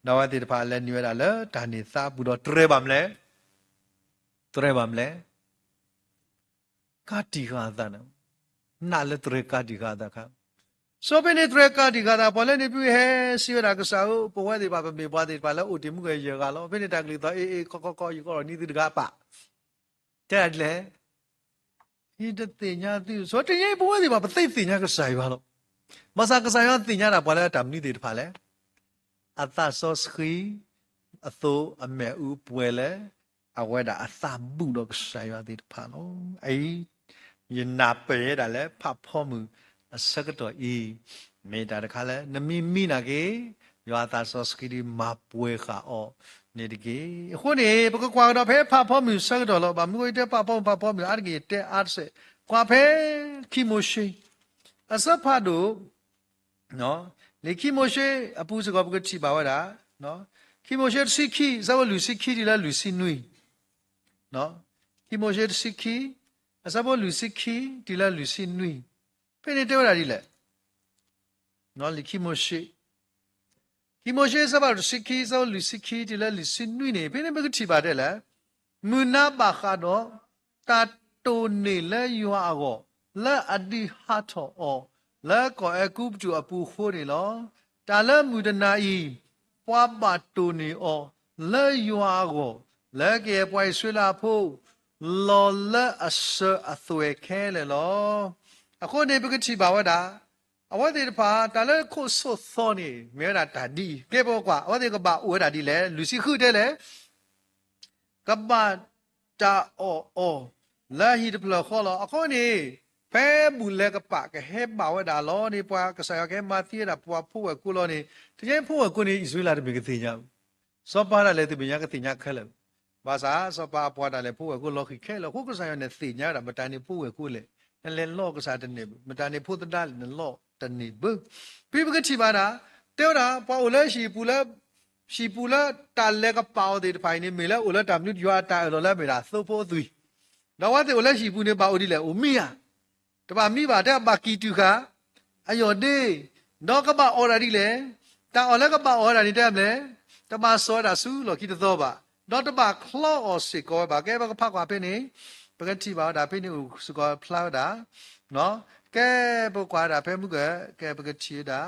ဒီးအဝဲသ့ၣ်တဖၣ်လဲၤနုာ်ဝဲဒၣ်လၢတၢ်န့ၢ်သါအပူၤဒီးတြဲၤဘၣ်မလဲၣ်, တြဲၤဘၣ်မလဲၣ် ကးတံာ်ဃာ်အသးန့ၣ်, နာ်လၢတြဲၤကးတံာ်ဃာ်အသးခါ, စီၤဖဲန့ၣ်တြဲၤကးတံာ်ဃာ်သး ပှၤလၢန့ၣ်ဖုဟဲစံးဝဲဒၣ်ကစၢ်ဧၢ, ပဝဲသ့ၣ်တဖၣ်ပမ့ၢ်ပှၤသ့ၣ်တဖၣ်လၢအိၣ်တ့ၢ်မူကယဲၢ်ဂၤလီၤ. ဖဲန့ၣ်တၢ်ကလုၢ်သီၣ်အ့ၣ်အ့ၣ်ခီခီခီ ယကအိၣ်ဒီးနံၤသုတဂၤအပၢ်, တဲဒၣ်ဒ်လဲၣ်, ယတသ့ၣ်ညါသု, စီၤတနံၤညါအံၤ ပဝဲသ့ၣ်တဖၣ်ပသ့သ့ၣ်ညါကစၢ်ယွၤလီၤ. ဘၣ်ဆၣ်ကစၢ်ယွၤသ့ၣ်ညါဒၣ်ပှၤလၢတၢ်မနုၤသ့ၣ်တဖၣ်လဲၣ်, အသးစီဆှံ အသိအမ့ၣ်အူပှဲၤလၢ အဝဲဒၣ်အသးဘူၣ်ဒီးကစၢ်ယွၤသ့ၣ်တဖၣ်လီၤ. အအံၤ ယနၢ်ပၢၢ်ဝဲဒၣ်လၢဖးဖီမုၢ်အဆၢကတီၢ်အံၤ မ့ၢ်တၢ်တခါလၢ နမ့ၢ်မံနာ်က့ ယွၤအသးစီဆှံဒုးမၤပှဲၤဃာ်အီၤန့ၣ်တက့ၢ်. အဃိန့ၣ် ပကကွၢ်ကဒီးဖဲဖးဖီမုၢ်ဆၢကတီၢ်လီၤ. ဘၣ်မနုၤအဃိတဲဖးဖီမုၢ် ဖးဖီမုၢ်အါတက့ၢ် ယတဲအါတစဲး, ကွၢ်ဖဲခံမိၤၡ့ အဆၢဖးဒိၣ် လံာ်ခံမိၤၡ့အပူၤစ့ၢ်ကီး ပကထံၣ်ဘၣ်ဝဲဒၣ်, ခံမိၤၡ့တဆံခံ အဆၢဖိလွံၢ်ဆံခံတုၤလၢလွံၢ်ဆံနွံ, ခံမိၤၡ့တဆံခံ အဆၢဖိလွံၢ်ဆံခံတုၤလၢလွံၢ်ဆံနွံ, ဖဲန့ၣ်တဲဝဲဒၣ်ဒ်လဲၣ်, လံာ်ခံမိၤၡ့, ခံမိၤၡ့အဆၢဖးဒိၣ်တဆံခံ အဆၢဖိလွံၢ်ဆံခံတုၤလၢလွံၢ်ဆံနွံန့ၣ် ဖဲန့ၣ်ပကထံၣ်ဘၣ်ဒ်လဲၣ်, မုၢ်နၤဘၣ်ဃးဒီး တၢ်တိၢ်န့ၢ်လၢယွၤအဂီၢ် လၢအဒုးဟးထီၣ်အီၤ လၢကီၢ်အဲၤကူပတူးအပူၤအဃိန့ၣ်လီၤ. တၢ်လၢမုၢ်တနၤအံၤ ပှၤဘၣ်တိၢ်န့ၢ်အီၤ လၢယွၤအဂီၢ် လၢကယဲၢ်ပှၤအံၣ်စရ့လးဖိ လီၤလၢအစၢၤအသွဲၣ်ခဲလၢာ်လီၤ. အဃိန့ၣ် ပကထံၣ်ဘၣ်ဝဲဒၣ် အဝဲသ့ၣ်တဖၣ် တၢ်လၢခိၣ်စိၣ်သီန့ၣ် မ့ၢ်ဝဲဒၣ်တၢ်ဒ်အံၤ, ကဲပကွၢ် အဝဲသ့ၣ်ကဘၣ်အိၣ်ဝဲဒၣ်ဒ်လဲၣ်. လွံၢ်ဆံဃုတဲလဲၣ် ကဘၣ်တၢ်အီၣ်အီၤ လၢဟံၣ်တဖျၢၣ်ဃီလီၤ. အဃိန့ၣ် ဖဲဘူၣ်လဲၤကပာ်ကဟဲဘၣ်ဝဲဒၣ်လီၤန့ၣ် ပှၤကစၢ်ယွၤကဟဲမၤသံဝဲဒၣ်ပှၤဖိဝဲၢ်ကိာ်လီၤန့ၣ် တကဲဖိဝဲၢ်ကိာ်န့ၣ် အံၣ်စရ့လးတမ့ၢ်ကသ့ၣ်ညါ စီၤပၤဒၣ်လဲာ်သ့ၣ်မဲာ်ညါကသ့ၣ်ညါခဲလၢာ်, ဘၣ်ဆၣ် စီၤပၤအပှၤဒၣ်လဲာ်ဖိဝဲၢ်ကိာ်လီၤဃံၤခဲလၢာ်အဃိ ကစၢ်ယွၤန့ၣ်သ့ၣ်ညါဝဲဒၣ် မတၤန့ၣ်ဖိဝဲၢ်ကိာ်လဲၣ်, နလဲၤလီၢ်ကစၢ်တန့ၢ်ဘၣ်, မတၤန့ၣ်ဖိသဒါလဲၣ် နလီၢ်တန့ၢ်ဘၣ်. ဖဲပကထံၣ်ဘၣ်ဒၣ် တဲဝဲဒၣ် ပှၤအိၣ်လၢဟံၣ်ပူၤလၢ ဟံၣ်ပူၤလၢတၢ်လဲၤကပာ်အီၤသ့ၣ်တဖၣ်အံၤန့ၣ် မ့ၢ်လၢအိၣ်လၢတၢ်မနုၤယွၤအတၢ်အၢၣ်လီၤလၢအမ့ၢ်ဒၣ်သိဖိအသွံၣ်, ဒီးအဝဲသ့ၣ်အိၣ်လၢဟံၣ်ပူၤန့ၣ် ဘၣ်အိၣ်ဒ်လဲၣ်, အိၣ်မံဧါ, တဘၣ်မံဘၣ်, တဲဘၣ်ကံၢ်တူာ်ဃာ် အယီၢ်ဒ့, ဒီးကဘၣ်အီၣ်ဒၣ်ဒ်လဲၣ်, တၢ်အီၣ်လၢကဘၣ်အီၣ်ဝဲဒၣ်န့ၣ်တဲမလဲၣ်, တဘၣ်စိာ်ဝဲဒၣ်ဆူလီၢ်ခံတသီဘၣ်, ဒီးတဘၣ်ချီအီၤစ့ၢ်ကီးဝဲဘၣ်. ကဲပကဖးကွၢ်ဖဲန့ၣ် ပကထံၣ်ဘၣ်ဝဲဒၣ်ဖဲန့ၣ်အိၣ်စ့ၢ်ကီးဖျါဝဲဒၣ် ကဲပကွၢ်ဝဲဒၣ်ဖဲမုၢ်က ကဲပကထံၣ်ဝဲဒၣ်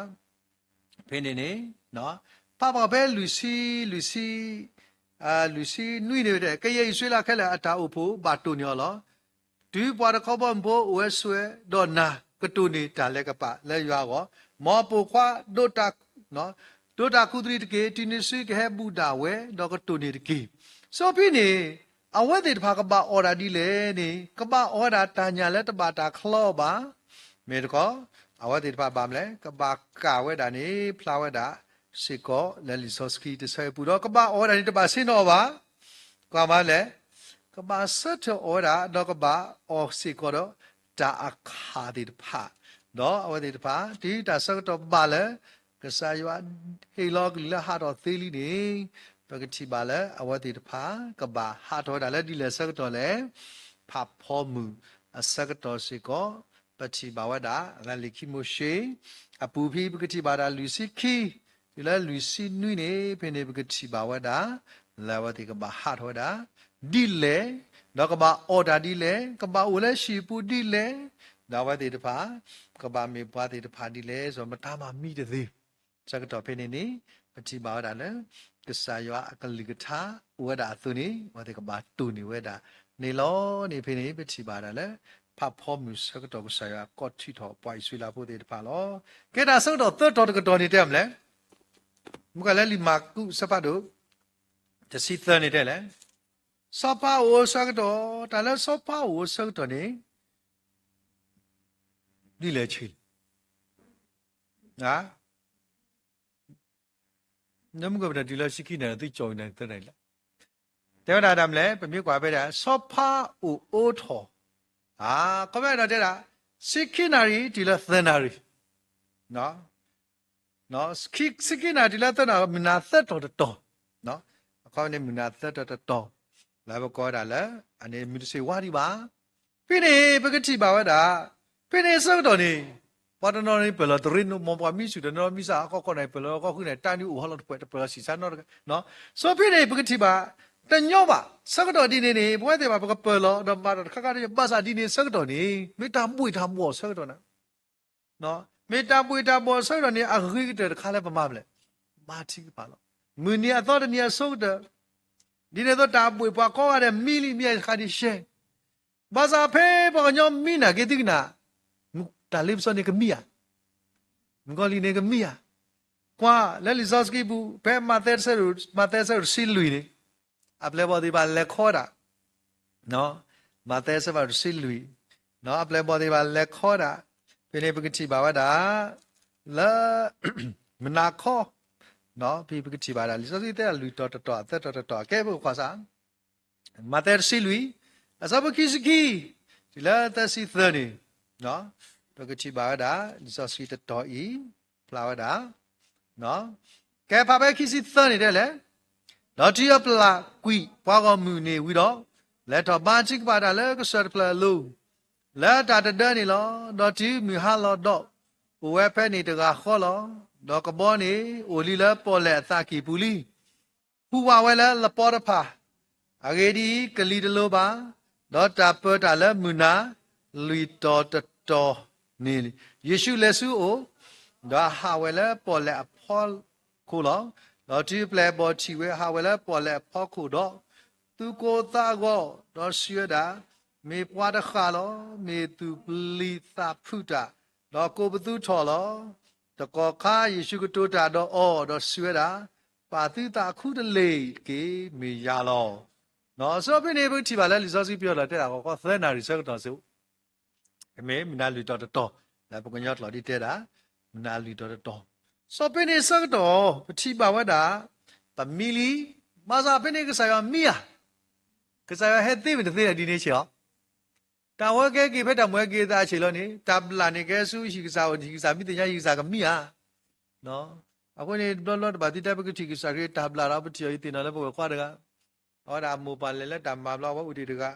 ဖဲန့ၣ်န့ၣ် ဖးကွၢ်ဖဲလွံၢ်ဆံ လွံၢ်ဆံ လွံၢ်ဆံနွံန့ၣ်ဝဲဒၣ် ကယဲၢ်အံၣ်စရ့လးခဲလၢာ်အတၢ်အိၣ်ဖှိၣ်ဘၣ်တိၢ်န့ၢ်အီၤလီၤ. တုၤပှၤတခီဘီမုၢ်ဖိအိၣ်ဝဲဆိးဝဲဒီးနၤ ကတိၢ်န့ၢ်တၢ်လဲၤကပာ်လၢယွၤအဂီၢ်, မ်ပိာ်ခွါ ဒိးတၢ်ခူသရံးတက့ၢ်. တုၤနုၤစုကဟဲဘူးဒၣ်ဝဲ ဒီးကတိၢ်န့ၢ်တက့ၢ်. စီဖဲန့ၣ် အဝဲသ့ၣ်တဖၣ်ကဘၣ်အီၣ်ဒၣ်ဒ်လဲၣ်န့ၣ် ကဘၣ်အီၣ်ဝဲဒၣ်တၢ်ညၣ်လၢတဘၣ်တၢ်ချီအီၤဘၣ်. မ့ၢ်တခီ အဝဲသ့ၣ်တဖၣ်ဘၣ်မလဲၣ် ကဘၣ်ကၣ်ဝဲဒၣ်န့ၣ် ဖျါဝဲဒၣ်စ့ၢ်ကီးလၢလံာ်စီဆှံတဆၢအံၤပူၤဒီး ကဘၣ်အီၣ်ဝဲဒၣ်န့ၣ် တဘၣ်ဆ့ၣ်နီၤအီၤဘၣ်. ကွၢ်မးလဲၣ် ကဘၣ်ဆၢထၢၣ်အီၣ်ဝဲဒၣ် ဒီးကဘၣ်အီၣ်စ့ၢ်ကီးဒီးတၢ်အခၣ်သ့ၣ်တဖၣ်, ဒီးအဝဲသ့ၣ်တဖၣ် တုၤတၢ်ဆၢကတီၢ်ဘၣ်လၢ ကစၢ်ယွၤဟ့ၣ်လီၤအကလုၢ်လၢဟးထီၣ်သ့လံန့ၣ် ပကထံၣ်ဘၣ်လၢအဝဲသ့ၣ်တဖၣ် ကဘၣ်ဟးထီၣ်ဝဲဒၣ်လၢဒ်လဲၣ်အဆၢကတီၢ်လဲၣ်, ဖးဖီမုၢ်အဆၢကတီၢ်စ့ၢ်ကီး ပထံၣ်ဘၣ်ဝဲဒၣ် လၢလံာ်ခံမိၤၡ့ အပူၤဖဲ ပကထံၣ်ဘၣ်ဒၣ်လွံၢ်ဆံခံ တုၤလၢလွံၢ်ဆံနွံန့ၣ် ဖဲန့ၣ်ပကထံၣ်ဘၣ်ဝဲဒၣ် လၢအဝဲသ့ၣ်ကဘၣ်ဟးထီၣ်ဝဲဒၣ် ဒ်လဲၣ်, ဒီးကဘၣ်အီၣ်တၢ်ဒ်လဲၣ်, ကဘၣ်အိၣ်လၢဟံၣ်ပူၤဒ်လဲၣ်, ဒီးအဝဲသ့ၣ်တဖၣ် ကဘၣ်မ့ၢ်ပှၤသ့ၣ်တဖၣ်ဒ်လဲၣ် စီၤမတၤမၤမံတသ့. ဆၢကတီၢ်ဖဲန့ၣ်န့ၣ် ပထံၣ်ဘၣ်ဝဲဒၣ်လၢ ကစၢ်ယွၤအကလုၢ်ကထါအိၣ်ဝဲဒၣ်အသိးန့ၣ် အဝဲသ့ၣ်ကဘၣ်တိၢ်န့ၢ်ဝဲဒၣ်န့ၣ်လီၤန့ၣ် ဖဲန့ၣ် ပထံၣ်ဘၣ်ဝဲဒၣ်လၢ ဖးဖီမုၢ်ဆၢကတီၢ်ကစၢ်ယွၤကိးထုးထီၣ်ပှၤအံၣ်စရ့လးဖိသ့ၣ်တဖၣ်လီၤ. ကဲတၢ်ဆၢကတီၢ်သၢတီၤတကတီၢ်န့ၣ်တဲမလဲၣ်, မ့ၢ်ကွၢ်လၢလံာ်မၢ်ကူးအဆၢဖးဒိၣ် တဆံသၢန့ၣ်တဲလဲၣ်, စီၤပၤအိၣ်အဆၢကတီၢ်, တၢ်လၢစီၤပၤအိၣ်အဆၢကတီၢ်န့ၣ် ဒ်လဲၣ်ဆံးလဲၣ်, နမ့ၢ်ကွၢ်ပတၢ်တုၤလၢဆံခံနၣ်ရံၣ် သုကၠီၣ်အံၤနၣ်ရံၣ်သၢနၣ်ရံၣ်လီၤ. တဲဝဲဒၣ်ဒ်လဲၣ် ပမ့ၢ်ကွၢ်ဖဲဒၣ် စီၤပၤအိၣ်အိးထီၣ်, ခီဖျိဒီးတဲဒၣ် ဆံခံနၣ်ရံၣ်တုၤလၢသၢနၣ်ရံၣ်, ဆံခံနၣ်ရံၣ်တုၤလၢသၢနၣ်ရံၣ် မုၢ်နၤသၢတီၤတတီၤ, အခီပညီမုၢ်နၤသၢတီၤတတီၤ, လၢပကိးဝဲဒၣ်လၢ အန့ၣ်မုၢ်တဆ့ၣ်ဝါဒံးဘၣ်. ဖဲန့ၣ် ပကထံၣ်ဘၣ်ဝဲဒၣ် ဖဲန့ၣ်ဆၢကတီၢ်န့ၣ် ပှၤတနီၤန့ၣ်ပၢၢ်လီၤတရ့ မ်ပှၤမံဆူၣ်တနီၤမံဆူၣ် အကီၢ်ခီၣ်နၢ် ပၢၢ်လီၤကီၢ်ဃုန့ၣ် တၢ်နုာ်အိၣ်ဟီလီၤတဖှဲး တပၢၢ်လီၤဆံးစၢ်နီတဂၤ, စီဖဲန့ၣ် ပကထံၣ်ဘၣ် တညီဘၣ် ဆၢကတီၢ်ဒ်န့ၣ်န့ၣ် ပဝဲသ့ၣ်တဖၣ် ပကပၢၢ်လီၤ ဒီးမၤတၢ်တခါခါ ဘၣ်ဆၣ်ဒ်န့ၣ်ဆၢကတီၢ်န့ၣ် မ့ၢ်တၢ်ဘှ့ၣ်တၢ်ဘှီၣ်ဆၢကတီၢ်န့ၣ် မ့ၢ်တၢ်ဘှ့ၣ်တၢ်ဘှီၣ်ဆၢကတီၢ်န့ၣ် အဂ့ၤကတၢၢ်တခါလၢပမၤမလဲၣ်, မၤထံကပၤလီၤ. မုၢ်နံၤအသီတနံၤအဆိကတၢၢ်, ဒ်န့ၣ်အသိးတၢ်ဘှ့ၣ်ပှၤကိးဂၤဒဲး မံလံမံအတခါဒံးရှဲ, ဘၣ်ဆၣ်ဖဲပှၤကညီမံနာ်က့သုကနၣ်, တၢ်လ့ပစီန့ၣ်ကမံဧါ, မုၣ်ကီၤလံၢ်န့ၣ်ကမံဧါ, ကွၢ်လၢလံာ်စီဆှံပူၤ ဖဲမးသဲ မးသဲအဆၢဒိၣ်တဆံလွံၢ်န့ၣ်, အပျဲၢ်အဘီၣ်သ့ၣ်တဖၣ်လဲၤခီဒၣ် မးသဲအဆၢဒိၣ်တဆံလွံၢ်, အပျဲၢ်အဘီၣ်သ့ၣ်တဖၣ်လဲၤခီဒၣ်, ဖဲန့ၣ်ပကထံၣ်ဘၣ်ဝဲဒၣ် လၢ မုၢ်နၤခီ, ဖဲပကထံၣ်ဘၣ်ဒၣ် လံာ်စီဆှံတဲဒၣ်လွံၢ်တီၤတတီၤ သၢတီၤတတီၤ ကဲပကကွၢ်စ့ၢ် မးသဲတဆံလွံၢ်, အဆၢဖိခံဆံခံ တုၤလၢသၢဆံသၢန့ၣ်, ပကထံၣ်ဘၣ်ဝဲဒၣ် လံာ်စီဆှံတတီၤအံၤ ဖျါဝဲဒၣ် ကဲဖးဖဲခံဆံသၢန့ၣ်တဲလဲၣ်, ဒီးတုၤအပျၢ်ကွံာ်ပှၤဂီၢ်မုၢ်န့ၣ်ဝံၤဒီး, လဲၤထီၣ်ဘါထုကဖၣ်တၢ်လၢကစၢၢ်တဖျၢၣ်အလိၤ, လၢတၢ်တဒၢန့ၣ်လီၤ. ဒီးတုၤမုၢ်ဟါလီၤဒီး, အိၣ်ဝဲဖဲန့ၣ်တဂၤဃီလီၤ. ဒီးကဘီန့ၣ်အိၣ်လံလၢပီၣ်လဲၣ်အသးကံၢ်ပူၤလံ. ဟူးဝးဝဲလၢလပီတဖၣ်, အဂ့ၢ်ဒ်အံၤ, ကလံၤတလိၤဘၣ်, ဒီးတၢ်ပၢတၢ်လၢမုၢ်နၤလွံၢ်တီၤတတီၤန့ၣ်, ယ့ၣ်ၡူးလဲၤဆူအအိၣ်, ဒီးဟးဝဲလၢပီၣ်လဲၣ်အဖီခိၣ်လီၤ. ဒီးတုၤအပျဲၢ်အဘီၣ်ထံၣ်ဝဲ, ဟးဝဲလၢပီၣ်လဲၣ်အဖီခိၣ်ဒီး သူၣ်ကိၢ်သးဂီၤ, ဒီးစံးဝဲဒၣ်, မ့ၢ်ပှၤတဃၣ်လီၤ. မ့ၢ်သူၣ်ပျံၤသးဖုးတၢ်, ဒီးကိးပသူထီၣ်လီၤ. တကီၢ်ခါယ့ၣ်ၡူးကတိၤတၢ်ဒီးအီၤ, ဒီးစံးဝဲဒၣ်, ပာ်သုသးအခုတလ့ၢ်တက့ၢ်, မ့ၢ်ယၤလီၤ. ဒီးစီၤဖဲန့ၣ် ပကထံၣ်ဘၣ်လၢလံာ်စီဆှံပယီၤလီၤတဲဒၣ် ဂီၤခီသၢနၣ်ရံၣ်ဆၢကတီၢ်စ့ၢ် မ့ၢ်မုၢ်နၤလွံၢ်တီၤတတီၤ, လၢပကညီကျိာ်ဒ်တဲဒၣ်, မုၢ်နၤလွံၢ်တီၤတတီၤ, စီၤဖဲန့ၣ်ဆၢကတီၢ် ပထံၣ်ဘၣ်ဝဲဒၣ်, ပမံလံ, ဘၣ်ဆၣ်ဖဲန့ၣ်ကစၢ်ယွၤမံဧါ, ကစၢ်ယွၤဟဲသ့မ့ၢ်တသ့ဒ်န့ၣ်ဆ့ၣ်လီၤ. တၢ်ဝဲကဟဲက့ၤဖဲတၢ်မူဟဲက့ၤသးဆ့ၣ်လီၤန့ၣ်, တၢ်ဘျၣ်န့ၣ်ကဟဲဆူဟံၣ်ကစၢ်အအိၣ်, ဟံၣ်ကစၢ်မံသ့ၣ်ညါ ဟံၣ်ကစၢ်ကမံဧါ. အဃိန့ၣ် တဘျီဘျီတဘၣ်သံတဲ ပကထံၣ်ကစၢ်ခရံာ်တၢ်ဘျၣ်ဒီး ပထံၣ်အီၤယသ့ၣ်နီၣ်လၢပဝဲၢ်ခွါတဂၤ, အဝဲဒၣ်အမိၢ်ပၢ်လဲၤလၢတၢ်မၤဘျီ အဝဲအိၣ်တ့ၢ်တဂၤ,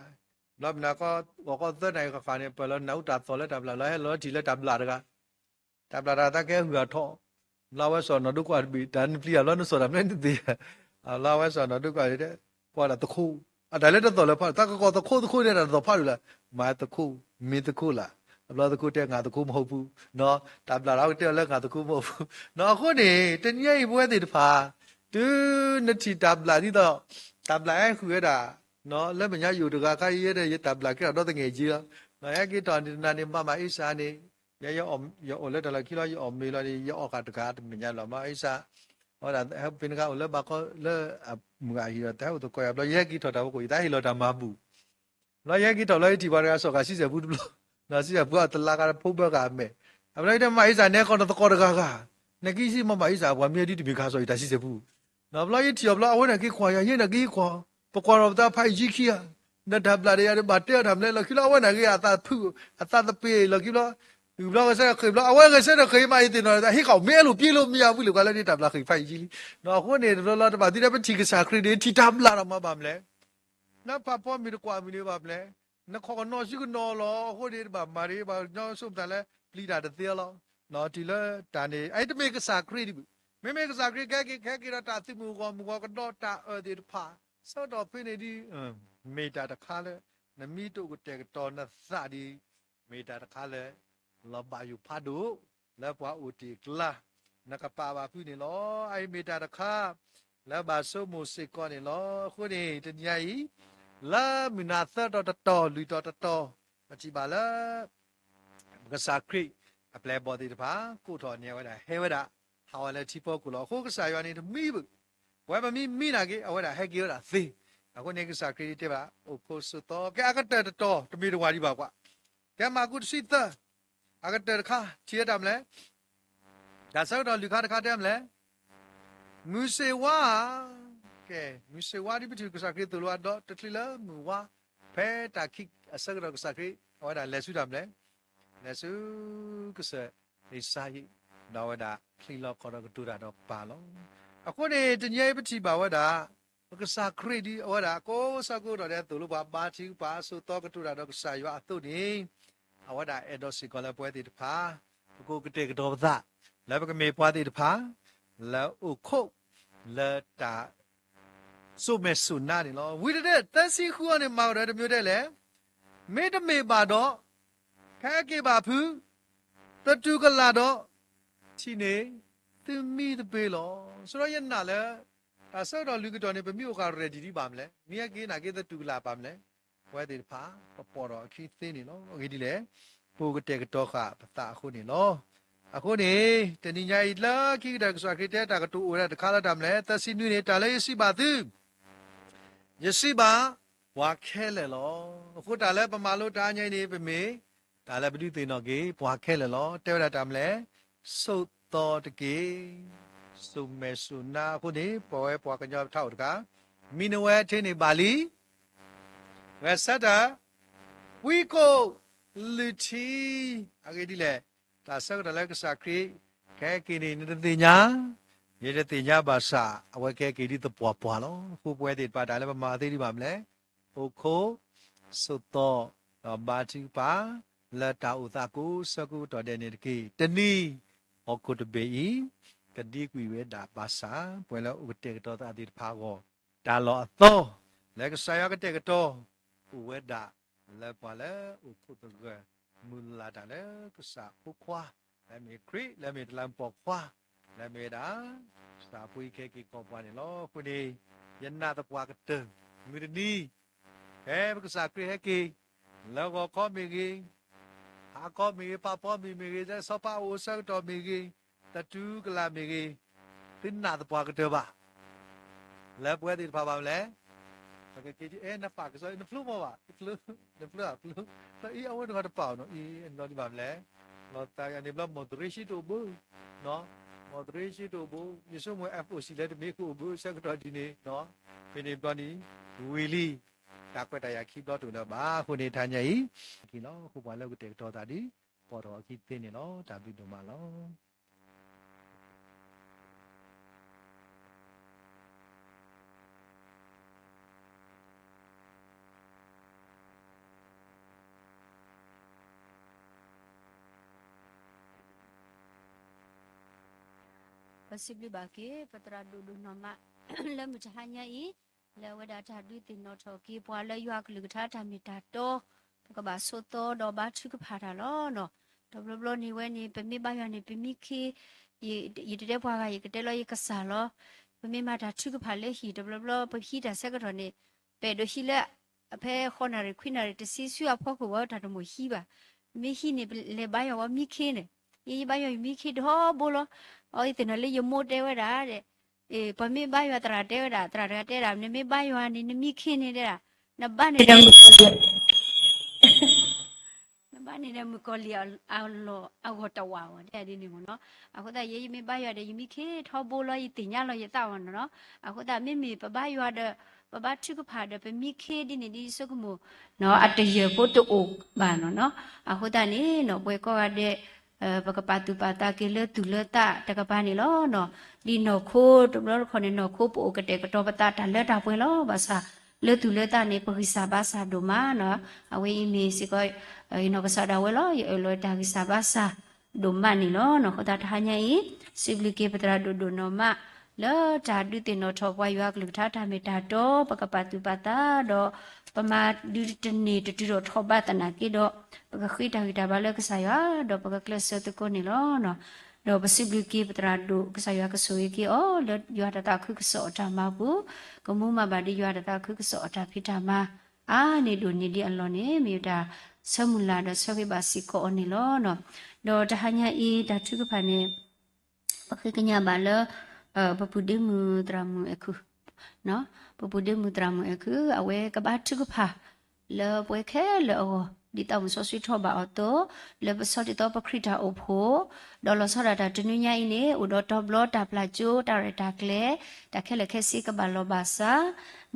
ဘျီမနၤကီ ဂီၤခီသၢနၣ်ရံၣ်ဃၣ်ဃၣ်န့ၣ် ပၢၢ်လီၤနၢ်ဟူတၢ်သီၣ်လၢတၢ်ဘျၣ်လီၤ ဟဲလီၤထံၣ်လၢတၢ်ဘျၣ်တဂၤ, တၢ်ဘျၣ်တဂၤသးကဟဲဟုၣ်အထီၣ်, ဘျီအဝဲစီၤနီၢ်ဒိကွၢ်တဘ့ၣ် တၢ်နပျံၤအဘျီနစီၤတၢ်မနုၤနသ့, ဘျီအဝဲစီၤနီၢ်ဒိကွၢ် ကွၢ်ဒၣ်သခိၣ်, အတၢ်လၢတသီၣ်လၢဖးဒိၣ် တၢ်ကကိးသခိၣ်သခိၣ်န့ၣ် တၢ်တသီၣ်ဖးဒိၣ်လၢ, မၤသခိၣ်, မ့ၢ်သခိၣ်လၢ်, အဘျီသခိၣ်တဲ ငါသခိၣ်မဟုတ်ဘူး, တၢ်ဘျၣ်ဒီးကတဲအီၤလၢ ငါသခိၣ်မဟုတ်ဘူး, အဃိန့ၣ် တနံၤအံၤပဝဲသ့ၣ်တဖၣ်, တုၤနထံၣ်တၢ်ဘျၣ်ဒ်သိး, တၢ်ဘျၣ်ဟဲဟုၣ်ဝဲဒၣ်, လၢမဲာ်ညါယိာ်တဂၤခါအံၤ ယဲဒၣ်ယတၢ်ဘျၣ်ကဲထီၣ်ဒီသငဲၣ်က့လီၤ, ယဟဲက့ၤထီၣ်န့ၣ်တနၤန့ၣ် မၤမၤအ့စၢ်န့ၣ်, ယဲယအိၣ်လၢတၢ်လီၢ်ခံလီၤ ယအီၣ်မ့ၤလီၤန့ၣ် ယအီၣ်ဃာ်တဂၤတမဲာ်ညါလီၤ မၤအ့စၢ်, အဝဲဒၣ်ဟဲဖဲန့ၣ်ခါအိၣ်လၢဘးခီလၢအမုၢ်ဂၤအဟံၣ်ဒီး တၢ်ဟဲအိၣ်သကိးယၤဘျီ ယဟဲက့ၤထီၣ်တၢ်ဖီခိၣ် ယတၢ်ဟ့ၣ်လီၤတၢ်မၤဘူၣ်, ဘျီယဟဲက့ၤထီၣ်ဘျီယထံၣ်ပှၤတဂၤစီၤဃာ်ဆံဆဲၣ်ပူတဘျီ, ဆံဆဲၣ်ပူအတလါဂၤတဖိဘၢဂၤအမဲာ်, အဘျီယတဲမၤအ့စၢ်နဲဃီနသကိးတဂၤဂၤ, နကဟံးဆံမၤမၤအ့စၢ် ပှၤမံအဒ်တမ့ၢ်ခါစီၤယတၢ်ဆံဆဲၣ်ပူ, ဘျီယထံၣ်အီၤဘျီ အဝဲန့ၣ်က့ၤကွၢ်ယၤ ယဲန့ၣ်က့ၤကွၢ်, ပကွၢ်ထီၣ်ပသးဖးအံၤကံခံဂၤ, နတၢ်ဘျၣ်ဒီးယၤဒီးဘၣ်တဲအီၤတၢ်မနုၤလဲၣ်လီၢ်ခံလီၤ အဝဲန့ၣ်က့ၤအသးဖုၣ်, အသးသပ့ၤလီၢ်ခံဘျီ, ဂုၢ်ဘျီဂဲၤဆၢထၢၣ်ဃ့ၢ်ဘျီ အဝဲဂဲၤဆၢထၢၣ်ဃ့ၢ်မးအံၤသ့ၣ်နီၣ် ဟ့ၣ်ကီၣ်မ့ၢ်အဲၣ်လိာ်ပှ့ၤလိာ် မ့ၢ်ယၤဝံၤလိာ်ကွၢ်လၢဒ်တၢ်ဘျၣ်ဃ့ၢ်ဖးအံၤကံလံ, အဃိန့ၣ် တဘျီလီၤတဘၣ်သံဒီး ပထံၣ်ကစၢ်ခရံာ်န့ၣ် ထံၣ်တၢ်ဘျၣ်ဒီးမၤဘၣ်မနုၤလဲၣ်, နဖးဖီမ့ၢ်တကွၢ်မုၢ်န့ၣ်ဘၣ်မနုၤလဲၣ်, နခိၣ်ကနီၤစုကနီၤလီၤ အဃိန့ၣ် တဘၣ်မၤတဂ့ၤ ဘၣ်ညီစိမတၤလၢ ပျံၤတၢ်တသ့လီၤ, တုၤလၢတၢ်န့ၣ် အအံၤတမ့ၢ်ကစၢ်ခရံာ်ဒ်ဘၣ်, မ့မ့ၢ်ကစၢ်ခရံာ်ကဟဲက့ၤ ကဟဲက့ၤဒီးတၢ်သုးမုၢ်ဂီၢ်မုၢ်ဂီၤကဒီးတၢ်အၢၣ်သ့ၣ်တဖၣ်, ဆၢကတီၢ်ဖဲန့ၣ်ဒ် မ့ၢ်တၢ်တခါလၢ နမ့ၢ်တအိၣ်ကတဲာ်ကတီၤနသးဒ် မ့ၢ်တၢ်တခါလၢ လီၤဘၣ်ယိၣ်ဖးဒိၣ် လၢပှၤအိၣ်တ့ၢ်အကျါ နကပာ်ဘၣ်ဖုးန့ၣ်လီၤ. အအံၤမ့ၢ်တၢ်တခါ လၢဘၣ်ဆိကမိၣ်စ့ၢ်ကီးန့ၣ်လီၤ. အဃိန့ၣ် တနံၤညါအံၤ လၢမုၢ်နၤသၢတီၤတတီၤ လွံၢ်တီၤတတီၤ ပထံၣ်ဘၣ်လၢ ကစၢ်ခရံာ်အပျဲၢ်အဘီၣ်သ့ၣ်တဖၣ် ကိးထီၣ်န့ၢ်ဝဲဒၣ် ဟဲဝဲဒၣ် ဟးဝဲလၢထံဖီခိၣ်လီၤ. အဃိကစၢ်ယွၤန့ၣ်တမံဘၣ်. ပဝဲပမ့ၢ်မံနာ်က့ အဝဲဒၣ်ဟဲက့ၤဝဲဒၣ်သ့. အဃိန့ၣ်ကစၢ်ခရံာ်တဲဘၣ် အိၣ်ခိးဆိးသီ ကဲအကတၢၢ်တတီၤ တမ့ၢ်တဝၢ်ဒံးဘၣ်ကွၢ်. ကဲမၢ်ကူးတဆံသၢ အကတၢၢ်တခါ ထံၣ်ဝဲတၢ်မနုၤလဲၣ်. တၢ်ဆၢကတီၢ်လွံၢ်ခါတခါတဲမနုၤလဲၣ်. မုၢ်ဆ့ၣ်ဝါဧါ. ကဲ မုၢ်ဆ့ၣ်ဝါဒ်ပထံၣ်ကစၢ်ခရံာ်သိၣ်လိအဒီး တချုးလၢမုၢ်ဝါ ဖဲတၢ်ခံအဆၢကတီၢ်ကစၢ်ခရံာ် အဝဲဒၣ်လဲၤဆူတၢ်မနုၤလဲၣ်. လဲၤဆူကစၢၢ်အ့စါယံး ဒီးအဝဲဒၣ်ချံးလီၤခီၣ်ဒီးကတိၤတၢ်ဒီးပၢ်လီၤ. အဃိန့ၣ် တနံၤအံၤပထံၣ်ဘၣ်ဝဲဒၣ် ပကစၢ်ခရံာ်ဒ်အဝဲဒၣ်ကိးဆၢကိးကတီၢ်ဒဲးသိၣ်လိပှၤဘါထုကဖၣ်ဆိးသီကတိၤတၢ်ဒီးကစၢ်ယွၤအသိးန့ၣ် အဝဲဒၣ်အဲၣ်ဒိးစ့ၢ်ကီးလၢပဝဲသ့ၣ်တဖၣ် ပကအိၣ်ကတဲာ်ကတီၤပသး လၢပကမ့ၢ်ပှၤသ့ၣ်တဖၣ် လၢအိၣ်ခိး လၢတၢ် စိာ်မဲာ်စိာ်နါန့ၣ်လီၤ. ဝံၤတဒဲး သၢဆံဃုအီၤန့ၣ် မၤကဒီးတမံၤဒဲးလဲၣ်. မ့တမ့ၢ်ဘၣ်ဒီး ကဟဲက့ၤဘၣ်ဖုး သတူၢ်ကလာ်ဒီး ထံၣ်န့ၢ် သုမံသပ့ၤလီၤ. ဆိုတော့ယနာ်လၢ တၢ်ဆၢကတီၢ်လွံၢ်ကတီၢ်န့ၣ် ပမ့ၢ်အိၣ်ဃာ် ready ဒံးဘၣ်မနုၤလဲၣ်. မ့ၢ်ဟဲက့ၤနာ်က့ သတူၢ်ကလာ်ဘၣ်မနုၤလဲၣ်. ပဝဲသ့ၣ်တဖၣ် ပပိာ်ထီၣ်အခံသ့န့ၣ်လီၤ. အဂ့ၢ်ဒ်လဲၣ်, ပအိၣ်ကတဲာ်ကတီၤဃာ်ပသးအဃိန့ၣ်လီၤ. အဃိန့ၣ် တနံၤညါအံၤလၢခံကတၢၢ် ကစၢ်ခရံာ်တဲတၢ်ကတိၤအိၣ်ဝဲဒၣ်တခါလၢတၢ်မနုၤလဲၣ်. သၢဆံနွံန့ၣ် တၢ်လၢယစံးဘၣ်သု ယစံးဘၣ် ပှၤခဲလၢာ်လီၤ. အဃိတၢ်လၢပမၤလိတၢ်အါညါအံၤန့ၣ် ပမ့ၢ် တၢ်လၢပဒုးသ့ၣ်နီၣ်က့ၤ ပှၤခဲလၢာ်လီၤ. တဲဝဲဒၣ်တၢ်မနုၤလဲၣ်, ဆိးသီတက့ၢ်. စိာ်မဲာ်စိာ်နါအဃိန့ၣ် ပဝဲပှၤကညီပထးအိၣ်တခါ မံနဝဲထ့န့ၣ်ဘၣ်လံ ဂဲၤဆၢထၢၣ် ဝံကိၣ်လုၢ်ထံ အဂ့ၢ်ဒ်လဲၣ်, တၢ်ဆၢကတီၢ်လၢကစၢ်ခရံာ် ကဟဲက့ၤန့ၣ် နတသ့ၣ်ညါ, ယတသ့ၣ်ညါဘၣ်ဆၣ် အဝဲကဟဲက့ၤဒ်သပှၢ်ပှၢ်လီၤ. အဃိပဝဲသ့ၣ်တဖၣ်တၢ်လၢပမၤသ့ဒံးဘၣ်မနုၤလဲၣ်, အိၣ်ခိး ဆိးသီ ဒီးဘါထုကဖၣ် လၢတၢ်အိၣ်သးကိးဆၢကိးကတီၢ်ဒဲးန့ၣ်တက့ၢ်. တနံၤ ဟီၣ်ခိၣ်တဘ့ၣ်အံၤ ကဒံကွံာ်ဝဲဒၣ်ဘၣ်ဆၣ် ပဝဲလၢအိၣ်ကတဲာ်ကတီၤသးသ့ၣ်တဖၣ်အဂီၢ် တၢ်လီၢ်အသီ လၢကစၢ်ယွၤကတဲာ်ကတီၤ အိၣ်ဝဲဒၣ် လၢပှၤလၢအိၣ်ခိးသဂၢၢ် မုၢ်လၢ်တၢ်လၢကစၢ်အဖိခွါ, လၢမ့ၢ်ခရံာ်, လၢမ့ၢ်တလးမူပိာ်ခွါ, လၢမ့ၢ်ဝဲဒၣ် ကစၢ်အဖိအံၤခဲက့ၤကီၢ်ပှၤန့ၣ်လီၤ. အဃိန့ၣ် ယနာ်သပှၢ်ကတၢၢ် မုၢ်တနံၤ ဖဲပကစၢ်ခရံာ်ဟဲက့ၤ လၢဂီၤခီမ့ၢ်ဂ့ၤ, ဟါခီမ့ၢ်ဂ့ၤ, ပာ်ဖီမ့ၢ်မ့ၢ်ဂ့ၤ, လၢစီၤပၤအိၣ်အဆၢကတီၢ်မ့ၢ်ဂ့ၤ, တတူၢ်ကလာ်မ့ၢ်ဂ့ၤ, သုနာ်သပှၢ်ကတၢၢ်ဘၣ်. လၢပဝဲသ့ၣ်တဖၣ်ဘၣ်မနုၤလဲၣ်, ပကက့ၤ အဲ နပာ်ကစီၣ် နဖျိမီၤဘၣ်, နဖျိ, နဖျိ, ဖျိ, ဖျိအံၤအဝဲတဂၤတပာ်အီၤနီၤ, အံၤနီၤဒံးဘၣ်မနုၤလဲၣ်, လီၤသးယၤန့ၣ်ဘျီ moderation တအိၣ်ဘၣ်, moderation တအိၣ်ဘၣ်, ယဆိကမိၣ် F O C လၢတမ့ၢ်ကအိၣ်ဘၣ်ဆၢကတီၢ်ဒ်န့ၣ်, ဖဲန့ၣ်ဘျီန့ၣ် ဝံၤလံ တၢ်ခွဲးတၢ်ယာ်ခံဘျီတအိၣ်လၢၤဘၣ်. အဃိန့ၣ်တဟါညါအံၤ က့ၤလီၤ ဃိပှၤလၢကတဲာ်ကတီၤသးဒီး ပိာ်ထီၣ်အခံသ့န့ၣ်လီၤ. တၢ်ဘျုးဒိၣ်မးလီၤ. ပစံးဘျုးဘၣ်က့ၤ ပသရၣ်ဒိၣ်ဒိၣ်နီၢ်မး လၢမုၢ်တဟါညါအံၤ လၢအဝဲဒၣ်တၢ်ဒုးသ့ၣ်နီၣ်ထီၣ်က့ၤပှၤလၢယွၤအကလုၢ်ကထါတၢ်မ့ၢ်တၢ်တီ, ပကဘၣ်ဆိးသီဒီးဘါထုကဖၣ်တၢ်လီၤ. တဘျီဘျီန့ၣ်ဝဲန့ၣ် ပမ့ၢ်ဘါယွၤန့ၣ် ပမံခ့, ယတတဲပှၤဂၤ ယကတဲလီၤယကစၢ်လီၤ. ပမ့ၢ်မၤတၢ်ထုကဖၣ်လၢဟံၣ် တဘျီဘျီ ပဟံးတၢ်ဆၢကတီၢ်န့ၣ် ပအဲၣ်ဒိးဟံးလၢ အဖဲဃိးနၣ်ရံၣ် ခွံနၣ်ရံၣ် တဆံဆူအဖီခိၣ်ဝဲ တၢ်တမိၣ်ဟံးဘၣ်. မ့ၢ်ဟံးန့ၣ် ပလဲၤဘါယွၤဝဲမံခ့န့ၣ်, ယယဘါယွၤယမံခ့ထီဘိလီၤ. အဝဲသ့ၣ်နီၤလၢယမိၢ်တဲဝဲဒၣ်, ပှၤမ့ၢ်ဘါယွၤ သရၣ်တဲဝဲဒၣ်, သရၣ်တဂၤတဲဒၣ်, နမ့ၢ်ဘါယွၤန့ၣ် နမံခ့န့ၣ်တဲဒၣ်, နဘါန့ၣ်ဒီးမုၣ်ကီၤလံၢ် နဘါန့ၣ်ဒီးမုၣ်ကီၤလံၢ်အလီၢ်အဂီၢ်တဝးအီၤ တဲဒ်န့ၣ်မ့ၢ်နီၤ. အဃိသတး ယဲယမ့ၢ်ဘါယွၤဒီး ယမံခ့ထီဘိလီၤ ယသ့ၣ်ညါလီၤယသးဝဲနီၤနီၤ. အဃိသတး မ့မ့ၢ်ပဘါယွၤဒီး ပဘါထုကဖၣ်ဒီး ပမံခ့ဒ်န့ၣ်ဒ်ဆိကမိၣ် အတယၢၢ်ဖိတအိၣ်ဘၣ်နီၤနီၤ. အဃိသတးန့ၣ်နီၤ ပဝဲကိးဂၤဒဲး ပကပာ်သူၣ်ပာ်သးက့ၤလၢသူၣ်လၢသးတကပၤန့ၣ်လီၤနီၤ. ဒ်နီၢ်ခိတဘျီတခီၣ်န့ၣ် နီၢ်ခိပအိၣ်ကတဲာ်ကတီၤပသးတၢ်လၢတၢ်ပှဲၤလီၤ. ဘၣ်ဆၣ် လၢသူၣ်လၢသးန့ၣ် ပဂံၢ်စၢ်ဘါစၢ်ဒိၣ်မးနီၤ. အဝဲအံၤမ့ၢ်စ့ၢ်ကီး ယနီၢ်ကစၢ်ဒၣ်ဝဲလီၤ. ယအၢၣ်လီၤတၢ်ဂံၢ်စၢ်ဘါစၢ်ဒိၣ်မးန့ၣ်လီၤနီၤ. အဃိသတးတဟါညါအံၤ စံးဘျုးက့ၤပသရၣ်ဒိၣ်ဒိၣ်နီၢ်မး လၢတၢ်ဒုးသ့ၣ်နီၣ်ထီၣ်ပှၤယွၤအကလုၢ်ကထါတၢ်မ့ၢ်တၢ်တီ ပကပာ်သူၣ်ပာ်သးဒီး ပမၤဒုးတန့ၢ်တတုၤထီၣ်ထီၣ်ဘးသနာ်က့ဒီး ပကဃ့တၢ်ဂံၢ်တၢ်ဘါလၢကစၢ်ယွၤ ဒီးပကကျဲးစၢးသကိးန့ၣ်လီၤ. ဒီးပစံးဘျုးက့ၤပသရၣ်ဒိၣ် ကစၢ်ယွၤကဆိၣ်ဂ့ၤက့ၤအီၤ လၢယွၤတၢ်သးခုကစီၣ်အတၢ်မၤပူၤ, ကမူမၤဘၣ်ဒ်ယွၤတၢ်သးခုကစီၣ်အတၢ်ဖံးတၢ်မၤ အါန့ၢ်ဒိၣ်န့ၢ်ဒံးအလီၢ်န့ၣ် မ့ၢ်ဝဲတၢ်ဆၢမုၢ်လၢ်ဒီးဆၢဂ့ၤဘၣ်စ့ၢ်ကီးအီၤန့ၣ်လီၤ. ဒီးတဟါညါအံၤ တၢ်ထုကဖၣ်န့ၣ် ပဃ့ကညးဘၣ်လၢ ပပူၤဒ့မုၣ်သရၣ်မုၣ်အဲၣ်ခု, ပပူၤဒ့မုၣ်သရၣ်မုၣ်အဲၣ်ခု အဝဲကဘါထုကဖၣ် လၢပှၤခဲလၢာ်အဂီၢ် ဒ်သးမုၣ်စီဆှံထီၣ်ဘၣ်အီၤအသိး လၢပဆီဒ်သိးပခရံာ်တၢ်အိၣ်ဖှိၣ်, ဒီးလီၤဆီဒၣ်တၢ်တနွံညါအံၤန့ၣ် အိၣ်ဒီးတီဘျီတၢ်ပျၢ်ကၠိ တၢ်ရဲၣ်တၢ်ကျဲၤ တၢ်ခဲလၢာ်ခဲဆ့ကဘၣ်လီၤဘၣ်စး,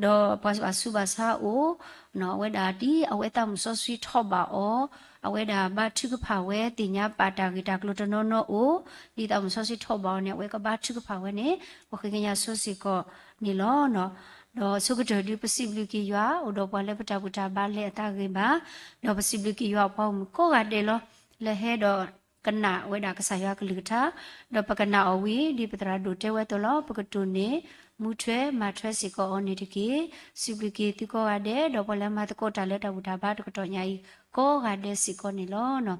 ဒီးပှၤဘၣ်ဆူးဘၣ်ဆါအိၣ် အဝဲဒၣ်ဒ်အဝဲသးမုၣ်စီဆှံထီၣ်ဘၣ်အီၤ, အဝဲဒၣ်ဘါထုကဖၣ်ဝဲသ့ၣ်ညါပာ်တၢ်ဂ့ၢ်တၢ်ကျိၤတနီၤနီၤအိၣ်, ဒ်သးမုၣ်စီဆှံထီၣ်ဘၣ်အီၤန့ၣ် အဝဲကဘါထုကဖၣ်ဝဲန့ၣ် ပဃ့ကညးဆိစ့ၢ်ကီးန့ၣ်လီၤ. ဒီးဆိကတၢၢ်ဒုးပစံးဘျုးက့ၤယွၤ အိၣ်ဒီးပှၤလၢပတၢ်ဘူၣ်တၢ်ဘါလဲၤအသးဂ့ၤဘၣ်, ဒီးပစံးဘျုးက့ၤယွၤအပှၤဂီၢ်မုၢ်ကိးဂၤဒဲးလီၤ. လၢဟဲဒီးကနၣ်ဝဲဒၣ်ကစၢ်ယွၤကလုၢ်ကထါ, ဒီးပကနၣ်အီၤဝံၤ ဒ်ပသရၣ်ဒိၣ်တဲဝဲအသိးလီၤ. ပကတိၢ်န့ၢ် မူထွဲမၤထွဲစ့ၢ်ကီးအီၤန့ၣ်တက့ၢ်. စံးဘျုးက့ၤသုကိးဂၤဒဲး ဒီးပှၤလၢမၤသကိးတၢ်လၢတၢ်ဘူၣ်တၢ်ဘါတကတီၢ်ညါအံၤ ကိးဂၤဒဲးစ့ၢ်ကီးန့ၣ်လီၤ.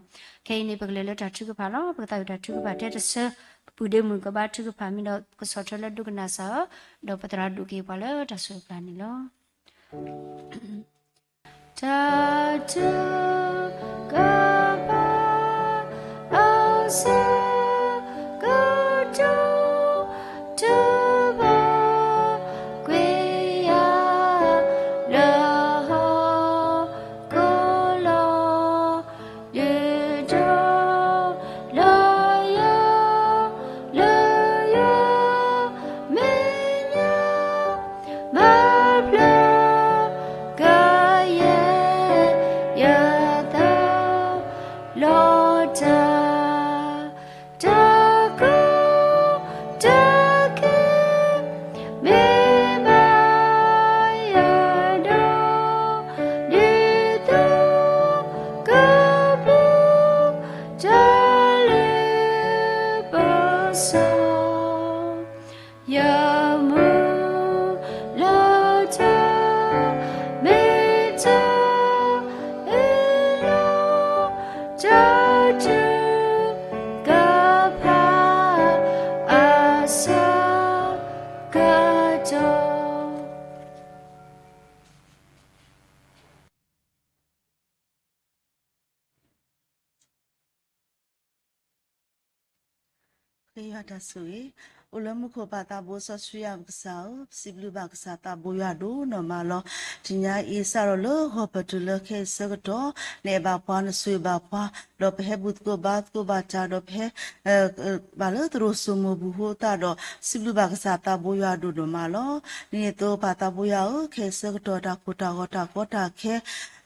ခဲအံၤန့ၣ် ပကလဲၤလၢတၢ်ထုကဖၣ်လီၤ. ပကသးဝံၣ်တၢ်ထုကဖၣ်ထဲတဆၢ, ပပူၤဒ့မုၣ်ကဘါထုကဖၣ်မ့ၢ်ဒီးကဆီၣ်ထွဲလၢဒိကနၣ်စၢ်အီၤ, ဒီးပသရၣ်ဒိၣ်က့ၤပှၤလၢတၢ်ဆိၣ်ဂ့ၤအကျါန့ၣ်လီၤ. တၢ်ထုကဖၣ် အဆၢကတီၢ် တဘၣ်ကွံာ်ယၤ လၢဟီၣ်ခိၣ်လီၤ ဒုးဒိးလၢယၤ လၢယွၤမဲာ်ညါ ဘၣ်ဖျါကယဲၢ်ယသး လီၤတၢ် ကယွၤတၢ်ဆိၣ်ဂ့ၤ, အိၣ်လၢမူခိၣ်ပၢ်သးဘိစီဆှံယွၤပကစၢ်ဧၢ, ပစံးဘျုးဘၣ်ကစၢ်သးဘိယွၤဒိၣ်နီၢ်မးလီၤ. တနံၤအံၤစးထီၣ်လၢဂီၤပတုၤလၢခဲအံၤဆၢကတီၢ်, နအဲၣ်ဘၣ်ပှၤနဆိၣ်ဂ့ၤဘၣ်ပှၤ, ဒီးပဟဲဘူၣ်သကိးဘါသကိးဘၣ်တၢ်ဒီးပဟဲ ဘၣ်လၢသရိာ်စိမိၤပူၤအဃိသတးဒီး စံးဘျုးဘၣ်ကစၢ်သးဘိယွၤဒိၣ်နီၢ်မးလီၤ. ဒ်န့ၣ်အသိးပၢ်သးဘိယွၤဧၢ, ခဲအံၤဆၢကတီၢ်တၢ်ကိၢ်တၢ်ဂီၤတၢ်ကီတၢ်ခဲ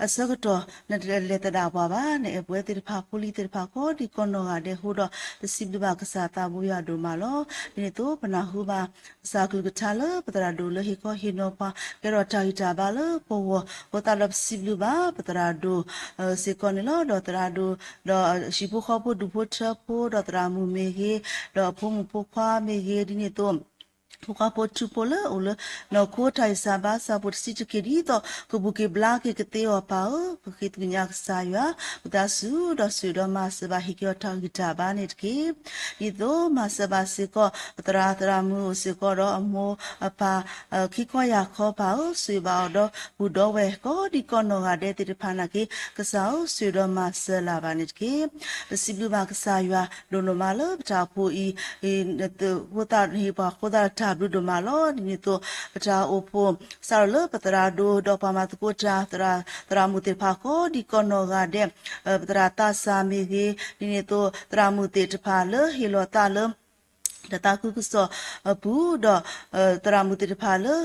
အဆၢကတီၢ် နတလဲၤသဒၣ်ပှၤဘၣ်, နအဲၣ်ပဝဲသ့ၣ်တဖၣ်ဖိလံၤသ့ၣ်တဖၣ်ကိးဒံးကိးနီၢ်ဂၤဒဲးအဃိဒီး ပစံးဘျုးဘၣ်ကစၢ်သးဘိယွၤဒိၣ်မးလီၤ. ဒ်န့ၣ်အသိးပနၢ်ဟူဘၣ် ကစၢ်ကလုၢ်ကထါလၢပသရၣ်ဒိၣ်လၢဟ့ၣ်ခီဟ့ၣ်နီၤပှၤ ကဲထီၣ်တၢ်ဂံၢ်တၢ်ဘါလၢပဂီၢ်အဃိသတးဒီး ပစံးဘျုးဘၣ်ပသရၣ်ဒိၣ် စ့ၢ်ကီးန့ၣ်လီၤ. ဒီးသရၣ်ဒိၣ် ဒီးဟံၣ်ဖိဃီဖိဒူၣ်ဖိထၢဖိ ဒီးသရၣ်မုၣ်မ့ၢ်ဂ့ၤ, ဒီးအဖိမုၣ်ဖိခွါမ့ၢ်ဂ့ၤ, ဒ်န့ၣ်အသိး ဖိခွါဖိထူဖိလၢအိၣ်လၢ နီၢ်ခိတၢ်ဂံၢ်စၢ်ဘါစၢ်ဖိတဆံးတက့ၢ် ဒ်သိးကဘူၣ်က့ၤဘျါက့ၤကသ့အီၤပၢ်ဧၢ, ပဃ့သကွံာ်ညါကစၢ်ယွၤ ပသးစူၤဒီးဆိၣ်ဒီးမၤစၢၤဘၣ်ဟ့ၣ်က့ၤအီၤတၢ်ဂံၢ်တၢ်ဘါန့ၣ်တက့ၢ်. ဒ်သိးမၤစၢၤဘၣ်စ့ၢ်ကီး ပသရၣ်သရၣ်မုၣ်အိၣ်စ့ၢ်ကီးဒီးအမိၢ်အပၢ် ခံခီယၢ်ခီပၢ်ဧၢ, ဆိၣ်ဂ့ၤဘၣ်အီၤဒီးဘူၣ်ဒီးဝဲၢ်ကိးဒံးကိးနီၢ်ဂၤဒဲးသ့ၣ်တဖၣ်နာ်က့ ကစၢ်ဧၢ ဆိၣ်ဂ့ၤဒီးမၤစၢၤလၢ်ဘၣ်န့ၣ်တက့ၢ်. ပစံးဘျုးဘၣ်ကစၢ်ယွၤဒိၣ်နီၢ်မးလၢပတၢ်အိၣ်ဖှိၣ်အံၤ အဃိသတးဟ့ၣ်ပှၤအဃိသတးတၢ်ဘျုးဒိၣ်မးလီၤ. ဒ်န့ၣ်အသိး ပတၢ်အိၣ်ဖှိၣ် စးထီၣ်လၢပသရၣ်ဒိၣ်ဒီးပှၤမၤသကိးတၢ် သရၣ်မုၣ်သ့ၣ်တဖၣ်ကိးဒံးကိးနီၢ်ဂၤဒဲး ပသရၣ်သးစၢ်မ့ၢ်ဂ့ၤ, ဒ်န့ၣ်အသိး သရၣ်မုၣ်သ့ၣ်တဖၣ်လၢဟ့ၣ်လီၤသးလၢ တၢ်သးခုကစီၣ်အပူၤဒီး သရၣ်မုၣ်သ့ၣ်တဖၣ်လၢ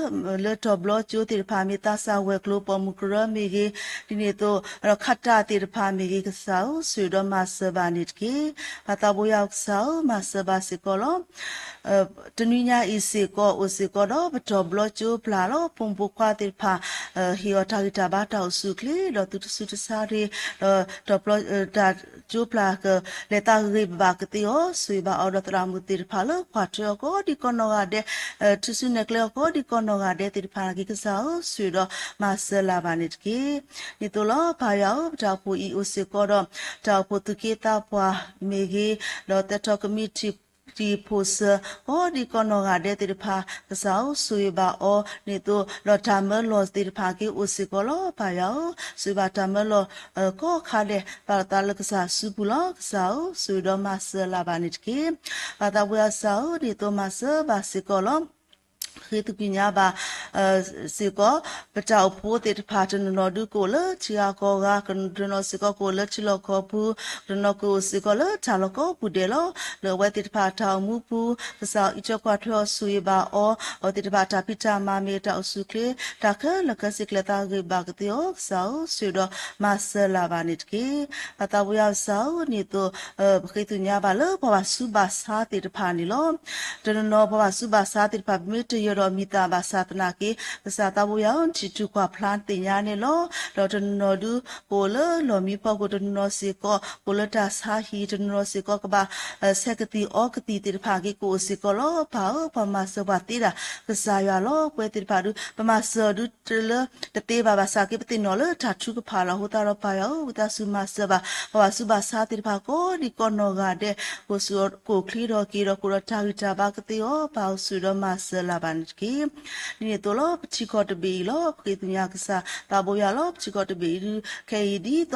လၢတီၤဘျီကၠိသ့ၣ်တဖၣ်မ့ၢ်သးစၢ်ဝဲၤကျိၤပိာ်မုၣ်ကရၢမ့ၢ်ဂ့ၤ, ဒ်န့ၣ်အသိး ဒီးခးတၢ်သ့ၣ်တဖၣ်မ့ၢ်ဂ့ၤ ကစၢ်ဧၢ ဆိၣ်ဂ့ၤဒီးမၤစၢၤဘၣ်န့ၣ်တက့ၢ်. ပၢ်သးဘိယွၤကစၢ်ဧၢ မၤစၢၤဘၣ်စ့ၢ်ကီးလီၤ. တနွံညါအံၤစ့ၢ်ကီး အိၣ်စ့ၢ်ကီးဒီးပတီၢ်ဘျီကၠိပျၢ်လီၤ. ဖိမုၣ်ဖိခွါသ့ၣ်တဖၣ် ဟ့ၣ်အီၤတၢ်ဂံၢ်တၢ်ဘါတၢ်အိၣ်ဆူၣ်အိၣ်ချ့ ဒီးသုတဆူတဆါရ့ ဒီးတီၢ်ဘျီ တၢ်ကၠိပျၢ်ကလဲၤသးဂ့ၤဘၣ်ကသ့အီၤ ဆိၣ်ဂ့ၤဘၣ်အီၤဒီးသရၣ်မုၣ်သ့ၣ်တဖၣ်လၢကွၢ်ထွဲအီၤကိးဒံးကိးနီၢ်ဂၤဒဲး ထုးစုနဲၣ်ကျဲအီၤကိးဒံးကိးနီၢ်ဂၤဒဲးသ့ၣ်တဖၣ်နာ်က့ ကစၢ်ဧၢ ဆိၣ်ဂ့ၤဒီးမၤစၢၤလၢ်ဘၣ်န့ၣ်တက့ၢ်. ဒ်န့ၣ်အသိးလီၤ ပၢ်ယွၤဧၢ ပတၢ်အိၣ်ဖှိၣ်အံၤအိၣ်စ့ၢ်ကီးဒီး တၢ်အိၣ်ဖှိၣ်သူၣ်က့သးပှၢ်မ့ၢ်ဂ့ၤ, ဒီးသဲထီၣ်ကမံးတံာ် တံာ်ဖိစၢၤ ကိးဒံးကိးနီၢ်ဂၤဒဲးသ့ၣ်တဖၣ် ကစၢ်ဧၢ ဆိၣ်ဂ့ၤဘၣ်အီၤ ဒ်န့ၣ်အသိး ဒီးတၢ်မၢလီၤသ့ၣ်တဖၣ်က့ၤအိၣ်စ့ၢ်ကီးလီၤ. ပၢ်ယွၤဧၢ ဆိၣ်ဂ့ၤဘၣ်တၢ်မၢလီၤ ကိးခါဒဲး ပာ်လီၤသးလၢကစၢ်စုပူၤလီၤ. ကစၢ်ဧၢ ဆိၣ်ဂ့ၤဒီးမၤစၢၤလၢ်ဘၣ်န့ၣ်တက့ၢ်. ပၢ်သးဘိယွၤကစၢ်ဧၢ ဒ်သိးမၤစၢၤဘၣ်စ့ၢ်ကီးလီၤ. ဃ့သကွံာ်ညါဘၣ် စ့ၢ်ကီး ပတၢ်အိၣ်ဖှိၣ်သ့ၣ်တဖၣ် တနီၤနီၤဒုးကအိၣ်လၢထံဂၤကီၢ်ဂၤ, တနီၤစ့ၢ်ကီးကအိၣ်လၢထံလီၢ်ကီၢ်ပူၤ, တနီၤကအိၣ်စ့ၢ်ကီးလၢတၢ်လီၢ်ကိးပူၤဒဲးလီၤ. လၢအဝဲသ့ၣ်တဖၣ်တၢ်အိၣ်မူပူၤ ကစၢ်အံးထွဲကွၢ်ထွဲအီၤ ဆိၣ်ဂ့ၤဘၣ်အီၤ, အဝဲသ့ၣ်တဖၣ်တၢ်ဖံးတၢ်မၤမ့ၢ်တၢ်အိၣ်ဆူၣ်အိၣ်ချ့ တၢ်ခဲလၢာ်ခဲဆ့ကလဲၤသးဂ့ၤဘၣ်ကသ့အီၤ ကစၢ်ဧၢ ဆိၣ်ဂ့ၤဒီးမၤစၢၤလၢ်ဘၣ်န့ၣ်တက့ၢ်. ပၢ်သးဘိယွၤကစၢ်ဧၢ ဒ်န့ၣ်အသိး ပဃ့သကွံာ်ညါဘၣ်လၢပှၤဘၣ်ဆူးဘၣ်ဆါသ့ၣ်တဖၣ်န့ၣ်လီၤ. တနီၤနီၤပှၤဘၣ်ဆူးဘၣ်ဆါသ့ၣ်တဖၣ် ပမ့ၢ်တယၢၤဒီးမံၤသၣ်ဘၣ်ဆၣ်သနာ်က့ ကစၢ်သးဘိယွၤဧၢ နထံၣ်ထူၣ်ကွၢ်ဖျါသ့ၣ်ညါန့ၣ်လီၤ. ဒီးတနီၤနီၤဒုး ကအိၣ်လၢလီၢ်မံဖီခိၣ်, တနီၤနီၤစ့ၢ်ကီး ကအိၣ်လၢတၢ်ဆါဟံၣ်, တနီၤနီၤစ့ၢ်ကီးကဘၣ် ဆဲးကသံၣ်အီကသံၣ်သ့ၣ်တဖၣ်က့ၤ ကအိၣ်စ့ၢ်ကီးလီၤ. ပၢ်ဧၢ ပှၤမၤစၢၤပှၤသ့ဒၣ် ကစၢ်ယွၤလီၤ. ပဝဲသ့ၣ်တဖၣ်ဒုး ပမၤစၢၤဒုးတလၢ တသ့ဘၣ်ဘၣ်ဆၣ်က့ ပသ့ၣ်နီၣ်လၢတၢ်ထုကဖၣ်လီၤ. အဃိသတးဒီးပၢ်ယွၤဧၢ ဝံသးစူၤမၤစၢၤဘၣ် ပှၤဘၣ်ဆူးဘၣ်ဆါသ့ၣ်တဖၣ်ကိးဒံးကိးနီၢ်ဂၤဒဲး ကအိၣ်ဆူၣ်အိၣ်ချ့ထီၣ်က့ၤဒီး ကအိၣ်ဒီးတၢ်ဂံၢ်တၢ်ဘါကသ့အီၤ ပၢ်ဧၢ ဆိၣ်ဂ့ၤဒီးမၤစၢၤလၢ်ဘၣ်န့ၣ်တက့ၢ်. ဒ်န့ၣ်အသိးလီၤ ပထံကီၢ်တဘ့ၣ်အံၤလီၤ ပဃ့သကွံာ်ညါကစၢ်သးဘိယွၤလီၤ. ပထံကီၢ်တဘ့ၣ်အံၤဒုး ခဲအံၤဒ်သိး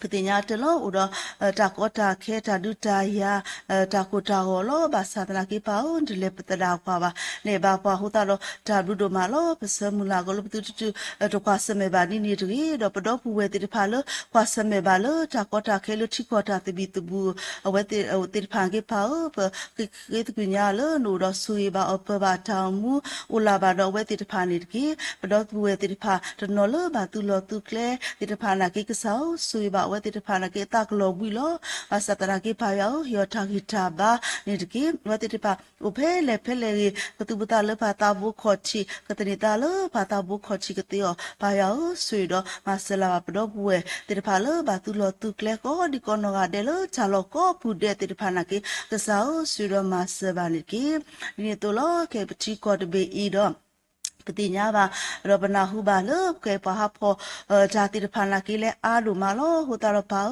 ပသ့ၣ်ညါတၢ်လီၤ အိၣ်ဒီး တၢ်ကီတၢ်ခဲ တၢ်ဒုးတၢ်ယၤ တၢ်ကိၢ်တၢ်ဂီၤလီၤ. ဘၣ်ဆၣ်သနာ်က့ ပၢ်ဧၢ နတလဲၤပသဒၣ်ပှၤဘၣ်, နအဲၣ်ဘၣ်ပှၤအဃိသတးဒီး တၢ်ဘျုးဒိၣ်မးလီၤ. ပဆၢမုၢ်လၢ်ကီးလၢပသုတတုၤ တကွၢ်ဆၢၣ်မဲာ်ဘၣ်ဒ်န့ၣ်တဂ့ၤ, ဒီးပဒီပုၢ်ဝဲၢ်သ့ၣ်တဖၣ်လၢ ကွၢ်ဆၢၣ်မဲာ်ဘၣ်လၢတၢ်ကီတၢ်ခဲလၢထံကီၢ်တၢ်သဘံၣ်သဘုၣ် အဝဲသ့ၣ်တဖၣ်က့ ပၢ်ဧၢ ပဃ့သကွံာ်ညါလၢနအိၣ်ဒီးဆိၣ်ဂ့ၤဘၣ်အီၤ ပၢၤဘၣ်တၢ်အိၣ်မူ အိၣ်လၢ်ဘၣ်ဒီးအဝဲသ့ၣ်တဖၣ်န့ၣ်တက့ၢ်. ပဒီပုၢ်ဝဲၢ်သ့ၣ်တဖၣ် တနီၤလၢဘၣ်သူၣ်လီၤသူၣ်ကျဲသ့ၣ်တဖၣ်နာ်က့ ကစၢ်ဧၢ ဆိၣ်ဂ့ၤဘၣ်အဝဲသ့ၣ်တဖၣ်နာ်က့ အသးကလီၤဘှံးလီၤ. ဘၣ်ဆၣ်သနာ်က့ ပၢ်ယွၤဧၢ ဟ့ၣ်အီၤတၢ်ဂံၢ်တၢ်ဘါန့ၣ်တက့ၢ်. အဝဲသ့ၣ်တဖၣ် အိၣ်ဖဲလဲၣ်ဖဲလဲၣ်ဂ့ၤ ကသူၣ်ပသးလၢပှၤသးဘိခီၣ်ထံး, ကသန့ၤသးလၢပှၤသးဘိခီၣ်ထံးကသ့အီၤ, ပၢ်ယွၤဧၢ ဆိၣ်ဂ့ၤဒီးမၤစၢၤလၢ်ဘၣ်ပဒီပုၢ်ဝဲၢ်သ့ၣ်တဖၣ်လၢဘၣ်သူၣ်လီၤသူၣ်ကျဲကိးဒံးကိးနီၢ်ဂၤဒဲးလၢတၢ်လီၢ်ကိးပူၤဒဲးသ့ၣ်တဖၣ်နာ်က့ ကစၢ်ဧၢ ဆိၣ်ဂ့ၤဒီးမၤစၢၤဘၣ်န့ၣ်တက့ၢ်. ဒ်န့ၣ်အသိးလီၤ ခဲအံၤပထံကီၢ်တဘ့ၣ်အံၤဒီး ပသ့ၣ်ညါဘၣ်, ဒီးပနၢ်ဟူဘၣ်လၢပကဲပှၤဟးဖီၣ် တၢ်သ့ၣ်တဖၣ်နာ်က့လဲၣ်အါဒိၣ်မးလီၤ. အဃိသတးဒီးပၢ်ဧၢ,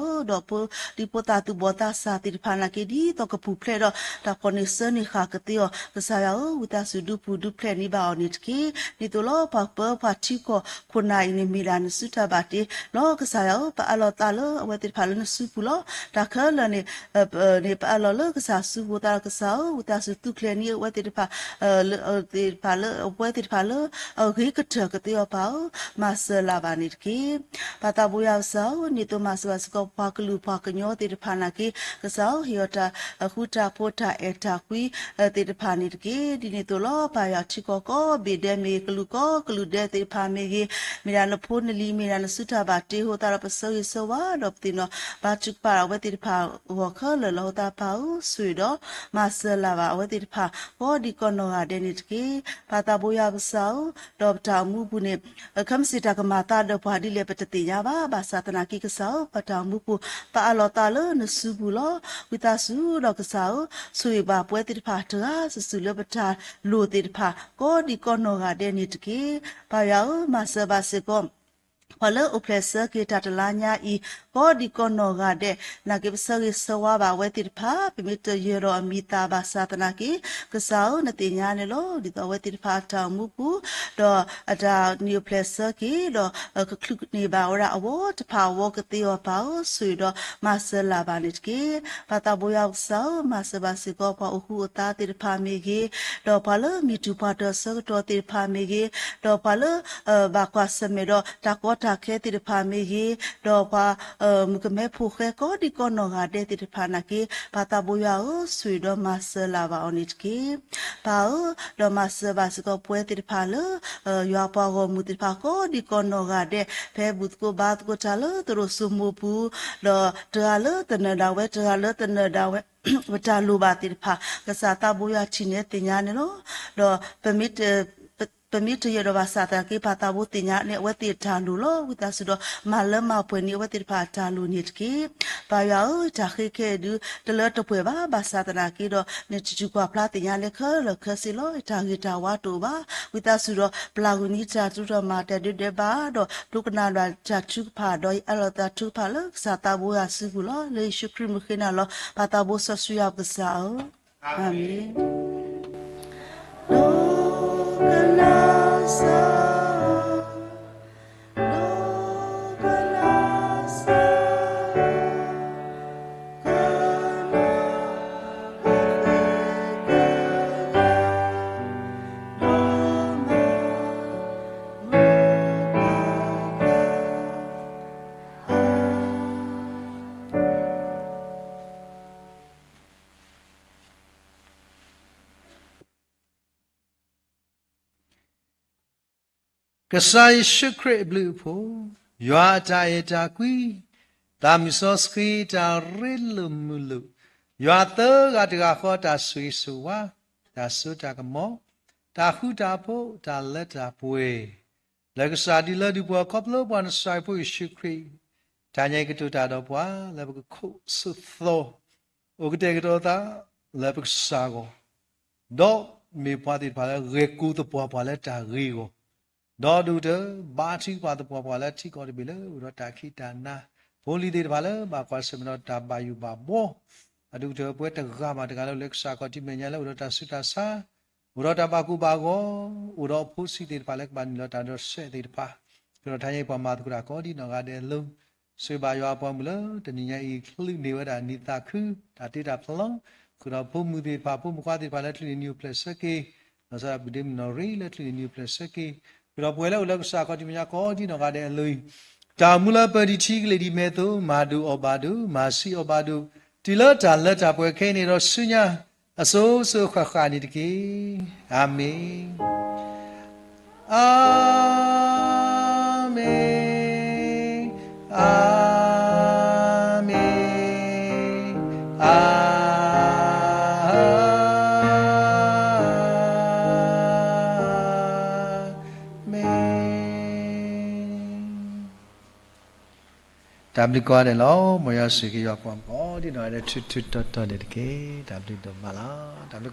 ဒီးဖိဒံဖိသၣ်သူၣ်ဘီၣ်သးစၢ်သ့ၣ်တဖၣ်နာ်က့ ဒ်သိးကပူၤဖျဲးဒီးတၢ်ဖီၣ်န့ၢ်စၢန့ၢ်ဃာ်ကသ့အီၤ, ကစၢ်ယွၤဧၢ, ဝံသးစူၤဒုးပူၤဒုးဖျဲးန့ၢ်ဘၣ်အီၤန့ၣ်တက့ၢ်. ဒ်သိးလီၤပှၤပၢပှၤထံကီၢ်ခိၣ်နၢ်အံၤန့ၣ် မ့ၢ်ဒၣ်နစုတၢ်ဘၣ်တ့လီၤ. ကစၢ်ယွၤဧၢ, ပအးလီၤသးလၢအဝဲသ့ၣ်တဖၣ်လၢနစုပူၤလီၤ. တၢ်ခဲလၢာ်န့ၣ် န့ၣ် ပအးလီၤလၢကစၢ်စုပူၤသးဒီးကစၢ်ဧၢ, ဝံသးစူၤသူၣ်ကျဲၤန့ၢ်အဝဲသ့ၣ်တဖၣ် သ့ၣ်တဖၣ်လၢ အဝဲသ့ၣ်တဖၣ်လၢ အဂ့ၤကတၢၢ်ကသ့အီၤပၢ်ဧၢ, မၤစၢၤလၢ်ဘၣ်န့ၣ်တက့ၢ်. ပၢ်သးဘိယွၤကစၢ်ဧၢ, ဒ်သိးမၤစၢၤဘၣ်စ့ၢ်ကီးပှၤကလုာ်ပှၤကညီသ့ၣ်တဖၣ်နာ်က့, ကစၢ်ဧၢ, ဟ့ၣ်အီၤတၢ်ဃူတၢ်ဖိးတၢ်အဲၣ်တၢ်ကွံ သ့ၣ်တဖၣ်န့ၣ်တက့ၢ်. ဒ်န့ၣ်အသိးလီၤ ပၢ်ယွၤထံကီၢ်ကိးဘ့ၣ်ဒဲးမ့ၢ်ဂ့ၤ, ကလုာ်ကိးကလုာ်ဒဲးသ့ၣ်တဖၣ်မ့ၢ်ဂ့ၤ, မ့ၢ်ဒၣ်နဖိနလံၤ မ့ၢ်ဒၣ်နစုတၢ်ဘၣ်တ့အဃိသတးဒီး ပဆၢဂ့ၤဆၢဝါဒီးပသ့ၣ်နီၣ်ဘါထုကဖၣ်အဝဲသ့ၣ်တဖၣ်အဂီၢ်ခဲလၢာ်လီၤ. အဃိသတးပၢ်ဧၢ, ဆိၣ်ဂ့ၤဒီးမၤစၢၤလၢ်ဘၣ်အဝဲသ့ၣ်တဖၣ် ကိးဒံးကိးနီၢ်ဂၤဒဲးန့ၣ်တက့ၢ်. ပၢ်သးဘိယွၤကစၢ်ဧၢ, ဒီးပတၢ်အိၣ်မူပူၤန့ၣ် ခဲမုၢ်ဆ့ၣ်တၢ်ကမၤသးဒီးပှၤဒ်လဲၣ် ပတသ့ၣ်ညါဘၣ်. ဘၣ်ဆၣ်သနာ်က့ကစၢ်ဧၢ, ပတၢ်အိၣ်မူပူၤ ပအးလီၤသးလၢနစုပူၤလီၤ. ဝံသးစူၤဒီးကစၢ်ဧၢ, ဆိၣ်ဂ့ၤဘၣ်ပဝဲသ့ၣ်တဖၣ်တဂၤစုာ်စုာ်လၢပတၢ်လိၣ်သ့ၣ်တဖၣ် ကိးဒံးကိးနီၢ်ဂၤဒဲးန့ၣ်တက့ၢ်. ပၢ်ယွၤဧၢ, မၤစၢၤဘၣ်စ့ၢ်ကီး ပှၤလၢအိၣ်ဖျဲၣ်ဆၢက့ၤတၢ်တလါညါအံၤ ကိးဒံးကိးနီၢ်ဂၤဒဲး, နာ်က့ပဆၢဂ့ၤဆၢဝါဘၣ်အဝဲသ့ၣ်တဖၣ်, ပမ့ၢ်တယၢၤဒီးအမံၤသးဘၣ်ဆၣ်သနာ်က့, ကစၢ်ဧၢ, နသ့ၣ်ညါန့ၣ်လီၤ. ဒ်သိးအဝဲသ့ၣ်တဖၣ်အတၢ်အိၣ်မူပူၤ, ဒီးအတၢ်နံၣ်အိၣ်ဖျဲၣ်ဆၢက့ၤ, ဒီးကချုးန့ၢ်ဘၣ်ဝဲဒၣ်အဝီတဖၣ်အဝီကသ့အီၤပၢ်ဧၢ, ဆိၣ်ဂ့ၤဒီးမၤစၢၤလၢ်ဘၣ်န့ၣ်တက့ၢ်. ပၢ်သးဘိယွၤကစၢ်ဧၢ, မၤစၢၤဘၣ်စ့ၢ်ကီးပှၤအိၣ်ဃူအိၣ်သါသ့ၣ်တဖၣ်မ့ၢ်ဂ့ၤ, ဒီးပှၤလၢမံၤတူၢ်ပှၤတၢၢ်ဆၢကတီၢ်သ့ၣ်တဖၣ်မ့ၢ်ဂ့ၤ, ဒီးပှၤလၢ ဘၣ်ကွၢ်ဆၢၣ်မဲာ်ဒီးတၢ်ကီတၢ်ခဲသ့ၣ်တဖၣ်မ့ၢ်ဂ့ၤ, ဒီးပှၤ မုၣ်ကမဲဖိဃဲကိးဒံးကိးနီၢ်ဂၤဒဲးသ့ၣ်တဖၣ်နာ်က့, ပၢ်သးဘိယွၤဧၢ, ဆိၣ်ဂ့ၤဒီးမၤစၢၤလၢ်ဘၣ်အီၤန့ၣ်တက့ၢ်. ပၢ်ဧၢ, ဒီးမၤစၢၤဘၣ်စ့ၢ်ကီးပဝဲသ့ၣ်တဖၣ်လၢ ယွၤပှၤဂီၢ်မုၢ်သ့ၣ်တဖၣ်ကိးဒံးကိးနီၢ်ဂၤဒဲး, ဖဲဘူၣ်သကိးဘါသကိးတၢ်လၢသရိာ်စိမိၤပူၤ, ဒီးတဂၤလၢတနၢၤဒၣ်ဝဲ, တဂၤလၢတနၢၤဒၣ်ဝဲ ပတၢ်လိၣ်ဘၣ်သ့ၣ်တဖၣ်, ကစၢ်သးဘိယွၤထံၣ်န့ၢ်သ့ၣ်ညါန့ၣ်လီၤ. ဒီး ပမ့ၢ်တယၢၤဒီးဘၣ်ဆၣ်သနာ်က့ ပၢ်သးဘိသ့ၣ်ညါန့ၢ်အဝဲသ့ၣ်အတၢ်လိၣ်လီၤ. ဝံသးစူၤဒီး မၤလၢမၤပှဲၤန့ၢ်အဝဲသ့ၣ်တဖၣ်အတၢ်လိၣ်န့ၣ်တက့ၢ်. ပၢ်ယွၤဧၢ, တၢ်ဃ့ခဲအံၤဒုး တလၢတပှဲၤဘၣ်, ဘၣ်ဆၣ်သနာ်က့ဒီး နတံၤတူၢ်ကွၢ်ဖျါသ့ၣ်ညါလၢခဲလၢာ်ခဲဆ့လီၤ. တၢ်ဂ့ၤတၢ်ဝါတအိၣ်ဘၣ်. ဝံသးစူၤဒီး ပျၢ်ကွံာ်န့ၢ်တၢ်ဒူဒီးမၤတၢ်ဒုးဒဲးဘးဒီး ဒိကနၣ်ဘၣ်တၢ်ထုကဖၣ်ဒီး ယအးလီၤသးထုကဖၣ်လၢကစၢ်သးဘိယွၤစုပူၤလီၤ. လၢယ့ၣ်ၡူးခရံာ်မုၢ်ဃ့နၤလီၤ. ပၢ်သးဘိစီဆှံယွၤပကစၢ်ဧၢ. အၤမ့ၣ်. ကစၢ်ယ့ၣ်ၡူးခရံာ်အဘျုးအဖှိၣ်, ယွၤအတၢ်အဲၣ်တၢ်ကွံ, သးမုၢ်စီဆှံတၢ်ရ့လိာ်မုာ်လိာ်, ယွၤသၢဂၤတဂၤဃီတၢ်ဆိၣ်ဂ့ၤဆိၣ်ဝါ, တၢ်စိတၢ်ကမီၤ, တၢ်ဃူတၢ်ဖိး, တၢ်လၢတၢ်ပှဲၤ, လၢကစၢ်ဒုးလၢဒုးပှၤခီဖျိပှၤနစၢ်ဖိယ့ၣ်ၡူးခရံာ်, တၢ်ညါအံၤကတိၤတၢ်ဒီးပှၤ လၢပကခိးဆိးသီ အိၣ်ကတဲာ်ကတီၤသး လၢပကစၢ်အဂီၢ်, ဒီးမ့ၢ်ပှၤသ့ၣ်တဖၣ်လၢဂဲၤကိၤသပှၢ်ပှၢ်လၢတၢ်ဂ့ၤအဂီၢ်, ဒီးဒုးကတၢၢ် ဘါထုကဖၣ်သပှၢ်ပှၢ်လၢထံကီၢ်တဘ့ၣ်လၢ အိၣ်ဒီးတၢ်ခံးတၢ်နၤ, ဖိလံၤသ့ၣ်တဖၣ်လၢ ဘၣ်ကွၢ်ဆၢၣ်မဲာ်ဒီးတၢ်ဘၣ်ယိၣ်ဘၣ်ဘှီ, အဒုးကတၢၢ်ပဝဲတဂၤဘၣ်တဂၤလၢ လၢကစၢ်ခီၣ်ထံးမဲာ်ညါလၢ အိၣ်ဒီးတၢ်ဆူးတၢ်ဆါ, အိၣ်ဒီးတၢ်ဘၣ်ကူဘၣ်ဂီၤ, အိၣ်ဒီးအဖိဆံးသ့ၣ်တဖၣ်လၢကဘၣ်နုာ်လီၤတၢ်ဒီးစဲးသ့ၣ်တဖၣ်, ဃုာ်ဒီးတၢ်ညါအံၤပှၤမၤသကိးတၢ်ကိးဒံးနီၢ်ဂၤဒဲးအလိၤ, ဆိၣ်ဂ့ၤဘၣ်ယွၤအပှၤမုၣ်လၢတနံၤညါအံၤ ကလုၢ်န့ၢ်ဝဲဒၣ်နံၣ်သးခု, တၢ်တ့တၢ်ဖျီ, ဃုာ်ဒီးဖိမုၣ်သ့ၣ်တဖၣ် ဖိမုၣ်ခွါသ့ၣ်တဖၣ်လၢကလုၢ်န့ၢ်နံၣ်အိၣ်ဖျဲၣ်ဆၢက့ၤ, လီၤဆီဒၣ်တၢ်ဘူၣ်ဒ့မုၣ်နီၢ်ရံၣ်လၢကလုၢ်န့ၢ်နံၣ်အိၣ်ဖျဲၣ်ဆၢက့ၤ, ဃုာ်ဒီးပဝဲလၢအိၣ်လၢကစၢ်ခီၣ်ထံးမဲာ်ညါကိးဒံးနီၢ်ဂၤဒဲးအလိၤအံၤ, တၢ်အိၣ်မူလၢပၢၤဒံးထံကလ့ၢ်ဒံးမဲာ်သိး မၤဒိၣ်အီၣ်ဘၣ်ဒိၣ်, မၤဆံးအီၣ်ဘၣ်ဒိၣ်, တုၤလၢတၢ်လၢတၢ်ပှဲၤခဲအံၤန့ၣ်ဒီးဆူညါ အစိၤစိၤဃၣ်ဃၣ်န့ၣ်တက့ၢ်. အၤမ့ၣ်. အၤမ့ၣ်, အၤမ့ၣ်, အၤမ့ၣ်, အၤမ့ၣ်. တၢ်ဘျုးကိးဂၤဒဲးလီၤ. မ်ယွၤဆိၣ်ဂ့ၤက့ၤယွၤပှၤကိးဒံးနီၢ်ဂၤဒဲး ထူထူတီတီန့ၣ်တက့ၢ်. တၢ်ဘျုးဒိၣ်မးလီၤ. တၢ်ဘျုးကိး